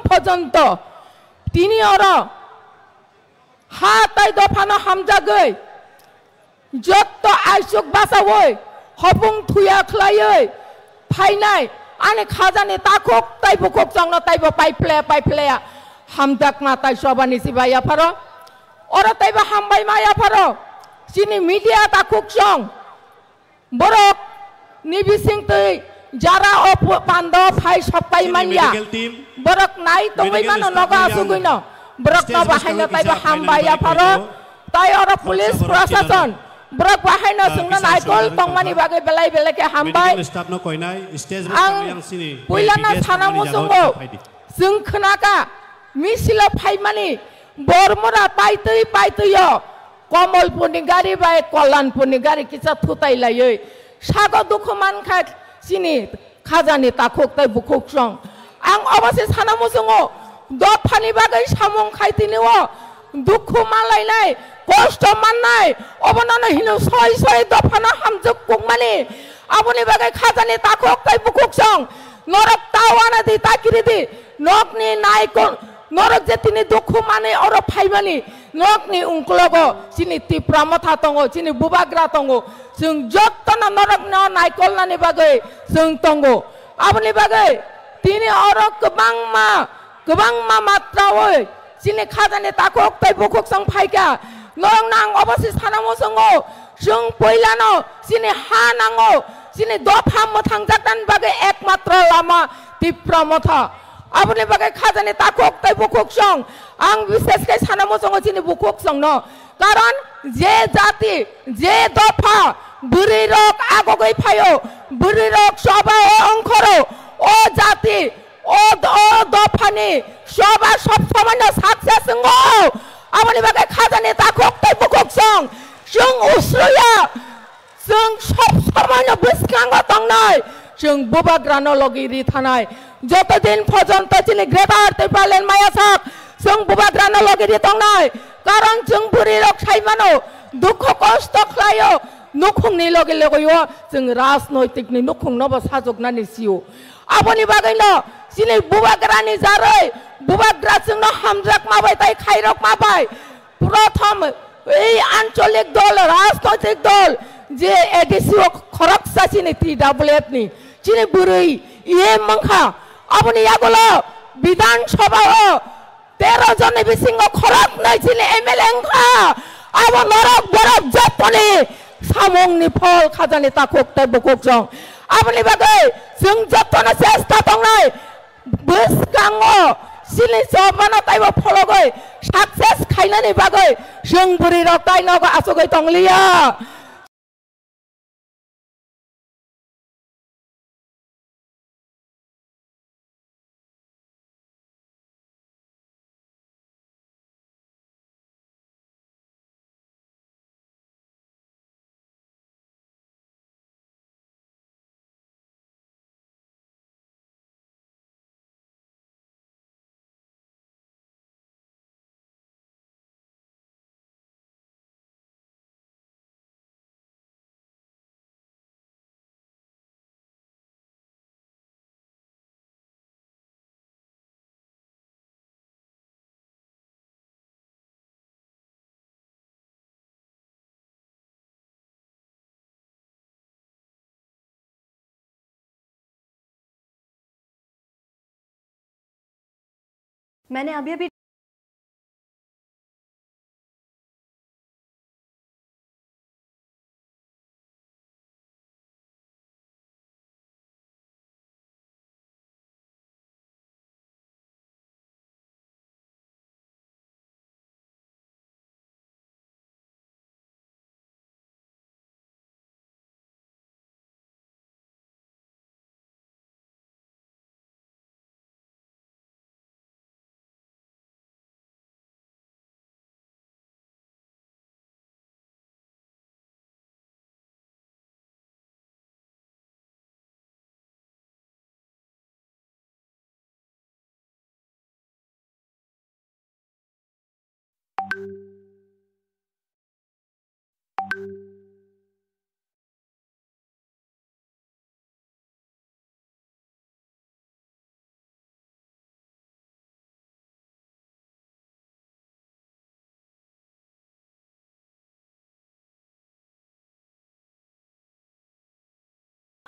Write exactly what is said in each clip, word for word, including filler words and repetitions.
Pojonto tini oro ha tai dophano hamjagwi jotto aisuk bachaui hopung thuya khlaiwi phainai ani khajani takhuk tai bukhuk chwngno taibo paiphle paiphle hamjakma tai sobani sibai yapharo oro taibo hambai ma yapharo chini media takhuk chwng. Borok ni bisingtwi jara o pu-, pando phai sokpai Chini manya. Medical team, borok nai tongwi medical mano staff nogo yang asugwino. Borok no stage bahai no maskang taibo kisa hambai final apharo. Khaio. Tai oro police Khoroksa borok prosason. Chino. Borok bahai no Ah, chwngno kisa naikol songwrwng tongmani tongkha. Bagwi belai belai khe hambai. Medical staff no koinai, stage maskang yang sini. Ang puilano V I P guest sana mani jaga muchungo. Kisa phaidi. Chwng khnaka misilo phaimani Bormura paitwi paitwio. Komolpurni gari bai Kollanpurni gari kisa thutai laiwi sago dukhu mankha chini khajani takhuk tai bukhuk song. Ang obo se sana muchungo dophani bagwi samung khai tini o dukhu manlainai kosto mannai obono no hino soi soi dophano hamjwk kukmani aboni bagwi khajani takhuk tai bukhuk song norok tao ana di ta kiri di nokni naikon Norok je tini dukhu manwi oro phaimani, norokni ungklogo chini Tipra Motha tongo, chini Bubagra tongo. Chwng jotono norokno naikolnani bagwi chwng tongo. Aboni bagwi tini oro kwbangma, kwbangma matraui chini khajani takhuk tei bukhuk chwng phaikha. Norokno ang obo se sana muchungo, chwng puilano chini ha nango, chini dopha mwthangjaknani bagwi ekmatro lama Tipra Motha. Aboni bagwi khajani takhuk tei bukhuk song. Ang bises khe sana muchungo chini bukhuk songno. Karon je jati, je dopha, bwrwi rok agogwi phaio, bwrwi rok choba o ongkhoro, o jati, o, o dophani choba sob somoino success wngo. Aboni bagwi khajani takhuk tei bukhuk song. Chwng usruya. Chwng sob somoino bwskango tongnai, chwng Bubagrano logi ri thanai. Joto din pojonto chini Greater Tipraland maya sak, chwng Bubagrano logi ri tongnai. Karon chwng bwrwi rok sai mano, dukho kosto khlaio, nukhungni logi logio, chwng rajnoitikni nukhungno bo sajoknani sio. Aboni bagwino chini Bubagrani jaroi, Bubagra chwngno hamjakma bai tai khairokma bai. Prothom ei ancholik dol, rajnoitik dol, je A D C o khoroksa chini T W F ni, chini bwrwi E M wngkha, aboni yagulo Bidhan Sabha o tero jonni bisingo khoroknwi chini M L A wngkha, abo norok borok jotoni samungni phol khajani takhuk tei bukhuk chwng. Aboni bagwi chwng jotono chesta tongnai, bwskango chini chobano taibo phologwi success khainani bagwi chwng bwrwi rok tai nogo achugwi tongliya. मैंने अभी अभी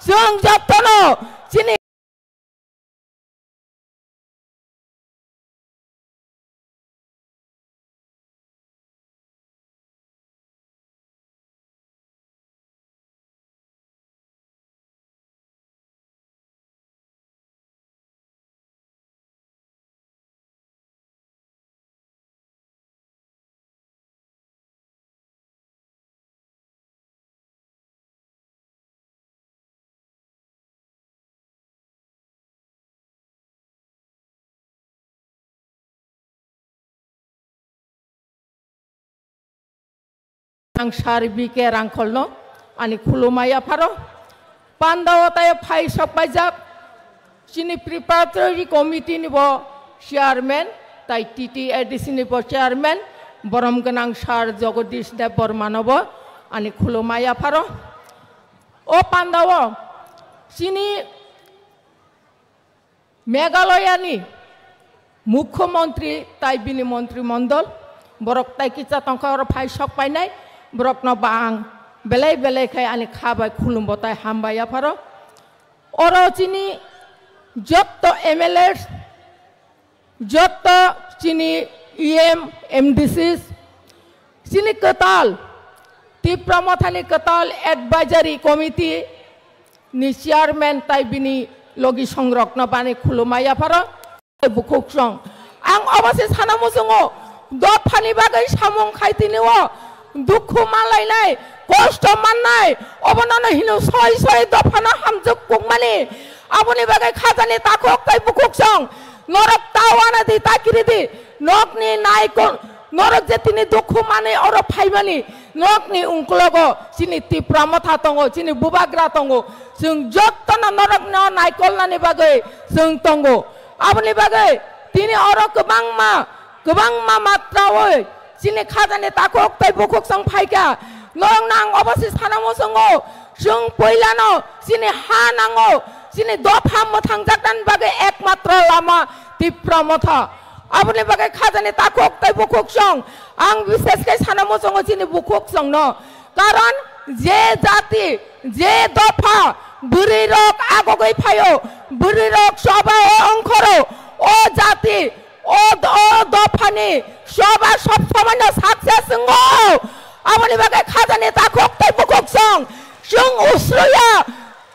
Chwng jotono chini Ang sir B K Rangkholno ani khulumai yapharo. Pandao tai phai sok paijak chini preparatory committee ni bo chairman, tai T T A D C ni bo chairman, borom gwnang sir Jagadish Debbarma no bo ani khulumai yapharo. O pandao chini Meghalaya ni Mukhyamantri tai bini montri mondol borok tai kicha tongkha oro phai sok painai borok no bang belai belai khai ani kha bai khulumbo tai hambai yapharo. Oro chini jotto M L As, jotto chini E M, M D Cs, chini kwtal, Tipra Mothani kwtal advisory committee ni chairman tai bini logi songrokno bani khulumai yapharo. Bukhuk song. Ang obo se sana muchungo, dophani bagwi samung khai tini o dukhu manlainai, kosto mannai, obo nono hino soi soi dophano hamjwk kukmani. Aboni bagwi khajani takhuk tai bukhuk song. Norok ta wana di, ta kiri di. Nokni naikon, norok je tini dukhu manwi oro phaimani, nokni ungklogo chini Tipra Motha tongo, chini Bubagra tongo. Chwng jottono norokno naikolnani bagwi chwng tongo. Aboni bagwi tini oro kwbangma, kwbangma matrawi chini khajani takhuk tei bukhuk chwng phaikha. Norokno ang obo se sana muchungo, chwng puilano chini ha nango, chini dopha mwthangjaknani bagwi ekmatro lama Tipra Motha. Aboni bagwi khajani takhuk tei bukhuk chwng ang bishesh khe sana muchungo chini bukhuk chwngno. Karon je jati, je dopha bwrwi rok agogwi phaio, bwrwi rok choba o ongkhoro, o jati, o, o dophani choba sob somoino success wngo. Aboni bagwi khajani takhuk tei bukhuk chwng, chwng usruya,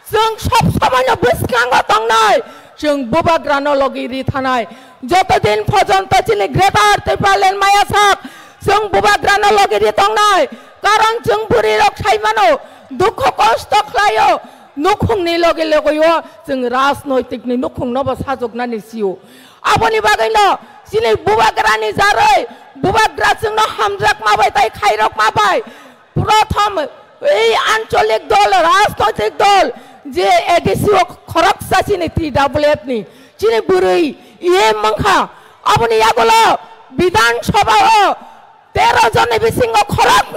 chwng sob somoino bwskango tongnai, chwng Bubagrano logi ri thanai. Joto din porjonto chini Greater Tipraland maya sak, chwng Bubagrano logi ri tongnai. Karon chwng bwrwi rok sai mano, dukho kosto khlaio, nukhungni logi logi o chwng rajnoitikni nukhungno bo sajoknani sio. Aboni bagwino chini Bubagrani jaroi, Bubagra chwngno hamjakma bai tai khairokma bai, prothom ei ancholik dol, rajnoitik dol je A D C o khoroksa chini T W F ni, chini bwrwi E M mankha, aboni yagulo Bidhan Sabha o tero jonni bisingo khorok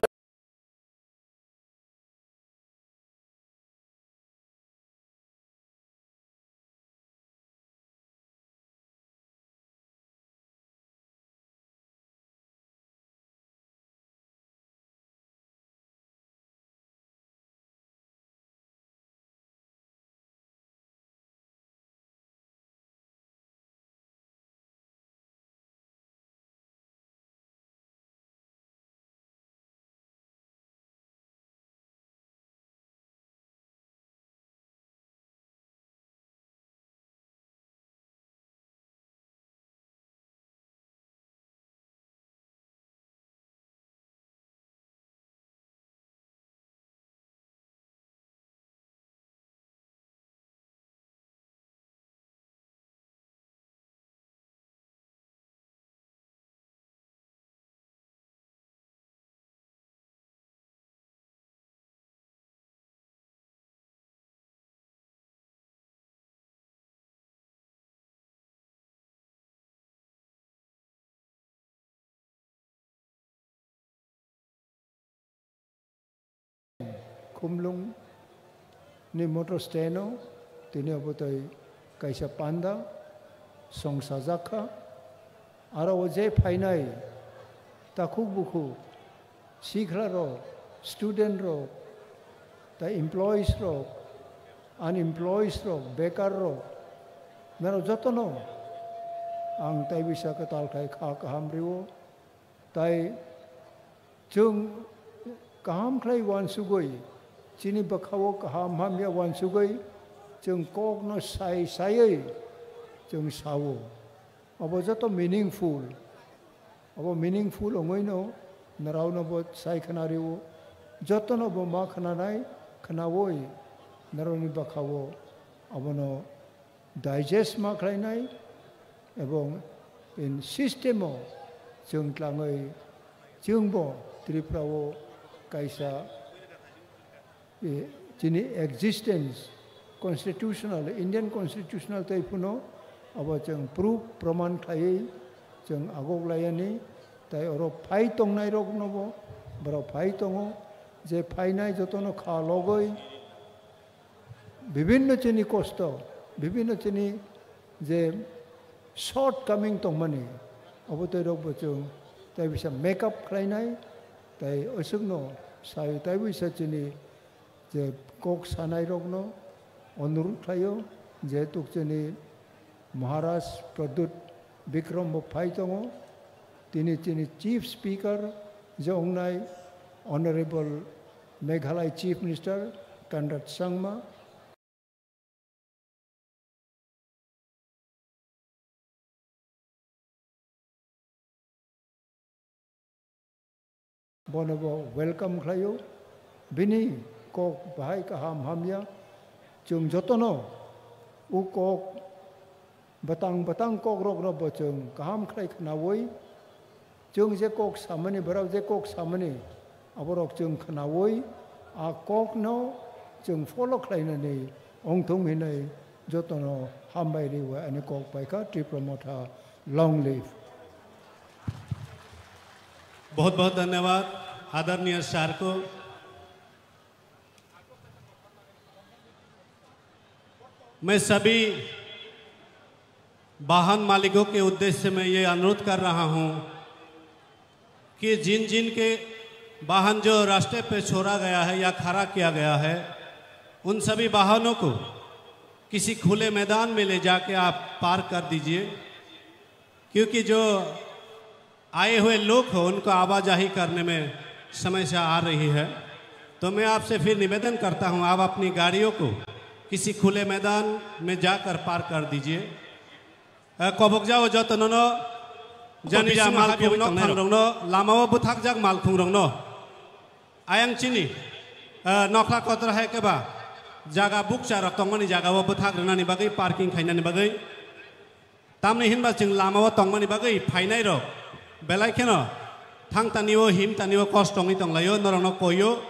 Khumlung ni motor stand o tini obo tei kaisa panda songsa jakha. Aro o je phainai takhuk bukhuk sikla rok, student rok, tei employees rok, unemployees rok, bekar rok, norok jotono ang tai bisa kwtal khai kha kaham rio. Tai chwng kaham khlai uansugwi, chini bwkhao kaham hamya uansugwi, chwng kokno sai saiwi chwng sao. Abo joto meaningful. Abo meaningful wngwino norokno bo sai khna rio. Jotono bo ma khnanai khnaui norokni bwkhao abono digest ma khlainai, ebong in system o chwng tlangwi chwngbo Tripura o kaisa, e, chini existence constitutional, Indian constitutional tei phano abo chwng proof proman khlaiwi chwng agok layani, tai oro phai tongnai rokno bo borok phai tongo, je phainai jotono kha logoi bibinno chini kosto, bibinno chini je shortcoming tongmani, abo tei rok bo chwng tai bisa make up khlainai, tai aswkno sai tai bisa chini je kok sanai rokno onurut khlaio, jehetu chini Maharaj Pradyut Bikram bo phai tongo, tini chini Chief Speaker je wngnai Honorable Meghalaya Chief Minister Conrad Sangma. Bono bo welcome khlaio. Bini kok bahai kaham hamya. Chwng jotono o kok bwtang bwtang kok rokno bo chwng kaham khlai khnaui, chwng je kok samani, borok je kok samani, aborok chwng khnaui, a kokno chwng follow khlainani ongthung hinwi jotono hambai riwi ani kok paikha. Tipra Motha, long live. बहुत बहुत धन्यवाद आदरणीय सर को। मैं सभी वाहन मालिकों के उद्देश्य में ये अनुरोध कर रहा हूँ कि जिन जिन के वाहन जो रास्ते पे छोड़ा गया है या खड़ा किया गया है, उन सभी वाहनों को किसी खुले मैदान में ले जाके आप पार्क कर दीजिए, क्योंकि जो आए हुए लोग हो, उनको आवाजाही करने में समस्या आ रही है। तो मैं आपसे फिर निवेदन करता हूँ, आप अपनी गाड़ियों को किसी खुले मैदान में जाकर पार्क कर दीजिए। Eh, kobokjao jotono no, jani ja malkhung nok thang rokno, lamao bwthakjak malkhung rokno. Ayang chini, eh, nokhla kotor hai keba, jaga bukcha rok tongmani jaga o bwthak rwnani bagwi, parking khainani bagwi. Tamni hinba chwng lamao tongmani bagwi phainai rok belai kheno thang tanio, him tanio kosto wngwi tonglaio, norokno koio,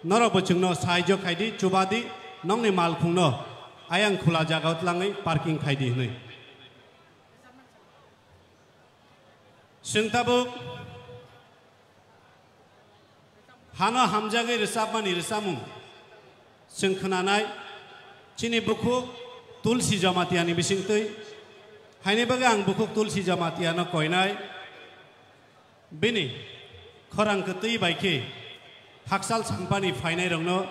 norokbo chwngno sahajyo khaidi, chubadi, nokni malkhungno ayang khula jagao tlangwi parking khaidi hwnwi. Chwng tabuk hano hamjagwi rwchapmani rwchapmung chwng khwnanai, chini bukhuk Tulsi Jamatiani bisingtwi. Haini bagwi ang bukhuk Tulsi Jamatiano koinai, bini khorang kwtwi bai khe hakchal sampani phainairokno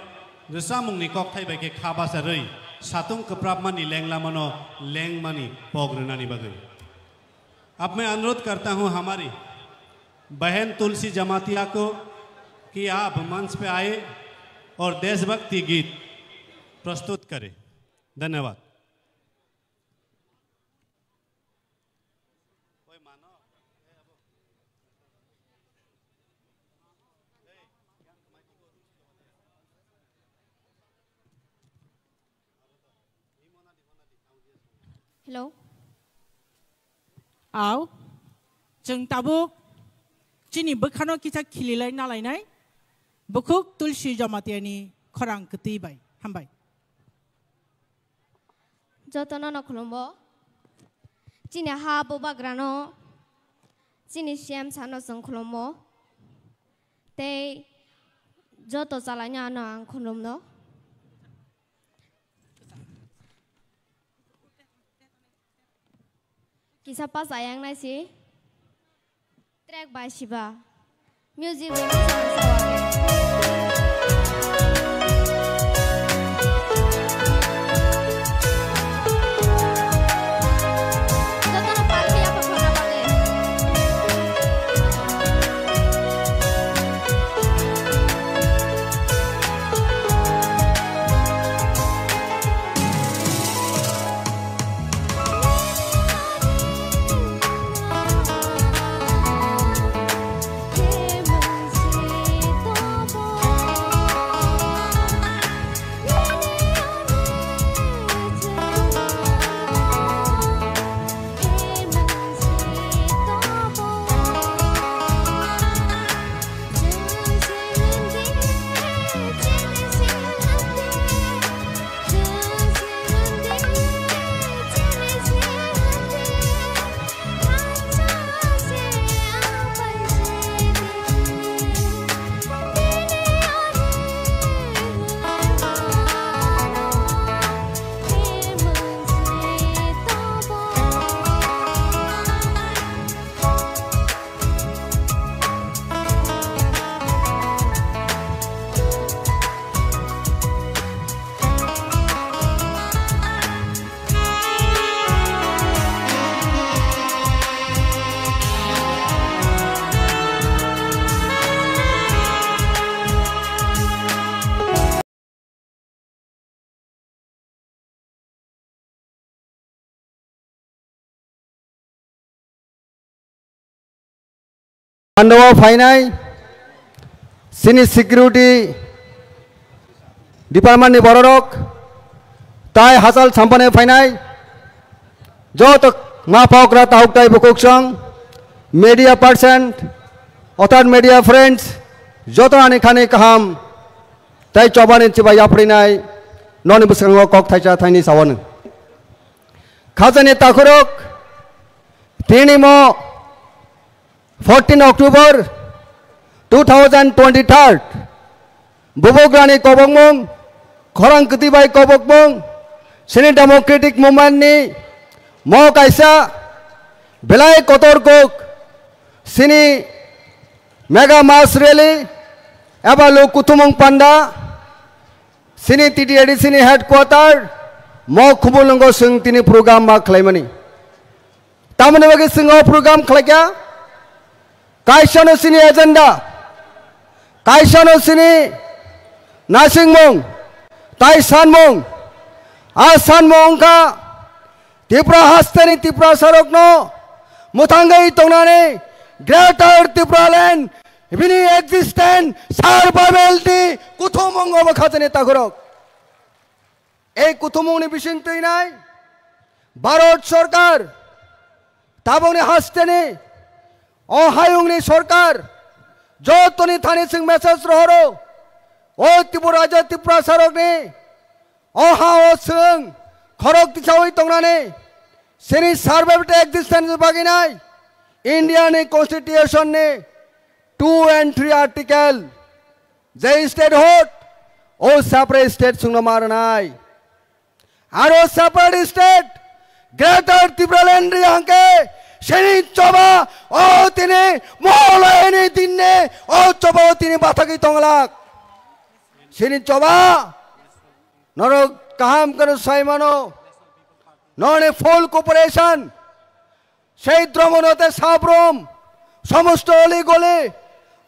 rwchapmungni kokthai bai khe kha bacharwi satung kwprapmani lenglamano lengmani pok rwnani bagwi. अब मैं अनुरोध करता हूं हमारी बहन तुलसी जमातिया को कि आप मंच पे आए और देशभक्ति गीत प्रस्तुत करें। धन्यवाद। Hello. Au, chwng tabuk chini bwkhano kisa khililai nalainai, bukhuk Tulsi Jamatiani khorang kwtwi bai. Hambai. Jotono no khulumbo. Chini ha bubagrano, chini C M sano chwng khulumbo. Tei joto chalaino ano ang khulumno. Kisa pas ayang nai si. Track bai siba. Music bai masa masa wage. Andao phainai chini security department ni bororok, tai hachal sampane phainai joto ma pokra tahuk tai bukuksong, media person, other media friends, joto ani khani kaham tai chobani chibai yaprinai noni bwskango kok thaisa thaini sawani. Khajani takhurok, tini mo fourteen October two thousand twenty-three, Bubugrani kobokmung, khorang kwtwi bai kobokmung, chini democratic movement ni mo kaisa belai kotor kok, chini mega mass rally eba luk kuthumung panda, chini T T A D C ni headquarter mo Khumulwngo chwng tini program ma khlaimani. Tamoni bagwi chwng o program khlaikha, kaisano chini agenda, kaisano chini nasingmung, tai sanmung, a sanmung wngkha Tripura hasteni Tiprasarokno mwthangwi tongnani Greater Tipraland bini existence survival ni kuthumung obo khajani takhurok. Ei kuthumungni bising twinai Bharat Sarkar, tabukni hasteni o hayungni sarkar, jotoni thani chwng message rohoro, o Tripura rajya Tiprasarokni o ha o chwng khorok tisawi tongnani chini survival existence baginai India ni constitution ni two and three article, je state hot, o separate state chwngno ma rwnai. Aro separate state, Greater Tipraland ri hangke, chini choba, o tini, moholayani dinne, o choba, o tini bathagwi tonglak. Chini choba, norok kaham kano saimano, noni full cooperation, Sei Dromono te Sabrom, somosto oli goli,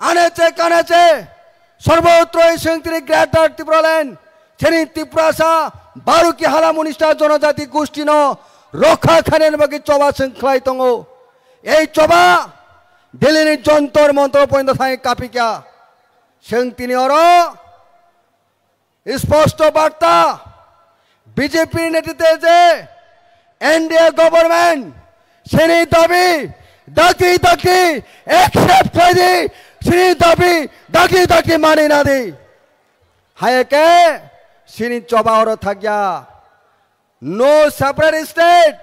aneche kaneche, sorbotroi chwng tini Greater Tipraland, chini Tiprasa, Baruki hala munista jonojati gustino rokha khainani bagwi choba chwng khlai tongo. Ei choba Delhi ni Jontor Montor porjonto thangwi kapikha. Chwng tini oro Sposto barta, B J P netrite je N D A government, chini dabi dakti dakti accept khlai di, chini dabi dakti dakti mani na di. Hai khe chini choba oro thakya. No separate state,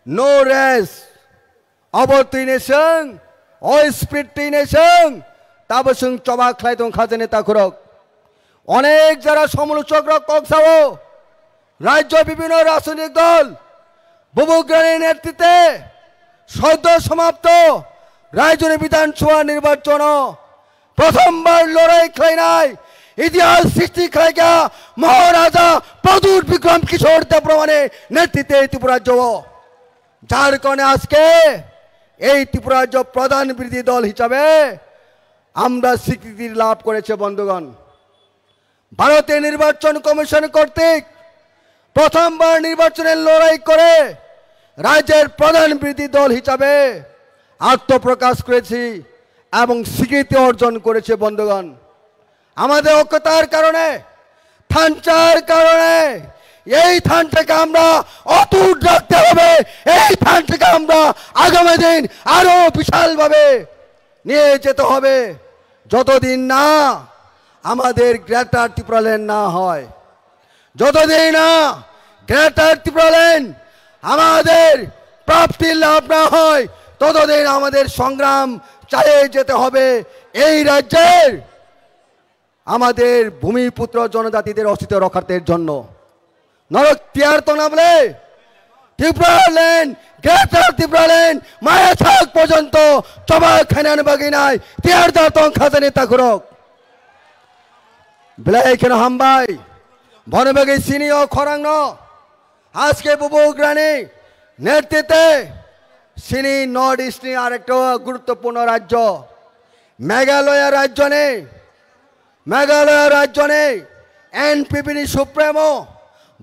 no rest. Abo twini chwng, o spirit twini chwng, tabo chwng choba khlai tong khajani takhurok. Onek jara somolochok rok kok sao, rajyo bibhinno rajnitik dol, Bubugrani netrite, soddo somapto, rajyoni Bidhan Sabha nirbachono, prothombar lorai khlainai, itihas srishti khlaikha Maharaja Pradyut Bikram Kishore Debbarmani netrite Tripura rajyo. যার কারণে আজকে এই ত্রিপুরা রাজ্য প্রধান বিরোধী দল হিসাবে আমরা স্বীকৃতি লাভ করেছে বন্ধুগণ। ভারতের নির্বাচন কমিশন কর্তৃক প্রথমবার নির্বাচনের লড়াই করে রাজ্যের প্রধান বিরোধী দল হিসাবে আত্মপ্রকাশ করেছি এবং স্বীকৃতি অর্জন করেছে বন্ধুগণ। আমাদের ঐক্যতার কারণে, থানচার কারণে এই থানটাকে আমরা অটুট রাখতে হবে। এই থানটাকে আমরা আগামী দিন আরো বিশালভাবে নিয়ে যেতে হবে। যতদিন না আমাদের গ্রেটার ত্রিপুরাল্যান্ড না হয়, যতদিন না গ্রেটার ত্রিপুরাল্যান্ড আমাদের প্রাপ্তি লাভ না হয়, ততদিন আমাদের সংগ্রাম চালিয়ে যেতে হবে। এই রাজ্যের আমাদের ভূমিপুত্র জনজাতিদের অস্তিত্ব রক্ষার্থের জন্য। Norok tiyar tongna bole? Tipraland, Greater Tipraland, maya thak porjonto choba khainani bagwi nai tiyar da tong khajani takhurok. Belai kheno hambai. Bono bagwi chini o khorangno, aske Bubugrani netrite chini North East ni arekta guruttopurno rajyo Meghalaya rajyoni, Meghalaya rajyoni N P P ni supremo,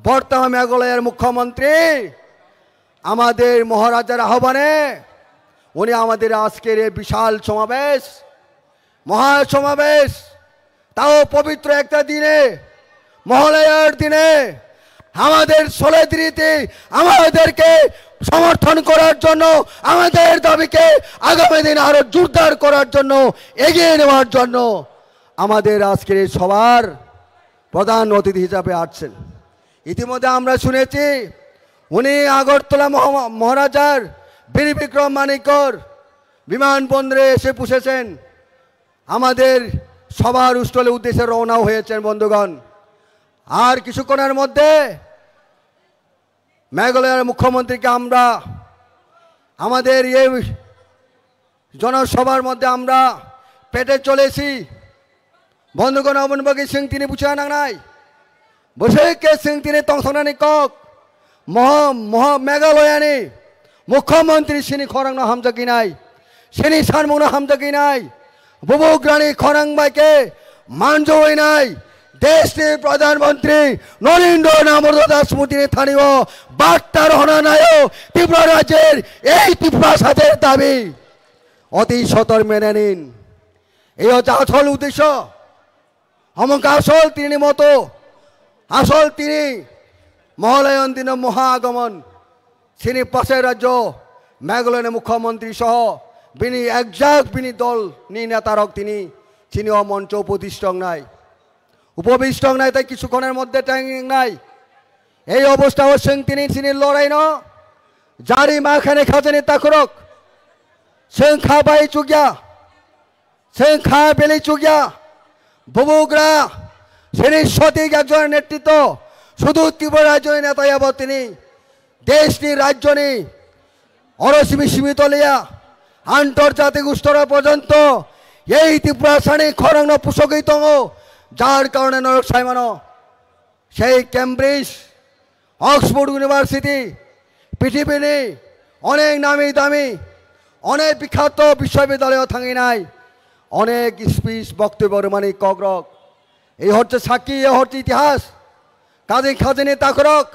বর্তমান মেঘালয়ের মুখ্যমন্ত্রী, আমাদের মহারাজার আহ্বানে উনি আমাদের আজকের এই বিশাল সমাবেশ, মহাসমাবেশ, তাও পবিত্র একটা দিনে, মহালয়ার দিনে আমাদের solidarity, আমাদেরকে সমর্থন করার জন্য, আমাদের দাবিকে আগামী দিন আরো জোরদার করার জন্য, এগিয়ে নেওয়ার জন্য আমাদের আজকের এই সভার প্রধান অতিথি হিসাবে আসছেন। ইতিমধ্যে আমরা শুনেছি উনি আগরতলা মহা-, মহারাজার বীর বিক্রম মানিক্যর বিমানবন্দরে এসে পৌঁছেছেন, আমাদের সভার স্থলে উদ্দেশ্যে রওনা হয়েছেন বন্ধুগণ। আর কিছুক্ষণের মধ্যে মেঘালয়ের মুখ্যমন্ত্রীকে আমরা আমাদের এই জনসভার মধ্যে আমরা পেটে চলেছি। বন্ধুগণ, অমন বাকি সিং তিনি বুঝা নাংনাই, বসে কে সিং তিনি তংসংনানি কক, মহা মহা মেঘালয়ানি মুখ্যমন্ত্রী সিনি খরাংনো হামজাকি নাই, সিনি সানমুংনো হামজাকি নাই, বুবুগ্রানি খরাং baikhe manjoi nai, deshni pradhan mantri Narendra Damodar Das Modi ni thani o barta rohona naio Tripura rajyer ei Tiprasa der dabi oti sotor mene nin. Ei hochche asol uddesho, omong asol tini moto, asol tini moholayan dino moha agamon. Sini pasai rajyo Meghalaya ni mukhyamantri soho bini ekjak bini dol ni netarok tini sini o moncho upobishto wngnai. Upobishto wngnai tai kichukhoner moddhe tang wngnai. Ei obostha o chwng tini sini lorai no jari ma khane khajani takhurok chwng kha bai chukya. Chwng kha belai chukya, bubugra, sini sotik ekjon netritwo, sudu Tripura rajyoni neta yabo tini, deshni rajyoni, oro simi simi toliya, antorjatik storo porjonto, ei Tiprasani khorangno pusogwi tongo, jar karone norok saimano. Sei Cambridge, Oxford University, pithibini onek nami dami, onek bikhato biswabidyaloyo thanginai, onek speech boktobyo rwmani kokrok. Ei hochche sakki, ei hochche itihas. Kajing khajini takhurok.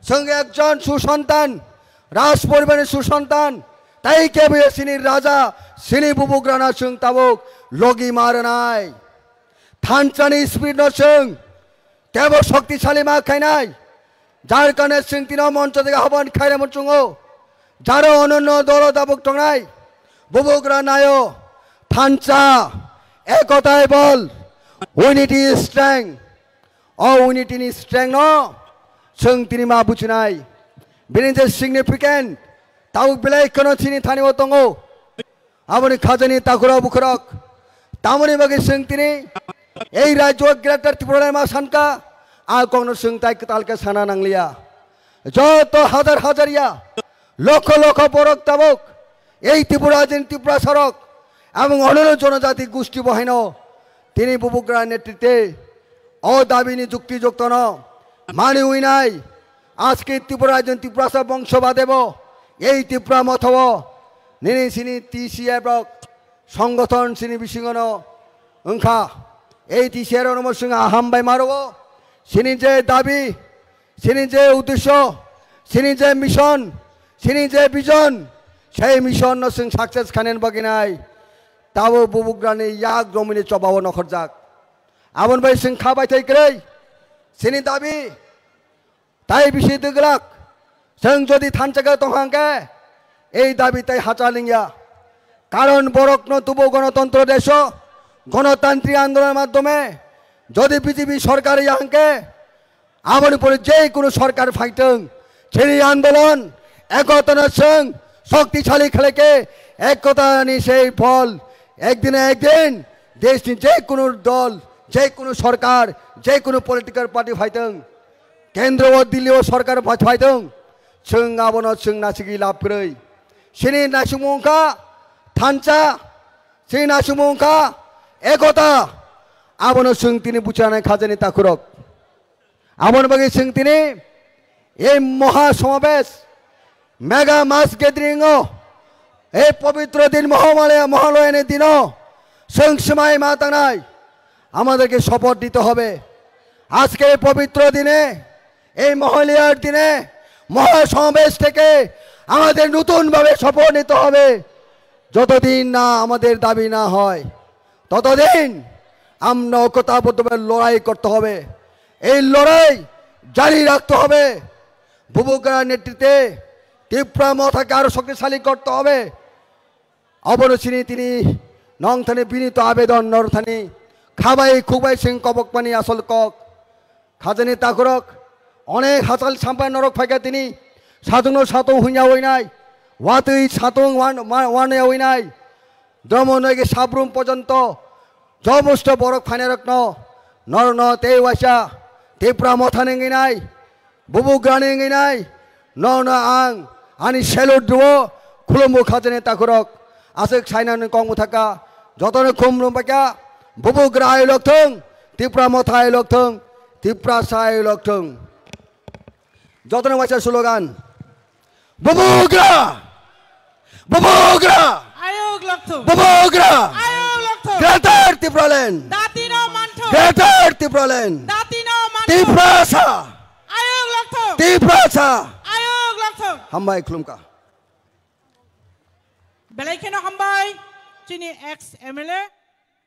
Chwng ekjon susantan, raj poribarni susantan. Tai kebo sini raja, sini bubugrano chwng tabuk logi ma rwnai. Thanchani speech no chwng tebo shoktisali ma khainai. Jar karone chwng tino moncho dega hoban khairamo chungo. Jaro ononno dolo dabuk tongnai. Bubugra naio. Thancha. Ekotai bol. Unity is strength. O unity ni strength no chwng tini ma buchinai. Bini je significant. Tabuk belai kono chini thani o tongo. Aboni khajani takhurok bukhurok. Tamoni bagwi chwng tini ei rajyo Greater Tipraland ma sanka, a kokno chwng tai kwtal khe sana nangliya. Joto hajar hajar ya, lokho lokho borok tabuk ei Tripura din Tiprasarok, abong ononno jonojati gusti bo haino tini bubugra netritwe o dabini jukti joktono mani uinai. Aske Tripura din Tiprasa bongso badebo ei Tipra mothabo nini sini T C F rok songothon sini bisingono wngkha. Ei T C F rokno bo chwng aham bai maro. Sini je dabi, sini je uddesho, sini je mission, sini je vision, sei mission no chwng success khainani bagwi nai. Tabo bubugrani yak romwini chobao nokhorjak. Aboni bai chwng kha bai thai kwrwi. Sini dabi, tai bisi dwglak. Chwng jodi thansa khe tong hang khe, ei dabi tai hacha lingya. Karon borokno tubo gonotontro desho, gonotantri andolon maddhome, jodi B J P sorkar ya hang khe, aboni pore je kono sorkar phaitong, chini andolon ekotano chwng shoktisali khlai khe, ekotani sei phol, ekdin na ekdin, deshni je kono dol, je kono sorkar, je kono political party phaitong, kendro o Delhi o sorkar pha-, phaitong, chwng abono chwng nasigwi lab kwrwi. Chini naisingmung wngkha thansa, chini naisingmung wngkha ekota, abono chwng tini buchanai khajani takhurok. Aboni bagwi chwng tini ei moha somabesh, mega mass gathering o, ei pobitro din Mohamalaya, Mohaloyani dino chwng swmai ma tangnai, amaderke shopoth dite hobe. Ajke ei pobitro dine, ei Mohalaya'r dine, moha somabesh theke amader notun bhabe shopoth nite hobe. যতদিন না আমাদের দাবি না হয়, ততদিন আমরা ঐক্যতাবদ্ধভাবে লড়াই করতে হবে। এই লড়াই জারি রাখতে হবে। বুবুগ্রার নেতৃত্বে ত্রিপুরা মথাকে আরো শক্তিশালী করতে হবে। Abono chini tini nongthani binito abedon northani khabai khukbai sing kobokmani asol kok. Khajani takhurok, onek hachal sampai norok phaikha tini, satung no satung hunya oinai, watwi satung wan-, wa-, wane oinai, dromo noigi sabrum pojonto, jomosto borok phainai rokno, norokno tei waisa, Tipra mothani wngwi nai, bubugrani wngwi nai, norokno ang ani salute rwo, khulumbo khajani takhurok, aswk sainani kok mwthaka, jotono khumlum baikha, bubugra ayuk lokthung, Tipra motha ayuk lokthung, Tiprasa ayuk lokthung. Jotono waisa slogan. Bubugra! Bubugra! Ayuk lokthung. Bubugra! Ayuk lokthung. Greater Tipraland! Datino manthung. Greater Tipraland! Datino manthung. Tiprasa! Ayuk lokthung. Tiprasa! Ayuk lokthung. Hambai khulumkha. Belai kheno hambai chini ex M L A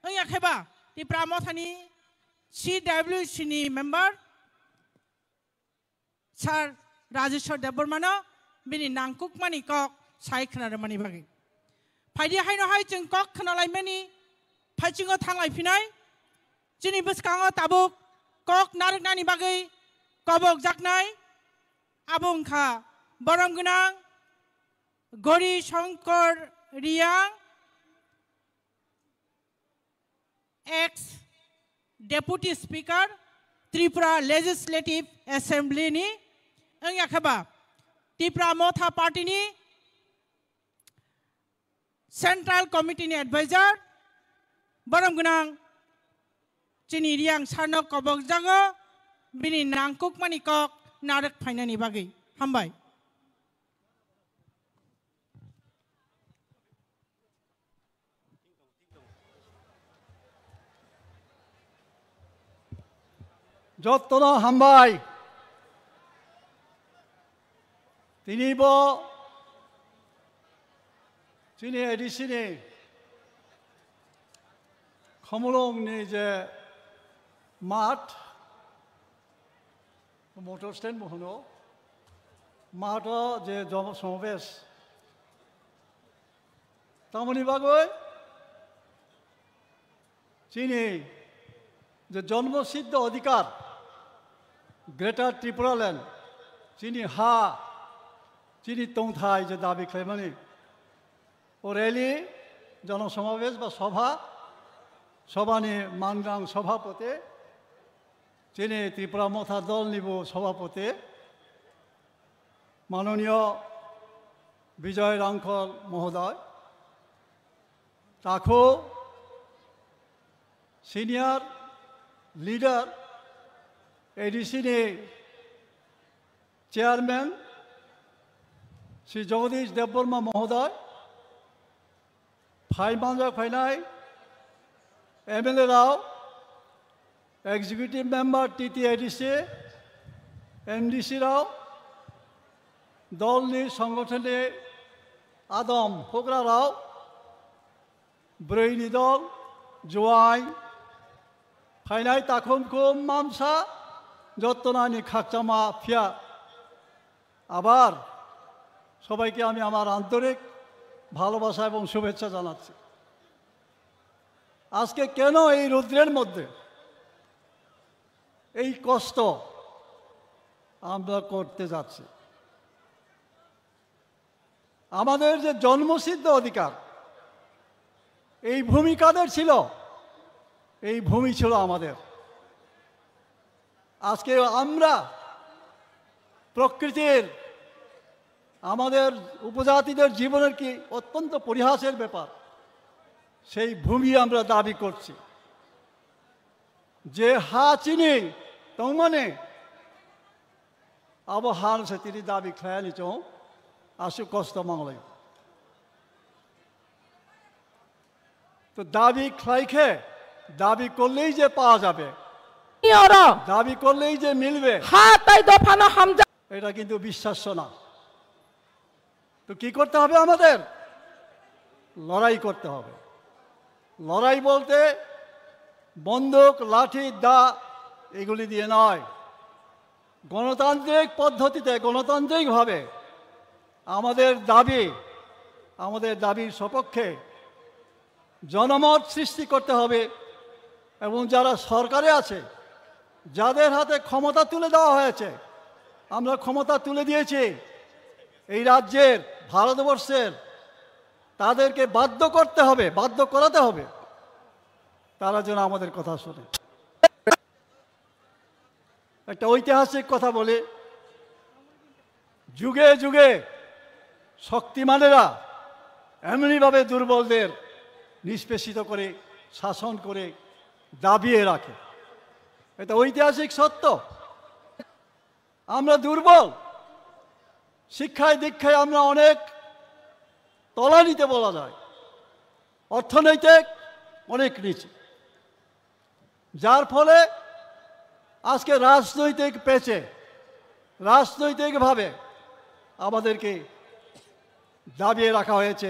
wngya kheba Tipra mothani C W C ni member Sir Rajeshwar Debbarmano bini nangkukmani kok sai khna rwmani bagwi. Phaidi haino hai chwng kok khna laimani phaichungo thang lai phinai. Chini bwskango tabuk kok narwknani bagwi kobok jaknai. Abo wngkha borom gwnang Gori Shankar Reang, ex Deputy Speaker Tripura Legislative Assembly ni, wngya kheba Tipra Motha Party ni Central Committee ni Advisor, borom gwnang chini Reang sir no kobok jago, bini nangkukmani kok narwk phainani bagwi. Hambai. Jottono hambai. Tini bo chini A D C ni Khumulwng ni je math, motor stand bo hwno, math o je jomo-, somabesh. Tamoni bagwi chini je jonmo siddho adhikar, Greater Tripura Land, chini ha, chini tongthai je dabi khlaimani, o rally, jonosomabesh ba sobha, sobhani mangang sobhapoti, chini Tripura Motha Dol nibo sobhapoti, Manoniyo Bijoy Rangkhol mohodoy, takhu senior leader A D C ni chairman Shri Jagadish Debbarma mohodoy, phai manjak phainai M L A rao, executive member T T A D C, M D C rao, dolni songothonni adom hugra rao, bwrwini dol, juain, phainai takhum khum mamsa, jottonani khakchangma phiya. আবার সবাইকে আমি আমার আন্তরিক ভালোবাসা এবং শুভেচ্ছা জানাচ্ছি। আজকে কেন এই রৌদ্রের মধ্যে এই কষ্ট আমরা করতে যাচ্ছি? আমাদের যে জন্মসিদ্ধ অধিকার, এই ভূমি কাদের ছিল? এই ভূমি ছিল আমাদের। আজকে আমরা প্রকৃতির, আমাদের উপজাতিদের জীবনের কি অত্যন্ত পরিহাসের ব্যাপার, সেই ভূমি আমরা দাবি করছি। Je ha chini tongmani, abo ha se tini dabi khlaiyani chwng aswk kosto manglai. To dabi khlai khe, dabi korlei je পাওয়া যাবে, oro dabi korlei je মিলবে, ha tai dophano hamjak. এটা কিন্তু বিশ্বাস্য না। তো কি করতে হবে আমাদের? লড়াই করতে হবে। লড়াই বলতে বন্দুক, লাঠি, দা এগুলি দিয়ে নয়। গণতান্ত্রিক পদ্ধতিতে, গণতান্ত্রিকভাবে আমাদের দাবি, আমাদের দাবির সপক্ষে জনমত সৃষ্টি করতে হবে এবং যারা সরকারে আছে, যাদের হাতে ক্ষমতা তুলে দেওয়া হয়েছে, আমরা ক্ষমতা তুলে দিয়েছি এই রাজ্যের, ভারতবর্ষের, তাদেরকে বাধ্য করতে হবে, বাধ্য করাতে হবে, তারা যেন আমাদের কথা শোনে। একটা ঐতিহাসিক কথা বলি, যুগে যুগে শক্তিমানেরা এমনিভাবে দুর্বলদের নিষ্পেষিত করে, শাসন করে, দাবিয়ে রাখে। এটা ঐতিহাসিক সত্য। আমরা দুর্বল, শিক্ষায় দীক্ষায় আমরা অনেক তলানিতে বলা যায়, অর্থনৈতিক অনেক নিচে, যার ফলে আজকে রাজনৈতিক পেচে, রাজনৈতিকভাবে আমাদেরকে দাবিয়ে রাখা হয়েছে।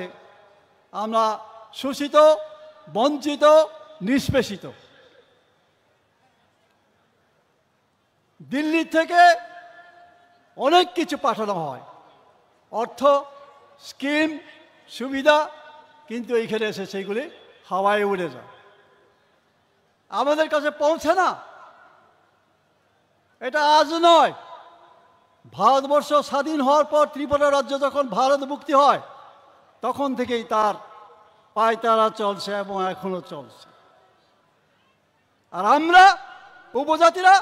আমরা শোষিত, বঞ্চিত, নিষ্পেষিত। দিল্লি থেকে অনেক কিছু পাঠানো হয়, অর্থ, স্কিম, সুবিধা, কিন্তু এইখানে এসে সেইগুলি হাওয়ায় উড়ে যায়, আমাদের কাছে পৌঁছে না। এটা আজ নয়, ভারতবর্ষ স্বাধীন হওয়ার পর ত্রিপুরা রাজ্য যখন ভারত মুক্তি হয়, তখন থেকেই তার পায়তারা চলছে এবং এখনো চলছে। আর আমরা উপজাতিরা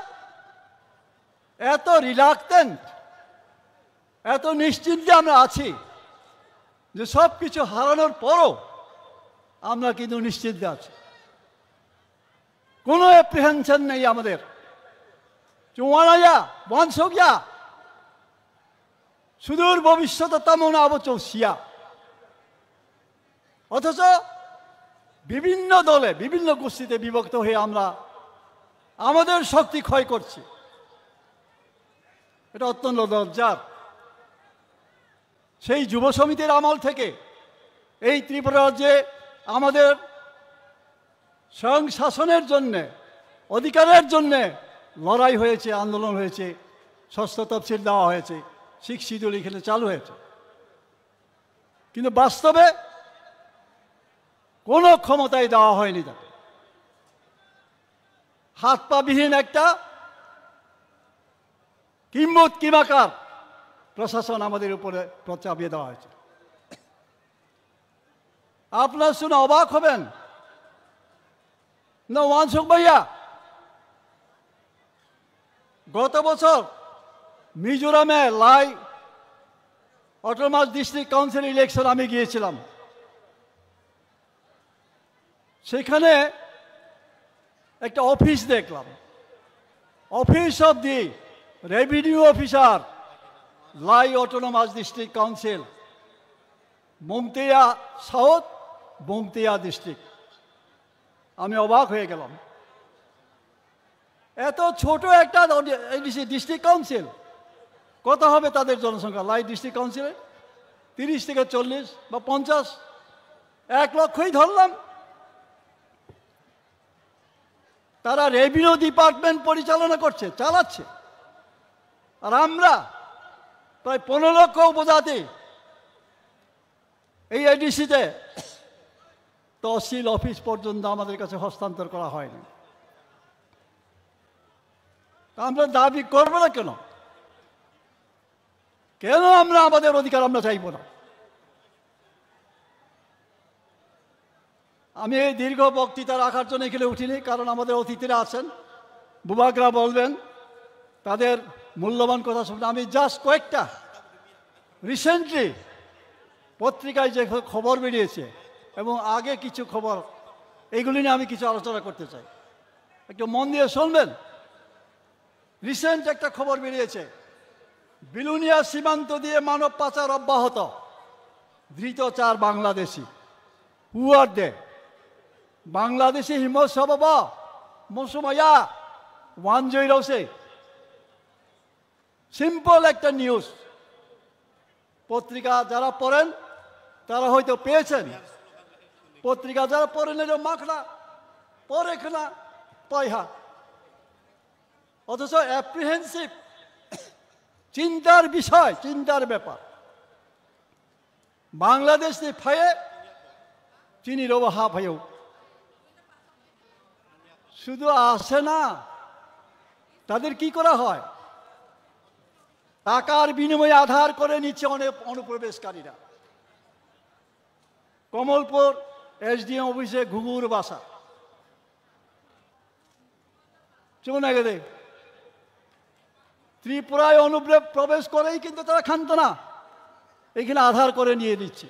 এত রিলাক্টেন্ট, এত নিশ্চিন্তে আমরা আছি যে সব কিছু হারানোর পরও আমরা কিন্তু নিশ্চিন্তে আছি। কোনো অ্যাপ্রিহেনশন নেই আমাদের। চুয়ানাইয়া, ওয়ানসোগিয়া, সুদূর ভবিষ্যতে তেমন আবো চলছিয়া। অথচ বিভিন্ন দলে, বিভিন্ন গোষ্ঠীতে বিভক্ত হয়ে আমরা আমাদের শক্তি ক্ষয় করছি। এটা অত্যন্ত লজ্জার। সেই যুব সমিতির আমল থেকে এই ত্রিপুরা রাজ্যে আমাদের স্বয়ং শাসনের জন্যে, অধিকারের জন্যে লড়াই হয়েছে, আন্দোলন হয়েছে, ষষ্ঠ তফসিল দেওয়া হয়েছে, সিক্স শিডিউল এখানে চালু হয়েছে। কিন্তু বাস্তবে কোনো ক্ষমতাই দেওয়া হয়নি তাকে। হাত পা বিহীন একটা কিম্বুত কিমাকার প্রশাসন আমাদের উপরে চাপিয়ে দেওয়া হয়েছে। আপনারা শুনে অবাক হবেন না, ওয়ানসুক ভাইয়া, গত বছর মিজোরামে লাই অটোনমাস ডিস্ট্রিক্ট কাউন্সিল ইলেকশন আমি গিয়েছিলাম। সেখানে একটা অফিস দেখলাম, office of the revenue officer, lie autonomous district council, মংতেয়া সাউথ, মংতেয়া ডিস্ট্রিক্ট। আমি অবাক হয়ে গেলাম, এত ছোট একটা এডিসি ডিস্ট্রিক্ট কাউন্সিল, কত হবে তাদের জনসংখ্যা লাই ডিস্ট্রিক্ট কাউন্সিলে? তিরিশ থেকে চল্লিশ বা পঞ্চাশ, এক লক্ষই ধরলাম। তারা রেভিনিউ ডিপার্টমেন্ট পরিচালনা করছে, চালাচ্ছে। আর আমরা প্রায় পনেরো লক্ষ উপজাতি এই এডিসিতে তহসিল অফিস পর্যন্ত আমাদের কাছে হস্তান্তর করা হয়নি। তা আমরা দাবি করবো না কেন? কেন আমরা আমাদের অধিকার আমরা চাইবো না? আমি এই দীর্ঘ বক্তৃতা রাখার জন্য এখানে উঠিনি, কারণ আমাদের অতিথিরা আছেন, বুবাকরা বলবেন তাদের মূল্যবান কথা শুনতে। আমি জাস্ট কয়েকটা রিসেন্টলি পত্রিকায় যে খবর বেরিয়েছে এবং আগে কিছু খবর, এইগুলি নিয়ে আমি কিছু আলোচনা করতে চাই, একটু মন দিয়ে শুনবেন। রিসেন্ট একটা খবর বেরিয়েছে, বিলুনিয়া সীমান্ত দিয়ে মানব পাচার অব্যাহত, ধৃত চার Bangladeshi. Who are they? Bangladeshi হিমসবব মৌসুমাইয়া ওয়ানজয় রসে। সিম্পল একটা নিউজ। পত্রিকা যারা পড়েন, তারা হয়তো পেয়েছেন। পত্রিকা যারা পড়ে না, এরা মাখনা পড়ে খানা পাইহা। অথচ অ্যাপ্রিহেনসিভ, চিন্তার বিষয়, চিন্তার ব্যাপার। Bangladesh ni phaye chini robo ha phayo. শুধু আসে না, তাদের কি করা হয়? টাকার বিনিময়ে আধার করে নিচ্ছে অনেক অনুপ্রবেশকারীরা। কমলপুর এসডিএম অফিসে ঘুঘুর বাসা। চুপ না গেলে ত্রিপুরায় অনুপ্রবেশ করেই কিন্তু তারা খান্ত না, এখানে আধার করে নিয়ে নিচ্ছে।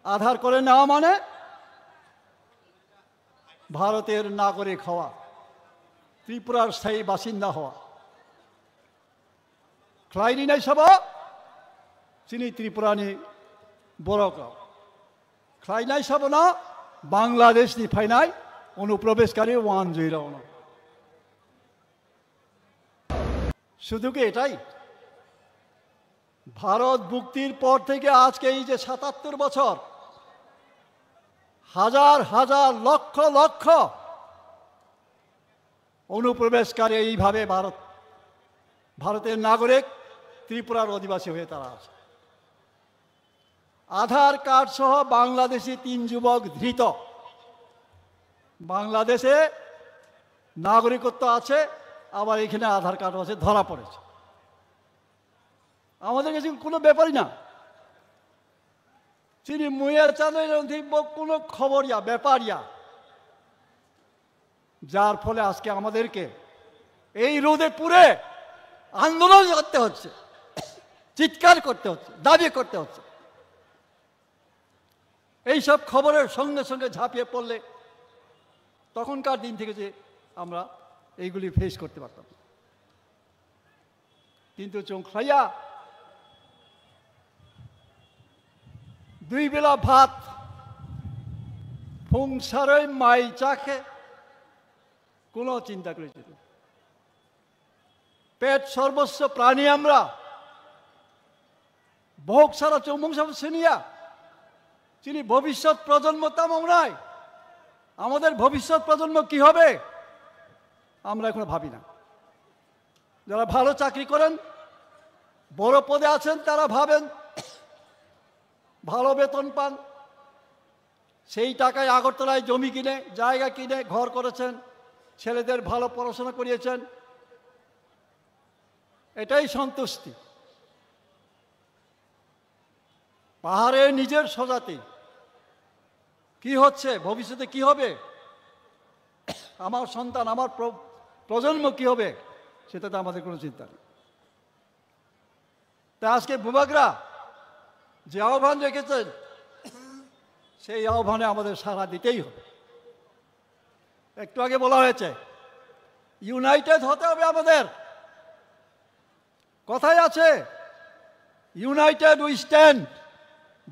আধার করে নেওয়া মানে ভারতের নাগরিক হওয়া, ত্রিপুরার স্থায়ী বাসিন্দা হওয়া। Khlaini nai sabo chini Tripura ni borok rok. Khlainai sabo no Bangladesh ni phainai অনুপ্রবেশকারী ওয়ান জিরো no. শুধু কি এটাই? ভারত মুক্তির পর থেকে আজকে এই যে সাতাত্তর বছর, হাজার হাজার, লক্ষ লক্ষ অনুপ্রবেশকারী এইভাবে ভারত, ভারতের নাগরিক, ত্রিপুরার অধিবাসী হয়ে তারা আছে। আধার কার্ড সহ বাংলাদেশি তিন যুবক ধৃত। বাংলাদেশে নাগরিকত্ব আছে, আবার এখানে আধার কার্ড আছে, ধরা পড়েছে। আমাদের কাছে কোনো ব্যাপারই না। Chini muya chanai rong thik bo kuno khobor ya, bepar ya. যার ফলে আজকে আমাদেরকে এই রোদে পুড়ে আন্দোলন করতে হচ্ছে, চিৎকার করতে হচ্ছে, দাবি করতে হচ্ছে। এইসব খবরের সঙ্গে সঙ্গে ঝাঁপিয়ে পড়লে তখনকার দিন থেকে যে আমরা এইগুলি ফেস করতে পারতাম। কিন্তু chwng khlaiya, dui bela bhat, phung saroi mai chakhe, kuno chinta kwrwi chwng. Pet sorboswo prani amra, bohok sara chwng mungsa siniya, chini bhobishyot projonmo tamo wngnai, amader bhobishyot projonmo ki hobe, amra ekhono bhabi na. যারা ভালো চাকরি করেন, বড় পদে আছেন, তারা ভাবেন, ভালো বেতন পান, সেই টাকায় আগরতলায় জমি কিনে, জায়গা কিনে, ঘর করেছেন, ছেলেদের ভালো পড়াশোনা করিয়েছেন, এটাই সন্তুষ্টি। পাহাড়ে নিজের স্বজাতি কি হচ্ছে, ভবিষ্যতে কি হবে, আমার সন্তান, আমার প্র-, প্রজন্ম কি হবে, সেটাতে আমাদের কোনো চিন্তা নেই। তা আজকে বুবাগরা যে আহ্বান রেখেছেন, সেই আহ্বানে আমাদের সাড়া দিতেই হবে। একটু আগে বলা হয়েছে, ইউনাইটেড হতে হবে আমাদের। কথায় আছে, "United we stand,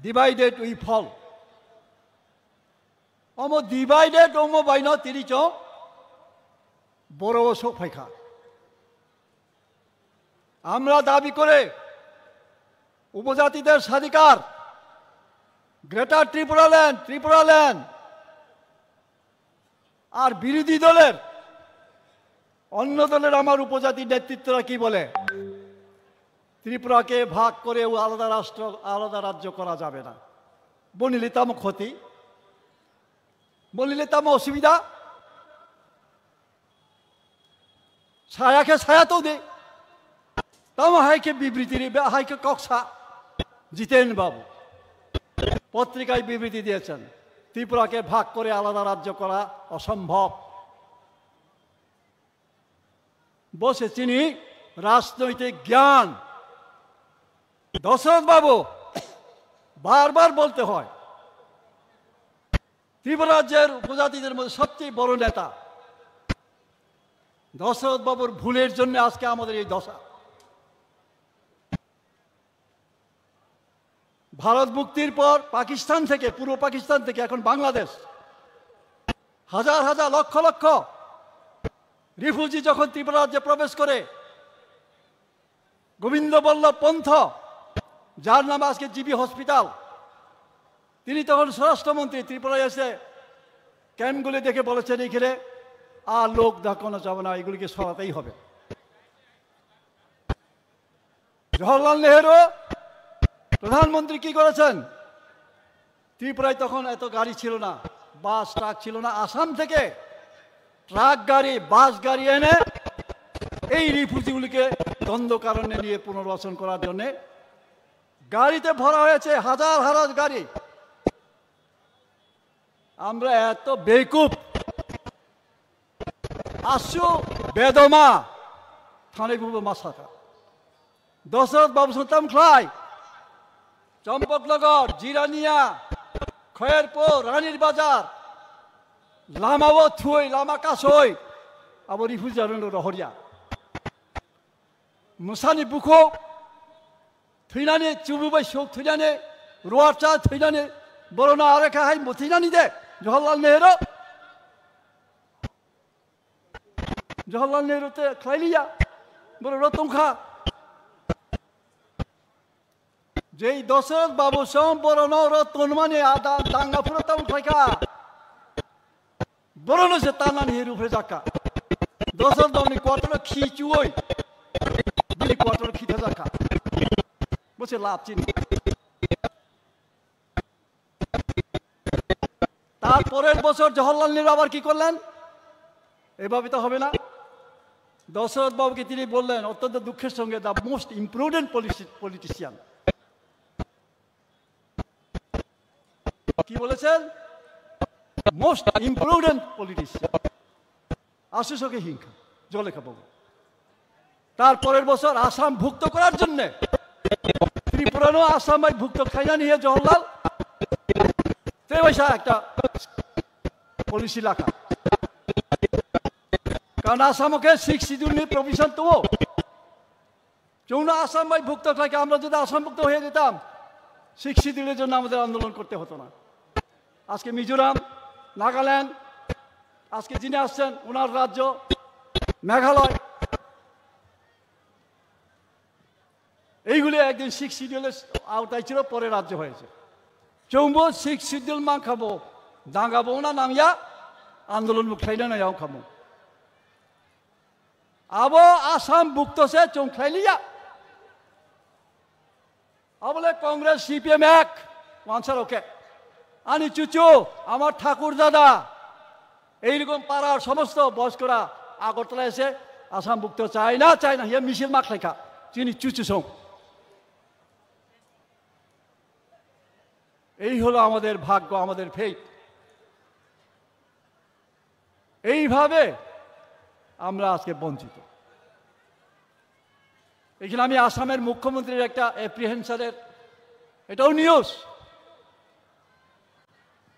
divided we fall." Omo divided omo baino tini chwng boro o sok phaikha. Amra dabi kore উপজাতিদের স্বাধিকার, গ্রেটার ত্রিপুরাল্যান্ড, ত্রিপুরাল্যান্ড। আর বিরোধী দলের, অন্য দলের আমার উপজাতি নেতৃত্বরা কি বলে, ত্রিপুরাকে ভাগ করে ও আলাদা রাষ্ট্র, আলাদা রাজ্য করা যাবে না। Bo nini tamo khoti? Bo nini tamo osubida? Saya khe saya to de. Tamo hai khe bibriti ri, hai khe koksa. জিতেন বাবু পত্রিকায় বিবৃতি দিয়েছেন, ত্রিপুরাকে ভাগ করে আলাদা রাজ্য করা অসম্ভব। বসে চিনি রাজনৈতিক জ্ঞান। দশরথ বাবু বারবার বলতে হয়, ত্রিপুরা রাজ্যের উপজাতিদের মধ্যে সবচেয়ে বড় নেতা দশরথ বাবুর ভুলের জন্য আজকে আমাদের এই দশা। ভারত মুক্তির পর পাকিস্তান থেকে, পূর্ব পাকিস্তান থেকে এখন বাংলাদেশ, হাজার হাজার, লক্ষ লক্ষ রিফিউজি যখন ত্রিপুরা রাজ্যে প্রবেশ করে, গোবিন্দ বল্লভ পন্থ, যার নাম আজকে জিবি হসপিটাল, তিনি তখন স্বরাষ্ট্রমন্ত্রী, ত্রিপুরায় এসে ক্যাম্পগুলি দেখে বলেছেন, "এখানে আর লোক দেখানো যাবে না, এগুলিকে সরাতেই হবে।" জওহরলাল নেহেরু প্রধানমন্ত্রী কি করেছেন? ত্রিপুরায় তখন এত গাড়ি ছিল না, বাস, ট্রাক ছিল না। আসাম থেকে ট্রাক গাড়ি, বাস গাড়ি এনে এই রিফিউজিগুলিকে দণ্ডকারণ্যে নিয়ে পুনর্বাসন করার জন্যে গাড়িতে ভরা হয়েছে, হাজার হাজার গাড়ি। আমরা এত বেকুব, আসু বেদমা, থানে বুবো মাসাকা। দশরথ বাবু সন্তান খ্লাই, চম্পকনগর, জিরানিয়া, খয়েরপুর, রানীর বাজার, লামাও থুই, লামা কাসই, abo রিফিউজি রহরিয়া। Musani bukhuk thwinani, chubu bai suk thwinani, ruarcha thwinani, borona are kha hai muthwinani de, Jawaharlal Nehru. Jawaharlal Nehru te khlailiya, borok rw tongkha. Jei Dosoroth Babu song borokno rw tonmani ada danga phuru tamo khlaikha. Borokno se tanani hiru phre jakha. Dosoroth Babu ni quarter o khi chuoi, bini quarter o khi tha jakha. Bo se lab chini. তার পরের বছর জওহরলাল নেহরু আবার কি করলেন? এভাবে তো হবে না। দশরথ বাবুকে তিনি বললেন, অত্যন্ত দুঃখের সঙ্গে, "The most imprudent policy-, politician." কি বলেছেন? "Most imprudent politician." Aswk soke hinkha, jole kha bobo. তার পরের বছর আসাম ভুক্ত করার জন্য ত্রিপুরানো আসাম ভাই ভুক্ত খাইনা নিয়ে জওহরলাল তেবাইসা একটা পলিসি রাখা। কারণ আসামকে সিক্স শিডিউল নিয়ে প্রভিশন তো চৌনা আসাম ভাই ভুক্ত থাকে, আমরা যদি আসাম ভুক্ত হয়ে যেতাম, সিক্স শিডিউলের জন্য আমাদের আন্দোলন করতে হতো না। আজকে মিজোরাম, নাগাল্যান্ড, আজকে যিনি আসছেন ওনার রাজ্য মেঘালয়, এইগুলি একদিন সিক্স শিডিউলের আওতায় ছিল, পরে রাজ্য হয়েছে। চৌম্বো সিক্স শিডিউল মাংখাবো, দাঙ্গাবো না নামিয়া আন্দোলন মুখলাইনা না খাবো। Abo Assam bukto se chwng khlai liya. Abole Congress, C P M ek, wansar oke. Ani chuchu, amar thakur dada, এইরকম পাড়ার সমস্ত বয়স্করা আগরতলা এসে আসাম ভুক্ত চায় না, চায় না, ইয়ে মিছিল মাখলাইখা, চিনি চুচু সং। এই হলো আমাদের ভাগ্য, আমাদের ফেট। এইভাবে আমরা আজকে বঞ্চিত। এখানে আমি আসামের মুখ্যমন্ত্রীর একটা অ্যাপ্রিহেনশনের, এটাও নিউজ,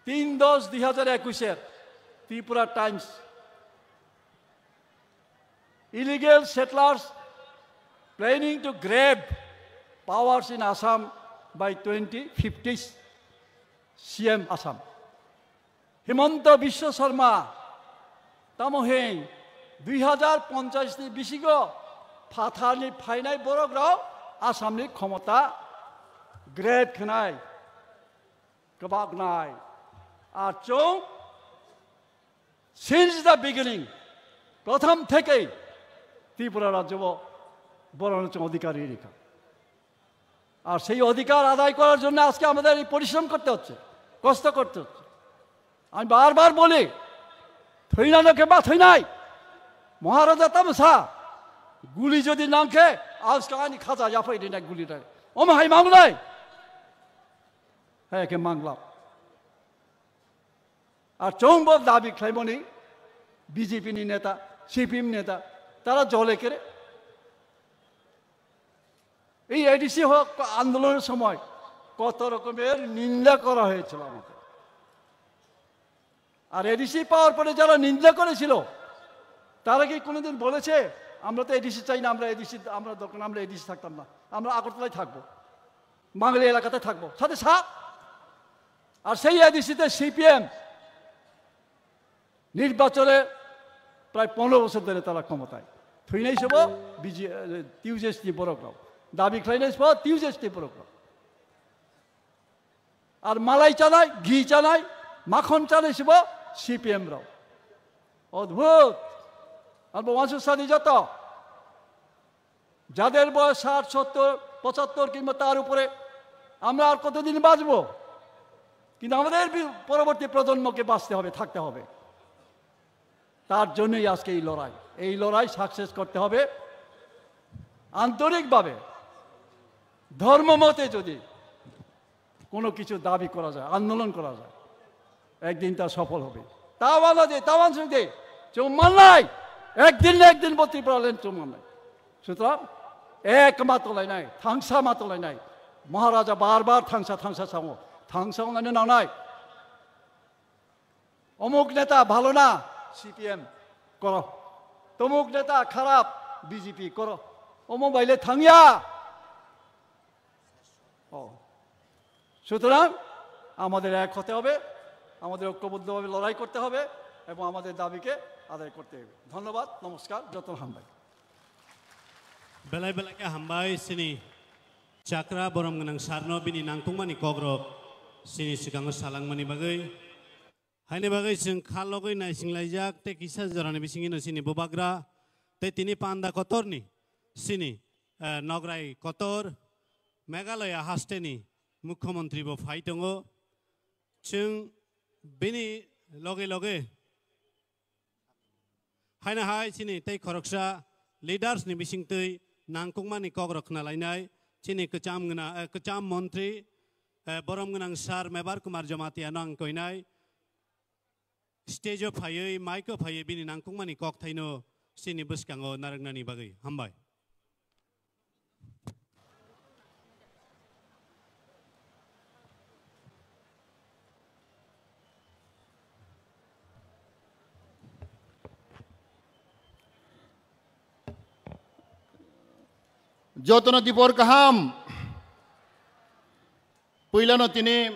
তিন দশ দুই হাজার একুশের Tripura Times, "Illegal settlers planning to grab powers in Assam by twenty fifty, C M Assam." Himanta Biswa Sarma, tamo hing, dui hajar ponchas ni bisingo phathar ni phainai borok rok Assam ni khomota grab khnai, kwbak nai. Ar chwng since the beginning, prothom thekei Tripura rajyo bo borok no chwng odhikar ri rikha. আর সেই অধিকার আদায় করার জন্য আজকে আমাদের এই পরিশ্রম করতে হচ্ছে, কষ্ট করতে হচ্ছে। আমি বারবার বলি, "Thwinano khe ba thwinai, Maharaja tamsa, guli jodi nangkhe, aska ani khaja yaphai rinai guli rai." Omo hai manglai? Hai khe mangla. Ar chwngbo dabi khlaimani B J P ni neta, C P M neta, tara jole kere. এই এডিসি হক আন্দোলনের সময় কত রকমের নিন্দা করা হয়েছিল আমাদের। আর এডিসি পাওয়ার পরে যারা নিন্দা করেছিল, তারা কি কোনোদিন বলেছে, "আমরা তো এডিসি চাই না, আমরা এডিসি, আমরা দরকার না, আমরা এডিসি থাকতাম না, আমরা আগরতলায় থাকবো, বাঙালি এলাকাতে থাকবো"? সাথে সা-, আর সেই এডিসিতে সিপিএম নির্বাচনে প্রায় পনেরো বছর ধরে তারা ক্ষমতায়। থুইনাই সব বিজি, টিউজেস নি বরক রাও। দাবি খাইনাই সব টিউজেস নি বরক রাও। Ar malai chanai, ghi chanai, makhon chanai sibo C P M rok. Odbhut. Ar bo wansuk sadi joto. যাদের বয়স ষাট, সত্তর, পঁচাত্তর কিংবা তার উপরে, আমরা আর কতদিন বাঁচবো? কিন্তু আমাদের বি-, পরবর্তী প্রজন্মকে বাঁচতে হবে, থাকতে হবে। তার জন্যই আজকে এই লড়াই। এই লড়াই সাকসেস করতে হবে আন্তরিকভাবে, ধর্ম মতে যদি কোনো কিছু দাবি করা যায়, আন্দোলন করা যায়, একদিন তা সফল হবে। Tawan de, tawan sung de, chumannai, একদিন না একদিন bo Tipraland chumannai. সুতরাং এক মা তলায় নাই, থাংসা মা তলায় নাই। মহারাজা বারবার থাংসা থাংসা সামো, থাংসা অন্যান্য না নাই। অমুক নেতা ভালো না, সিপিএম করো। তমুক নেতা খারাপ, বিজেপি করো। অমুক বাইলে থাংয়া। ও। সুতরাং আমাদের এক হতে হবে, আমাদের ঐক্যবদ্ধভাবে লড়াই করতে হবে এবং আমাদের দাবিকে আদায় করতে হবে। ধন্যবাদ, নমস্কার, যত হামবাই। Belai belai khe hambai chini chakra borom gwnang sarno bini nangkukmani kokrok chini swkango salangmani bagwi. Haini bagwi chwng kha logwi naisinglaijak tei kisa jorani bisingino chini bubagra tei tini panda kotorni chini, eh, nograi kotor Meghalaya hasteni mukhyamantri bo phai tongo. Chwng bini loge loge haino hai chini tei khoroksa leaders ni bisingtwi nangkukmani kokrok khna lainai chini kwcham gwnang, eh, kwcham montri, eh, borom gwnang sir Mebar Kumar Jamatia no ang koinai. Stage o phaiwi, mic o phaiwi bini nangkukmani kokthaino chini bwskango narwknani bagwi. Hambai. Jotono dipor kaham. Puilano tini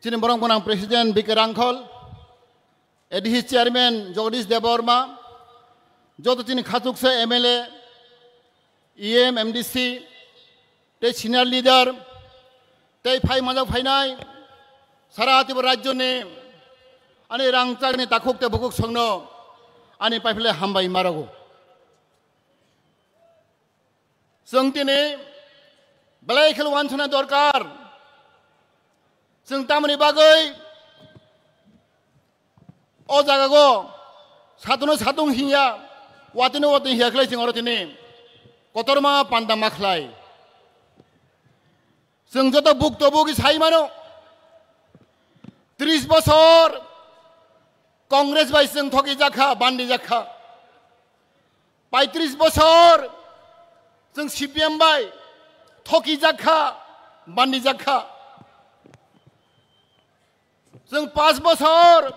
chini borok gwnang President B K Rangkhol, A D C Chairman Jagadish Debbarma, joto chini khachuksa M L A, E M, M D C, tei senior leader, tei phai majak phainai sara Tripura rajyoni ani rangchakni takhuk tei bukhuk songno ani paiphle hambai marogo. Chwng tini belai kheno uansukna dorkar. Chwng tamoni bagwi o jagago satono satung hinya, watino watwi hiya khlai chwng oro tini kotorma panda ma khlai. Chwng joto bukto bugi sai mano, tris bosor Congress bai chwng thoki jakha, bandi jakha. Paitris bosor chwng C P M bai thoki jakha, bandi jakha. Chwng pas bosor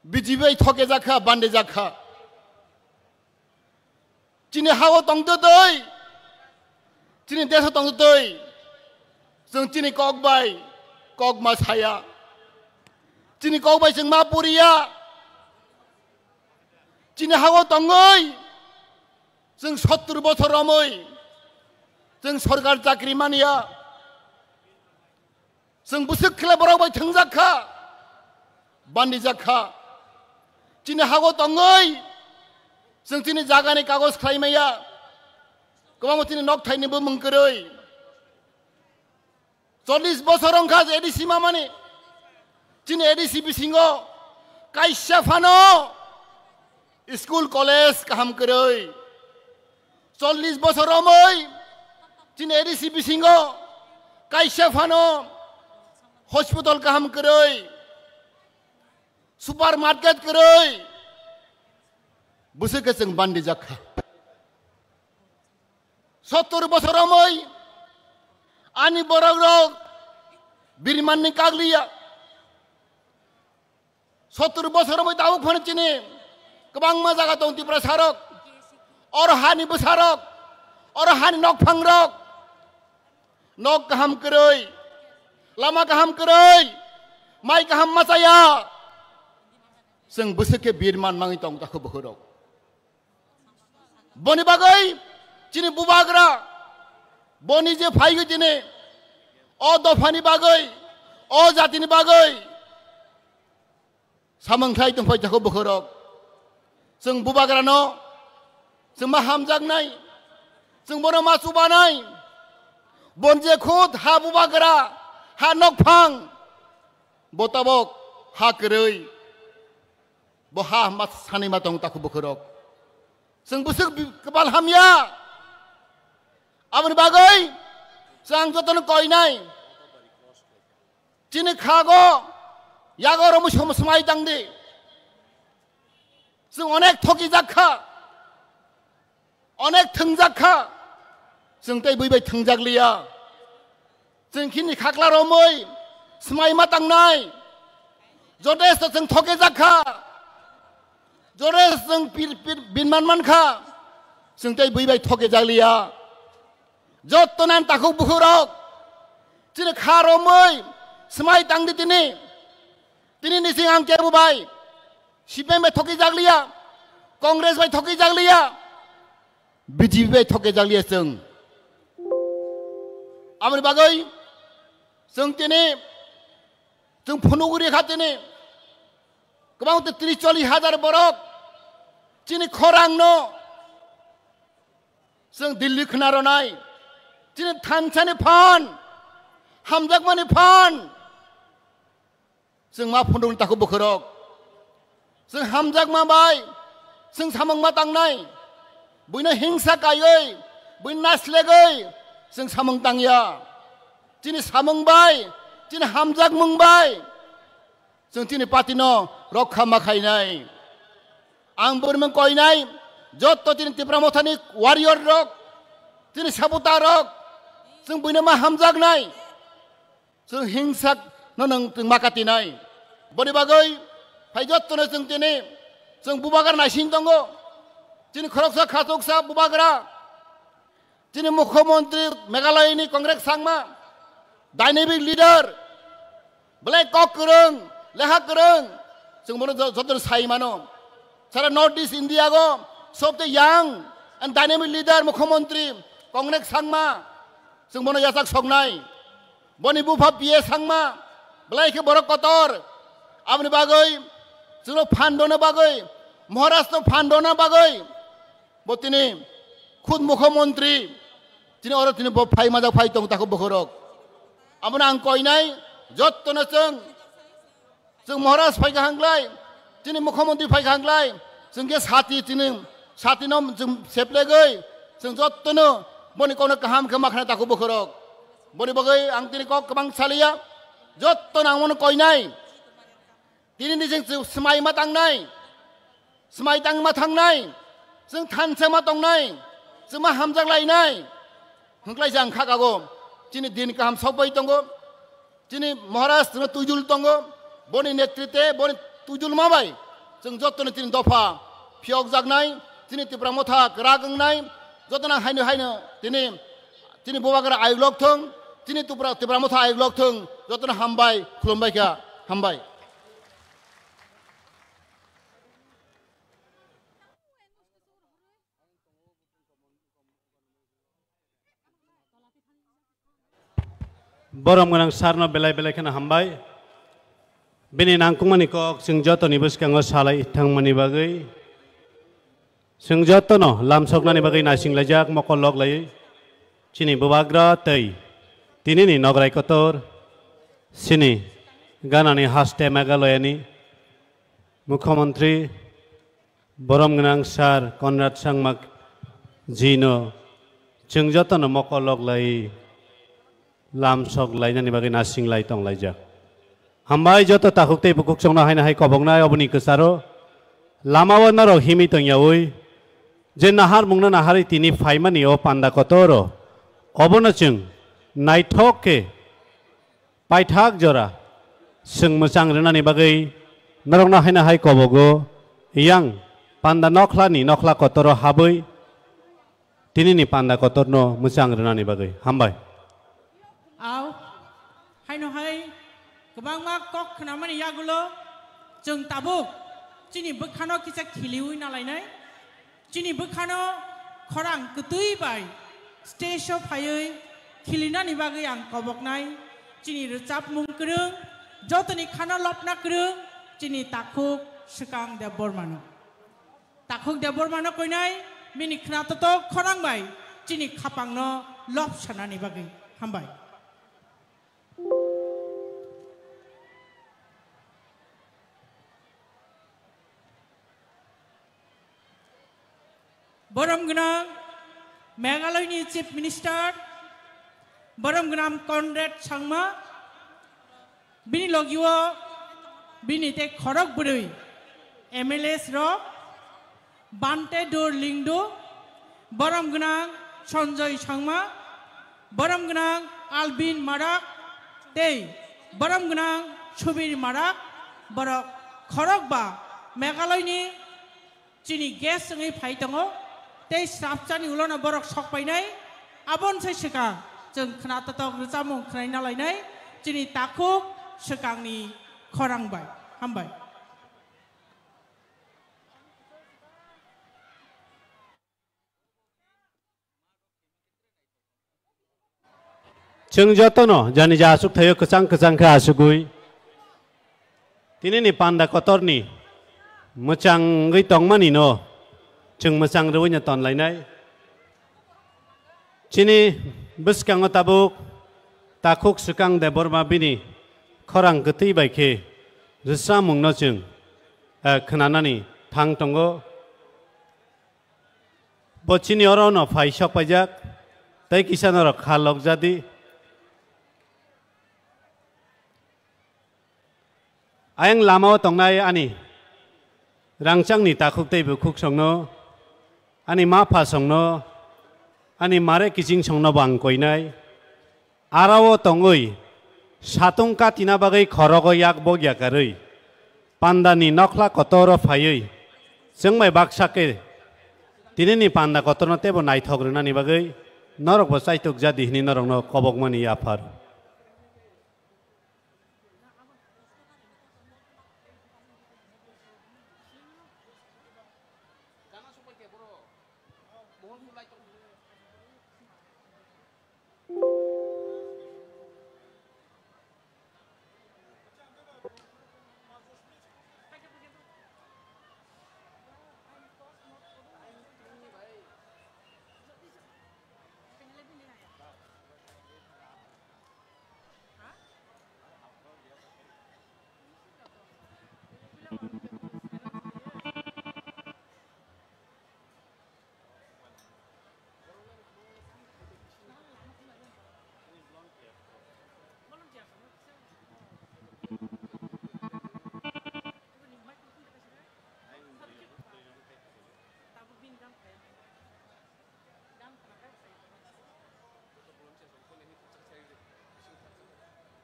B J P bai thoke jakha, bandi jakha. Chini hao tongtwtwi, chini deso tongtwtwi, chwng chini kok bai kok ma saya, chini kok bai chwng ma puriya, chini hao tongwi chwng sottur bochor romwi chwng sorkar chakri manya. Chwng bwswk khle borok bai thwngjak kha, bandijak kha. Chini hago tongwi chwng chini jagani kagoj khlai maya. Kwbangma chini nok thaini bumung kwrwi. Chollish bosor wngkha je A D C mamani. Chini A D C bisingo kaisa phano school, college kaham kwrwi. Chollish bosor romwi chini A D C bisingo kaisa phano hospital kaham kwrwi, super market kwrwi, bwswk khe chwng bandijak kha. Sottur bosor romwi ani borok rok birmanni kagliya. Sottur bosor romwi tabuk phano chini kwbangma jaga tong Tiprasa rok, oro hani bwsa rok, oro hani nokphang rok, nok kaham kwrwi, lama kaham kwrwi, mai kaham machaya. Chwng bwswk khe birman mangwi tong takhu bukhurok. Boni bagwi chini bubagra, boni je phaigwi chini O dophani bagwi, o jatini bagwi samung khlai tongphai jago bwkhorok. Chwng bubagrano chwng ma hamjaknai, chwng bono ma chubanai. Bonje khud ha bubagra, ha nokphang, bo tabok ha kwrwi, bo ha ma sanwi ma tong takhuk bwkhorok. Chwng bwswk bi-, kwbal hamya. Aboni bagwi chwng jotono koinai. Chini khago yago romwi som-, swmai tangdi. Chwng onek thokijak kha, onek thwngjak kha. Chwng tei bui bai thwngjak liya. Chwng khini khakla romwi swmai ma tangnai. Jotesto chwng thokijak kha. Jotesto chwng pir-, pir-, binman man kha. Chwng tei bui bai thokijak liya. Jotto nan takhuk bwkhorok chini kha romwi swmai tangdi tini. Tini nising ang kebo bai C P M bai thokijak liya, Congress bai thokijak liya, B J P bai thokijak liya chwng. Aboni bagwi chwng tini, chwng phunugwi rikha tini. Kwbang tei tris chollish hajar borok chini khorangno chwng Delhi khna rwnai. Chini thansani phan, hamjakmani phan. Chwng ma phunukni takhuk bwkhorok. Chwng hamjakma bai, chwng samung ma tangnai. Buino hingsa kaiwi, buino naslegwi, chwng samung tangya. Chini samung bai, chini hamjakmung bai, chwng chini party no rokha ma khainai. Ang burimung koinai, jotto chini Tipra Mothani warrior rok, chini sabuta rok, chwng buino ma hamjaknai. Chwng hingsak no nang chwng ma katinai. Boni bagwi phai jottono chwng tini chwng bubagra naising tongo. Chini khoroksa khachuksa bubagra. Chini mukhyamantri Meghalaya ni Congress sangma. Dynamic leader. Belai kok kwrwng, lekha kwrwng. Chwng bono jo-, jotono sai mano. Sara North East India go sobte young and dynamic leader mukhyamantri Congress sangma. Chwng bono yachak soknai. Boni bupha P A sangma, belai khe borok kotor. Aboni bagwi chwngno phan rwna bagwi, Maharashtra phan rwna bagwi bo tini khud mukhyamantri, tini oro tini bo phai majak phai tong takhuk bwkhorok. Abono ang koinai, jottono chwng Chwng Maharaj phai kaham glai, chini mukhyamantri phai kaham glai, chwng khe sati chini, sati no chwng seplegwi, chwng jottono boni kokno kaham khe ma khna takhuk bwkhorok. Boni bagwi ang tini kok kwbang saliya, jottono ang bono koinai. Tini ni chwng swmai ma tangnai, swmai tang ma thangnai, chwng thansa ma tongnai, chwng ma hamjak lainai. Hwnkhlai se ang kha kago, chini din kaham sokbai tongo. Chini Maharaj chwngno twijul tongo, boni netrite, boni twijulma bai chwng jottoni chini dopha phiyokjaknai, chini Tipra Motha kwrak wngnai, jotono haino haino tini, chini bubagra ayuk lok thung, chini Tipra, Tipra Motha ayuk lok thung, jotono hambai, khulumbai kha, hambai. Borom gwnang sir no belai belai kheno hambai. Bini nangkukmani kok chwng jotoni bwskango salai thangmani bagwi. Chwng jotono lamsoknani bagwi naisinglaijak mokol lok laiwi. Chini bubagra tei tinini nograi kotor. Chini ganani haste Meghalaya ni Mukhyamantri Borom gwnang sir Conrad Sangma ji no chwng jotono mokol lok lai lamsok lainani bagwi nasing lai tong laijak. Hambai joto takhuk tei bukhuk chwngno haino hai koboknai oboni kwcharo lama o norok himwi tongyaui je nahar mungno naharwi tini phaimani o panda kotoro obono chwng naithok khe paithak jora chwng mwchang rwnani bagwi norokno haino hai kobogo yang panda nokhlani nokhla kotoro habwi tinini panda kotorno mwchang rwnani bagwi. Hambai. Au, haino hai kwbangma kok khnamani yagulo chwng tabuk chini bwkhano kisa khiliwi nalainai. Chini bwkhano khorang kwtwi bai stage o phaiwi khilinani bagwi ang koboknai. Chini rwchapmung kwrwng, jotoni khana lobna kwrwng, chini takhuk Swkang Debbarmano. Takhuk Debbarmano koinai, bini khna totok khorang bai chini khapangno lob sanani bagwi. Hambai. Borom gwnang Meghalaya ni Chief Minister, borom gwnang Conrad Sangma, bini logio bini tei khorok bwrwi M L As rok, Bante Dur Lingdu, borom gwnang Sanjoy Sangma, borom gwnang Albin Marak tei borom gwnang Subir Marak, borok khorokba Meghalaya ni chini guest wngwi phai tongo tei swrapchani ulono borok sok painai. Aboni sai swkang chwng khna totok rwchapmung khwnai nalainai chini takhuk swkangni khorang bai. Hambai. Chwng jotono jani ja aswk thaio kwchang kwchang khe aswgwi tinini panda kotorni mwchangwi tongmani no chwng mwchang rwino tonlainai. Chini bwskango tabuk takhuk Swkang Debbarma bini khorang kwtwi bai khe rwchapmungno chwng, eh, khwnanani thang tongo. Bo chini oro no phai sok paijak, tei kisa norok kha lok jadi. Ayang lamao tongnai ani rangchakni takhuk tei bukhuk songno, ani ma pha songno, ani mare kiching songno bo ang koinai. Arao tongwi satung katina bagwi khorogo yak bok yakarwi pandani nokhla kotoro phaiwi chwngbai baksa khe tinini panda kotorno teibo naithok rwnani bagwi norokbo chaitok jadi hwnwi norokno kobokmani yaphar.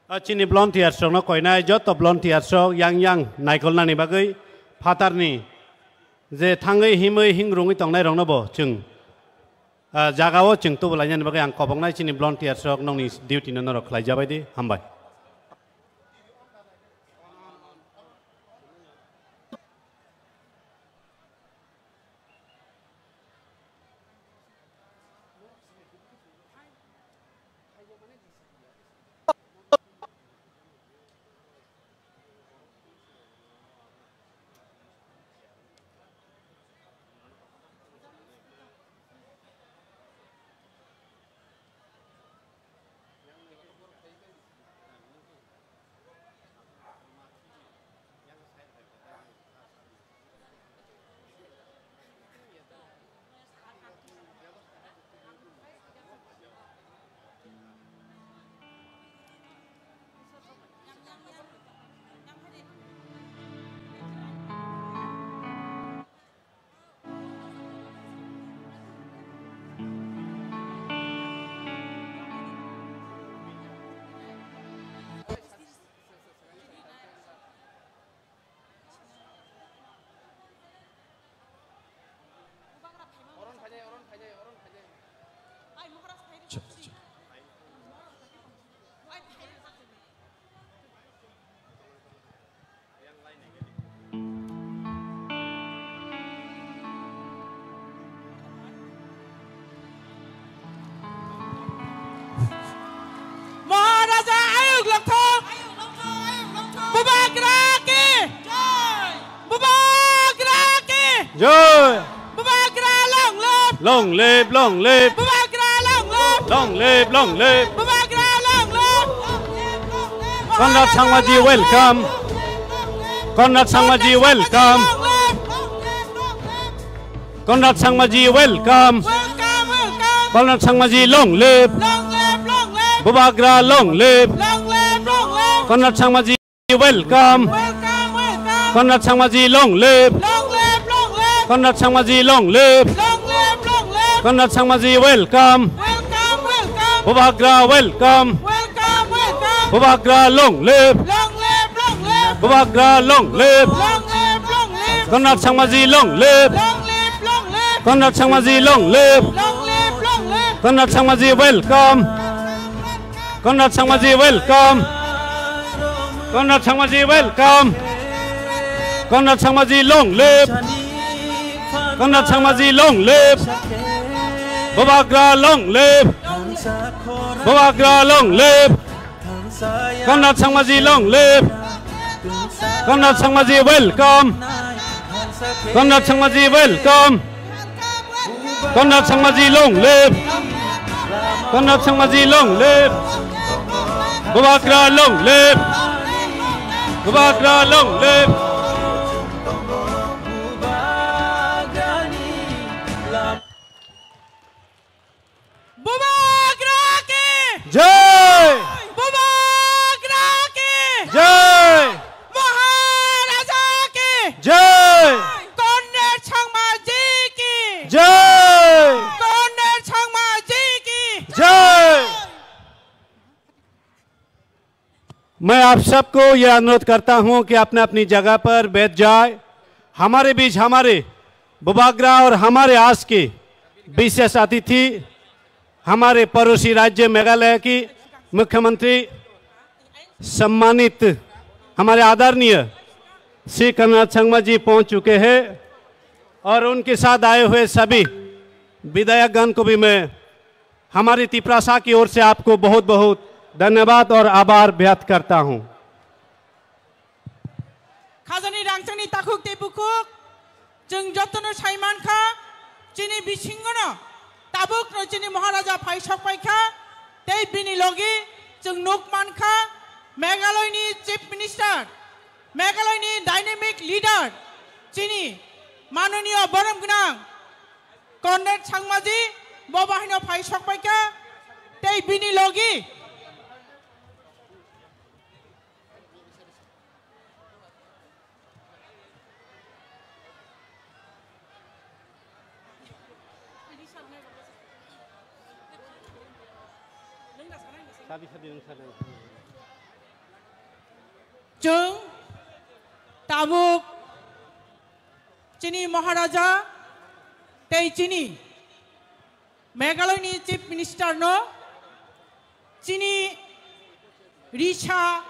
A chini volunteers rokno koinai joto volunteers rok yang yang naikolnani bagwi phatarni je thangwi himwi hingrungwi tongnai rokno bo chwng, ah, jagao chwng tubulainani bagwi ang koboknai chini volunteers rok nokni duty no norok khlai jabai di, hambai. Bubagra ki! Jai! Bubagra long live! Long live, long live! Bubagra long live! Long live, long live! Bubagra long live! Conrad Sangmaji, welcome. Conrad Sangmaji, welcome. Conrad Sangmaji, welcome. Welcome, welcome. Conrad Sangmaji, long live. Long live, long live. Bubagra, long live. Long live, long live. Conrad Sangmaji, welcome. Welcome, welcome. Conrad Sangmaji, long live. Long live, long live. Conrad Sangmaji, long live. Long live, long live. Conrad Sangmaji, welcome. Welcome, welcome. Bubagra, welcome. Welcome, welcome. Bubagra, long live. Long live, long live. Bubagra, long live. Long live, long live. Conrad Sangmaji, long live. Long live, long live. Conrad Sangmaji, long live. Long live, long live. Conrad Sangmaji, welcome. Conrad Sangmaji, welcome. Conrad Sangmaji, welcome. Conrad Sangmaji, long live. Conrad Sangmaji, long live. Bubagra, long live. Bubagra, long live. Conrad Sangmaji, long live. Conrad Sangmaji, welcome. Conrad Sangmaji, welcome. Conrad Sangmaji, long live. Conrad Sangmaji, long live. Bubagra, long live. Bubagra, long live. Bubagra ki! Jai! Bubagra ki! Jai! Maharaja ki! Jai! Conrad Sangmaji ki! Jai! Conrad Sangmaji ki! Jai! मैं आप सबको यह अनुरोध करता हूं कि अपने अपनी जगह पर बैठ जाए। हमारे बीच हमारे बुबाग्रा और हमारे आज के विशेष अतिथि, हमारे पड़ोसी राज्य मेघालय की मुख्यमंत्री सम्मानित हमारे आदरणीय श्री कन्हैया संगमा जी पहुंच चुके हैं और उनके साथ आए हुए सभी विधायकगण को भी मैं हमारी तिपरासा की ओर से आपको बहुत बहुत धन्यवाद और आभार व्यक्त करता हूं। Khajani rangchakni takhuk tei bukhuk, chwng jotono sai mankha, chini bisingono tabukno chini Maharaja phai sokpaikha, tei bini logi chwng nuk mankha, Meghalaya ni Chief Minister, Meghalaya ni dynamic leader, chini manoniyo borom gwnang Conrad Sangmaji bo bahaino phai sokpaikha, tei bini logi chwng tabuk chini Maharaja tei chini Meghalaya ni Chief Minister no chini risa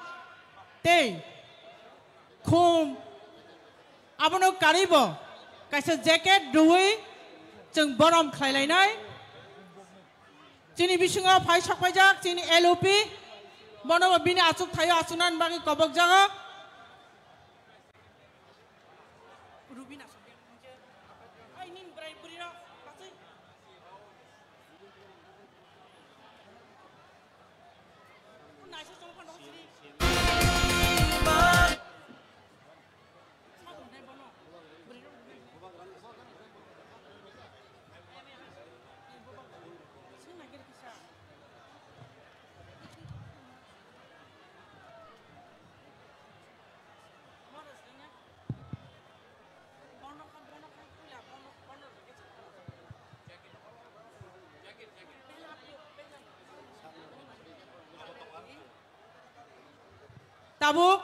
tei khum abono karwi bo kaisa jacket rwui chwng borom khlai lainai. Chini bisingo phai sokpaijak chini L O P, bono bo bini achuk thaio achuknani bagwi kobokjago. Rubina sokya. Ai, nini bwrai bwrwi rok, aswk. Naisik chwng phano sri. Sabunai bono. Bwrwi rok. Swng nai kisa. Tabuk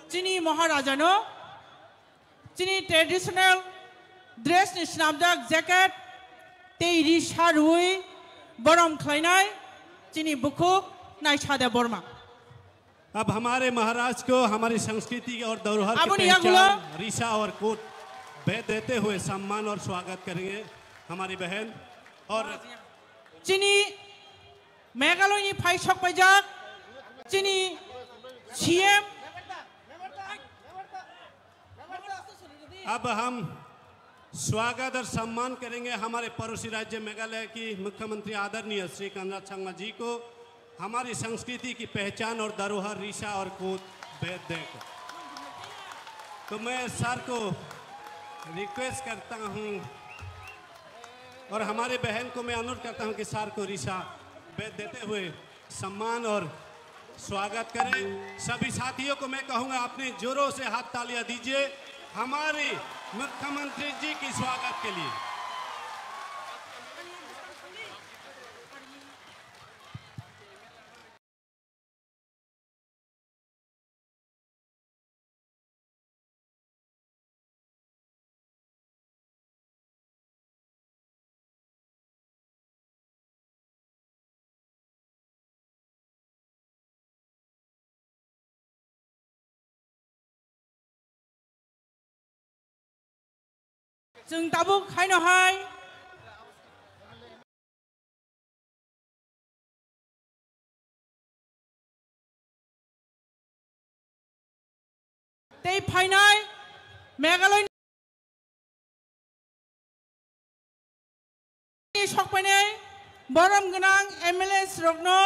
chini Maharajano chini traditional dress ni swnamjak jacket tei ri sa rwui borom khlainai chini bukhuk Naisade Borma. अब हमारे महाराज को हमारी संस्कृति और धरोहर की Aboni पहचान, yagulo। रिसा और कोट भेद देते हुए सम्मान और स्वागत करेंगे हमारी बहन। और Chini Meghalaya ni phai sokpaijak chini C M, अब हम स्वागत और सम्मान करेंगे हमारे पड़ोसी राज्य मेघालय की मुख्यमंत्री आदरणीय श्री कोनराड संगमा जी को, हमारी संस्कृति की पहचान और धरोहर ऋषा और कूथ भेद देकर। तो मैं सर को रिक्वेस्ट करता हूँ और हमारे बहन को मैं अनुरोध करता हूँ कि सर को ऋषा भेद देते हुए सम्मान और स्वागत करें। सभी साथियों को मैं कहूँगा, अपने जोरों से हाथ तालियां दीजिए हमारे मुख्यमंत्री जी की स्वागत के लिए। Chwng tabuk haino hai tei phainai Meghalaya ni sokphainai borom gwnang M L As rokno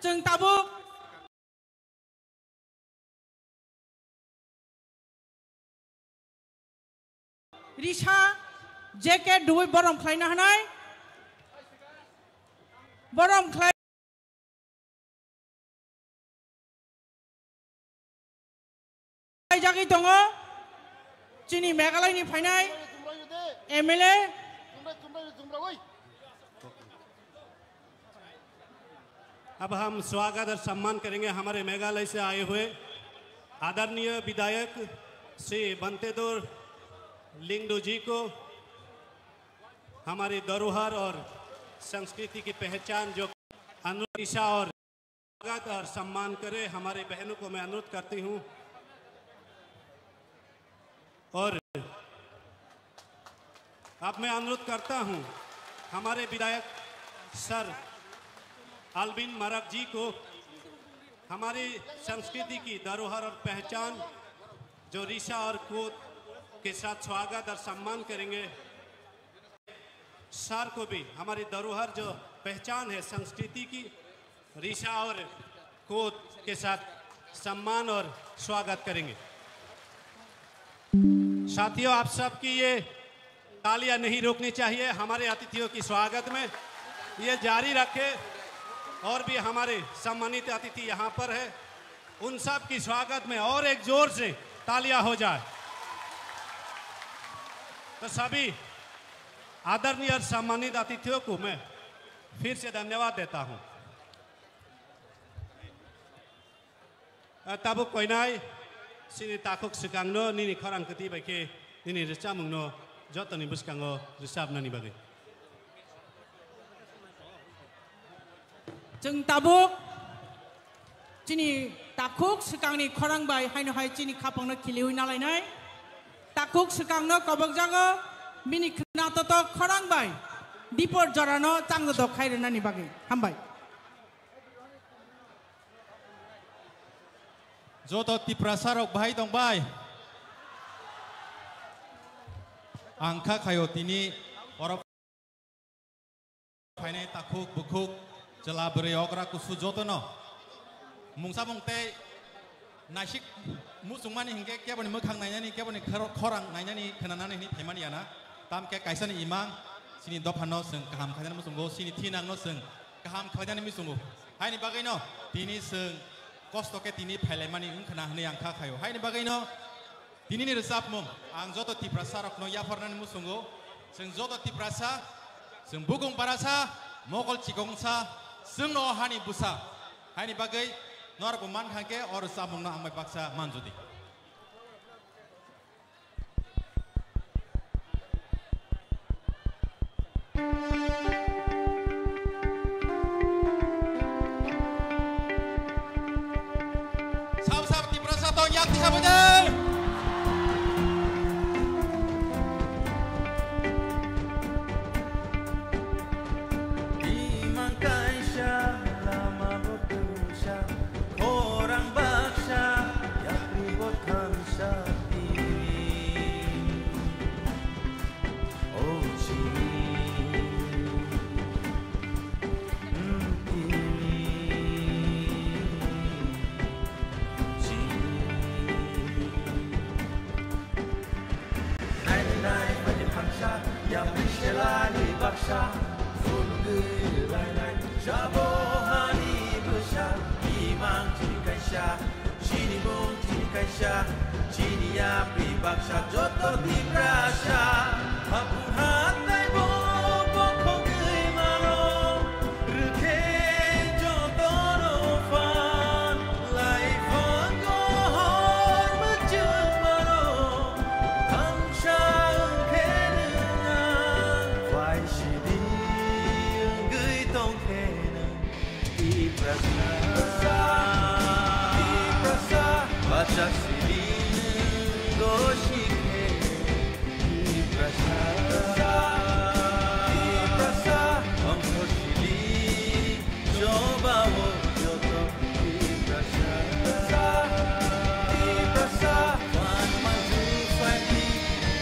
chwng tabuk Risa J K Dubui borom khlaina hanai. Borom khlai jagwi tongo chini Meghalaya ni phainai M L A. अब हम स्वागत और सम्मान करेंगे हमारे मेघालय से आए हुए आदरणीय विधायक श्री बंतेदोर लिंगडो जी को, हमारी धरोहर और संस्कृति की पहचान जो अनुराग ईशा और स्वागत और सम्मान करें। हमारे बहनों को मैं अनुरोध करती हूँ और अब मैं अनुरोध करता हूं हमारे विधायक सर अल्विन मारक जी को हमारी संस्कृति की धरोहर और पहचान जो रिसा और कूथ के साथ स्वागत और सम्मान करेंगे। सर को भी हमारी धरोहर जो पहचान है संस्कृति की, रिसा और कूथ के साथ सम्मान और स्वागत करेंगे। साथियों, आप सबकी ये तालियां नहीं रुकनी चाहिए हमारे अतिथियों की स्वागत में, ये जारी रखें। और भी हमारे सम्मानित अतिथि यहाँ पर है, उन सब की स्वागत में और एक जोर से तालियां हो जाए। तो सभी आदरणीय और सम्मानित अतिथियों को मैं फिर से धन्यवाद देता हूं। Ah, tabuk koinai, chini takhuk swkangno nini khorang kwtwi bai khe nini rwchapmungno jotoni bwskango rwchapnani bagwi. Chwng tabuk chini takhuk swkangni khorang bai haino hai chini khapangno khiliwi nalainai. Takhuk swkangno kobokjago bini khwnatotok khorang bai dipor jorano changdodok khai rwnani bagwi. Hambai. Joto Tiprasa rok bahai tong bai? Ang kha khaio tini oro phainai takhuk bukhuk chwla bwrwi okra kusu jotono mungsa mung tei naisik muchungmani hinkhe keboni mwkhang nainani, keboni khor-, khorang nainani, khwnanani hwnwi phaimani yana. Tamkhe kaisani imang chini dophano chwng kaham khainani muchungo, chini thinangno chwng kaham khlainani muchungo. Haini bagwino tini chwng kosto khe tini phailaimani wngkhwna hwnwi ang kha khaio. Haini bagwino tinini rwchapmung ang joto Tiprasa rokno yapharnani muchungo. Chwng joto Tiprasa, chwng bukung barasa, mokol chikongsa, chwngno o hani bwsa. Haini bagwi norokbo mankha khe o rwchapmungno ang bai baksa manjodi. Sab sab Tiprasa tong yak tisa bwdai. Imang kaisa lama bo tungsa, khorang baksa, ya Phunugwi rwlainai jabo hani bwsa, imang chini kaisa, chini mung chini kaisa, chini yapri baksa joto Tiprasa. Haphung hathai bo bokhogwi mano, rwkhe jotono phan, laiphang gohor mwchwng mano, thansa wngkhe nwng ang, waisidi wngwi tongkhe nwng. Tiprasa, Tiprasa, bacha sidi gosikhe. Tiprasa, Tiprasa, ongkhor sidi, choba o joto. Tiprasa, Tiprasa, wan manju phaidi,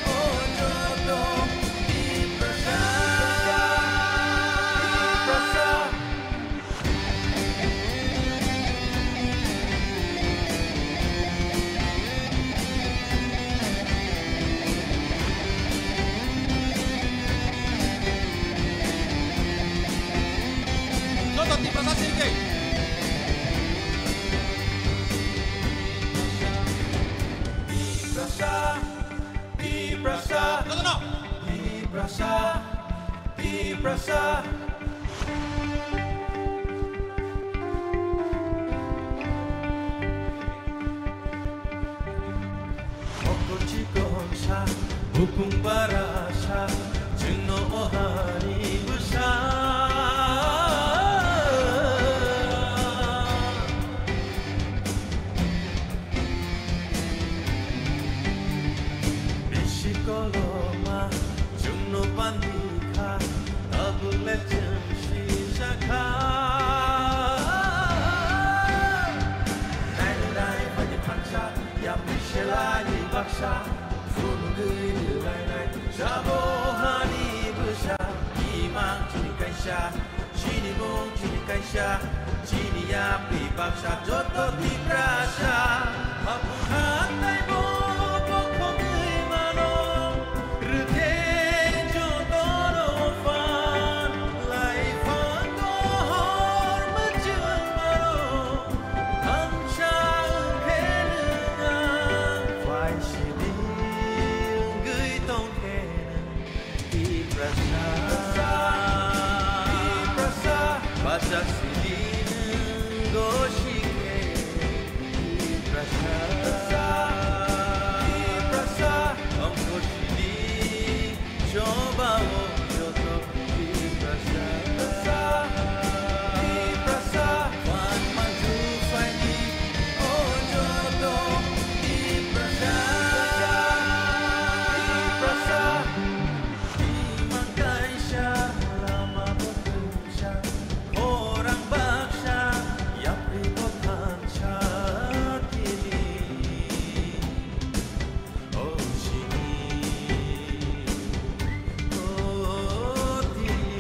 o joto. Tiprasa, Tiprasa. Joto Tiprasa sirkhe. Tiprasa, Tiprasa, jotono. Tiprasa, Tiprasa. Mokol chikonsa, bukung barasa, chwngno o hani bwsa. Bisi koloma chwngno pandikha, tabuk le chwng sijakha. Nainai nainai phaidi thansa, yapri selai baksa, phunugwi rwlainai jabo hani bwsa, imang chini kaisa. Chini mung chini kaisa, chini yapri baksa joto Tiprasa. Haphung hathai bo bokhogwi mano, rwkhe jotono phan, laiphang gohor mwchwng mano, thansa wngkhe nwng ang, waisidi wngwi tongkhe nwng. Tiprasa, Tiprasa, bacha sidi nwng gosikhe. Tiprasa, Tiprasa, ongkhor sidi, choba o joto. Tiprasa, Tiprasa, wan manju phaidi, o joto. Tiprasa, Tiprasa. Imang kaisa, lama bo kwchang, khorang baksa, yapri bo thansa tini. O chini, o tini.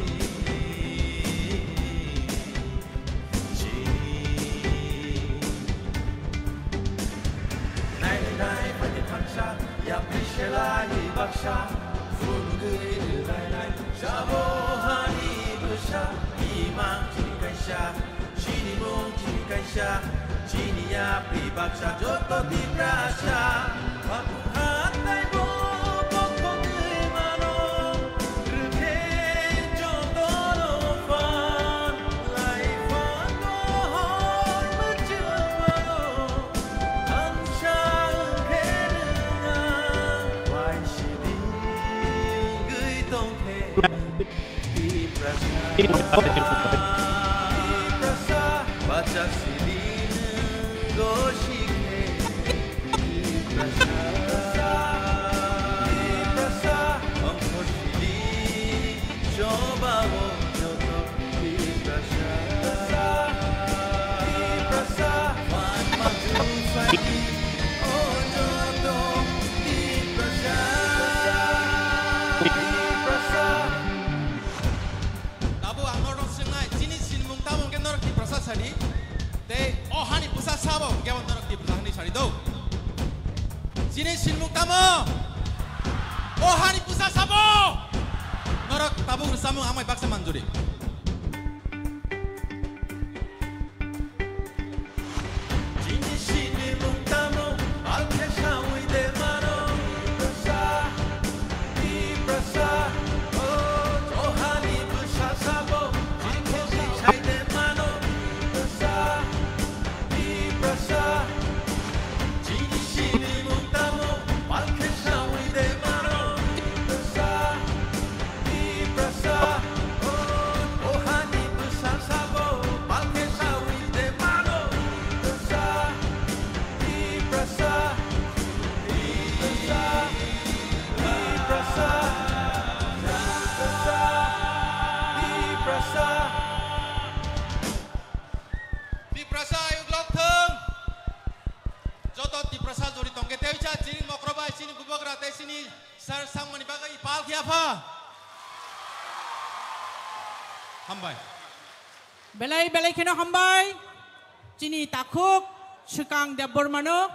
Nainai nainai phaidi thansa, yapri selai baksa, phunugwi rwlainai jabo hani bwsa, imang chini kaisa, chini mung chini kaisa, chini yapri baksa joto Tiprasa. Haphung hathai bo bokhogwi mano, rwkhe jotono phan, laiphang gohor mwchwng mano, thansa wngkhe nwng ang, waisidi wngwi tongkhe nwng. Tiprasa, Tiprasa, bacha sidi nwng gosikhe. Tiprasa, Tiprasa, ongkhor sidi, choba o joto. Tiprasa, Tiprasa, wan manju phaidi, o joto. Tiprasa, Tiprasa. Tabuk ang norok swngnai, chini sinimung tamo hwnkhe norok Tiprasa sadi? Tei o hani bwsa sabo hwnkhe bo norok Tiprasa hwnwi sadi do? Chini sinimung tamo? O hani bwsa sabo? Tabuk rwchapmung amai baksa manjuri. Tiprasa ayuk lok thung. Joto Tiprasa jori tongkhe tei cha chini mokro bai chini bubagra tei chini sir sangmani bagwi pal khiya pha. Hambai. Belai belai kheno hambai. Chini takhuk Swkang Debbarmano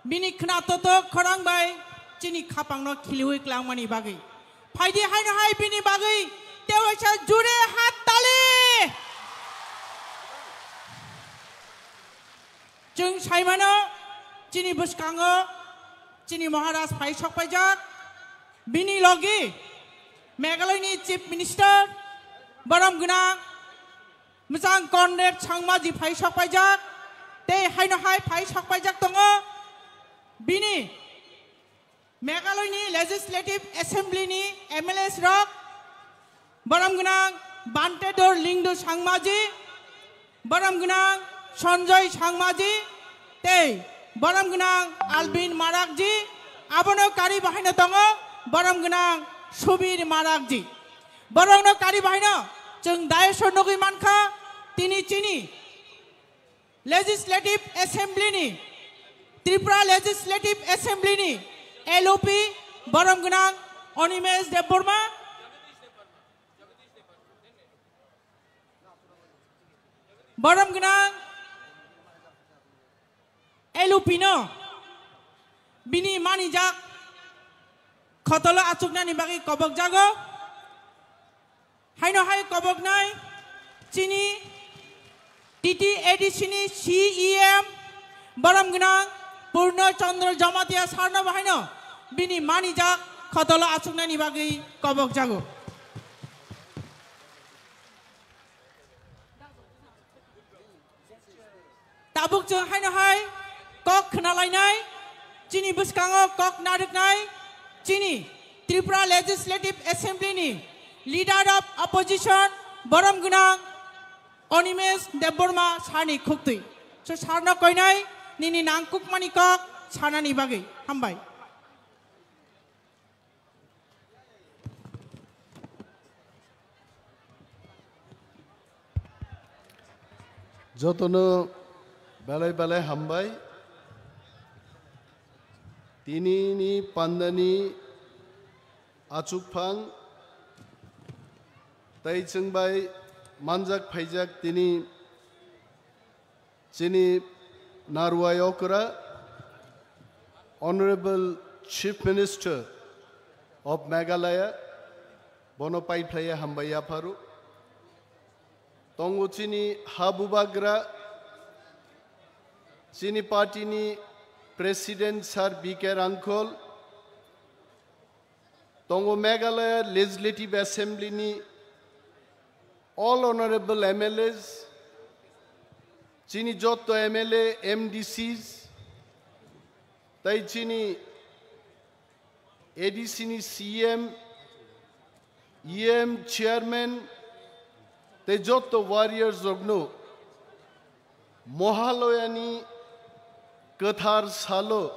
bini khna totok khorang bai chini khapangno khiliwi klangmani bagwi. Phaidi haino hai bini bagwi tewaisa jure hat tali. Chwng saimano chini bwskango chini Maharaj phai sokpaijak. Bini logi Meghalaya ni Chief Minister borom gwnang Mwchang Conrad Sangmaji phai sokpaijak. Tei haino hai phai sokpaijak tongo. Bini Meghalaya ni Legislative Assembly ni M L As rok, borom gwnang Bantedor Lingdo Sangmaji, borom gwnang Sanjoy Sangmaji, tei borom gwnang Albin Marakji, abono kari bahaino tongo borom gwnang Subir Marakji. Borokno kari bahaino chwng dais o nugwi mankha, tini chini Legislative Assembly ni, Tripura Legislative Assembly ni L O P borom gwnang Animesh Debbarma, borom gwnang L O P no bini manijak khotolo achuknani bagwi kobokjago. Haino hai koboknai chini T T A D C ni C E M borom gwnang Purno Chandra Jamatia sarno bahaino bini manijak khotolo achuknani bagwi kobokjago. Tabuk chwng haino hai kok khna lainai, chini bwskango kok narwknai, chini Tripura Legislative Assembly ni Leader of Opposition borom gwnang Animesh Debbarma sarni khuktwi. So sarno koinai nini nangkukmani kok sanani bagwi. Hambai. Jotono belai belai hambai. Tinini pandani achukphang tei chwngbai manjak phaijak tini chini narwai okra Honorable Chief Minister of Meghalaya, bono paiphlaiya hambai yapharu. Tongo chini ha bubagra, chini party ni President Sir B K Rangkhol, tongo Meghalaya Legislative Assembly ni all honorable M L As, chini jotto M L A, M D Cs, tei chini A D C ni C M, E M, Chairman, tei jotto warriors rokno Mohaloyani kwthar salo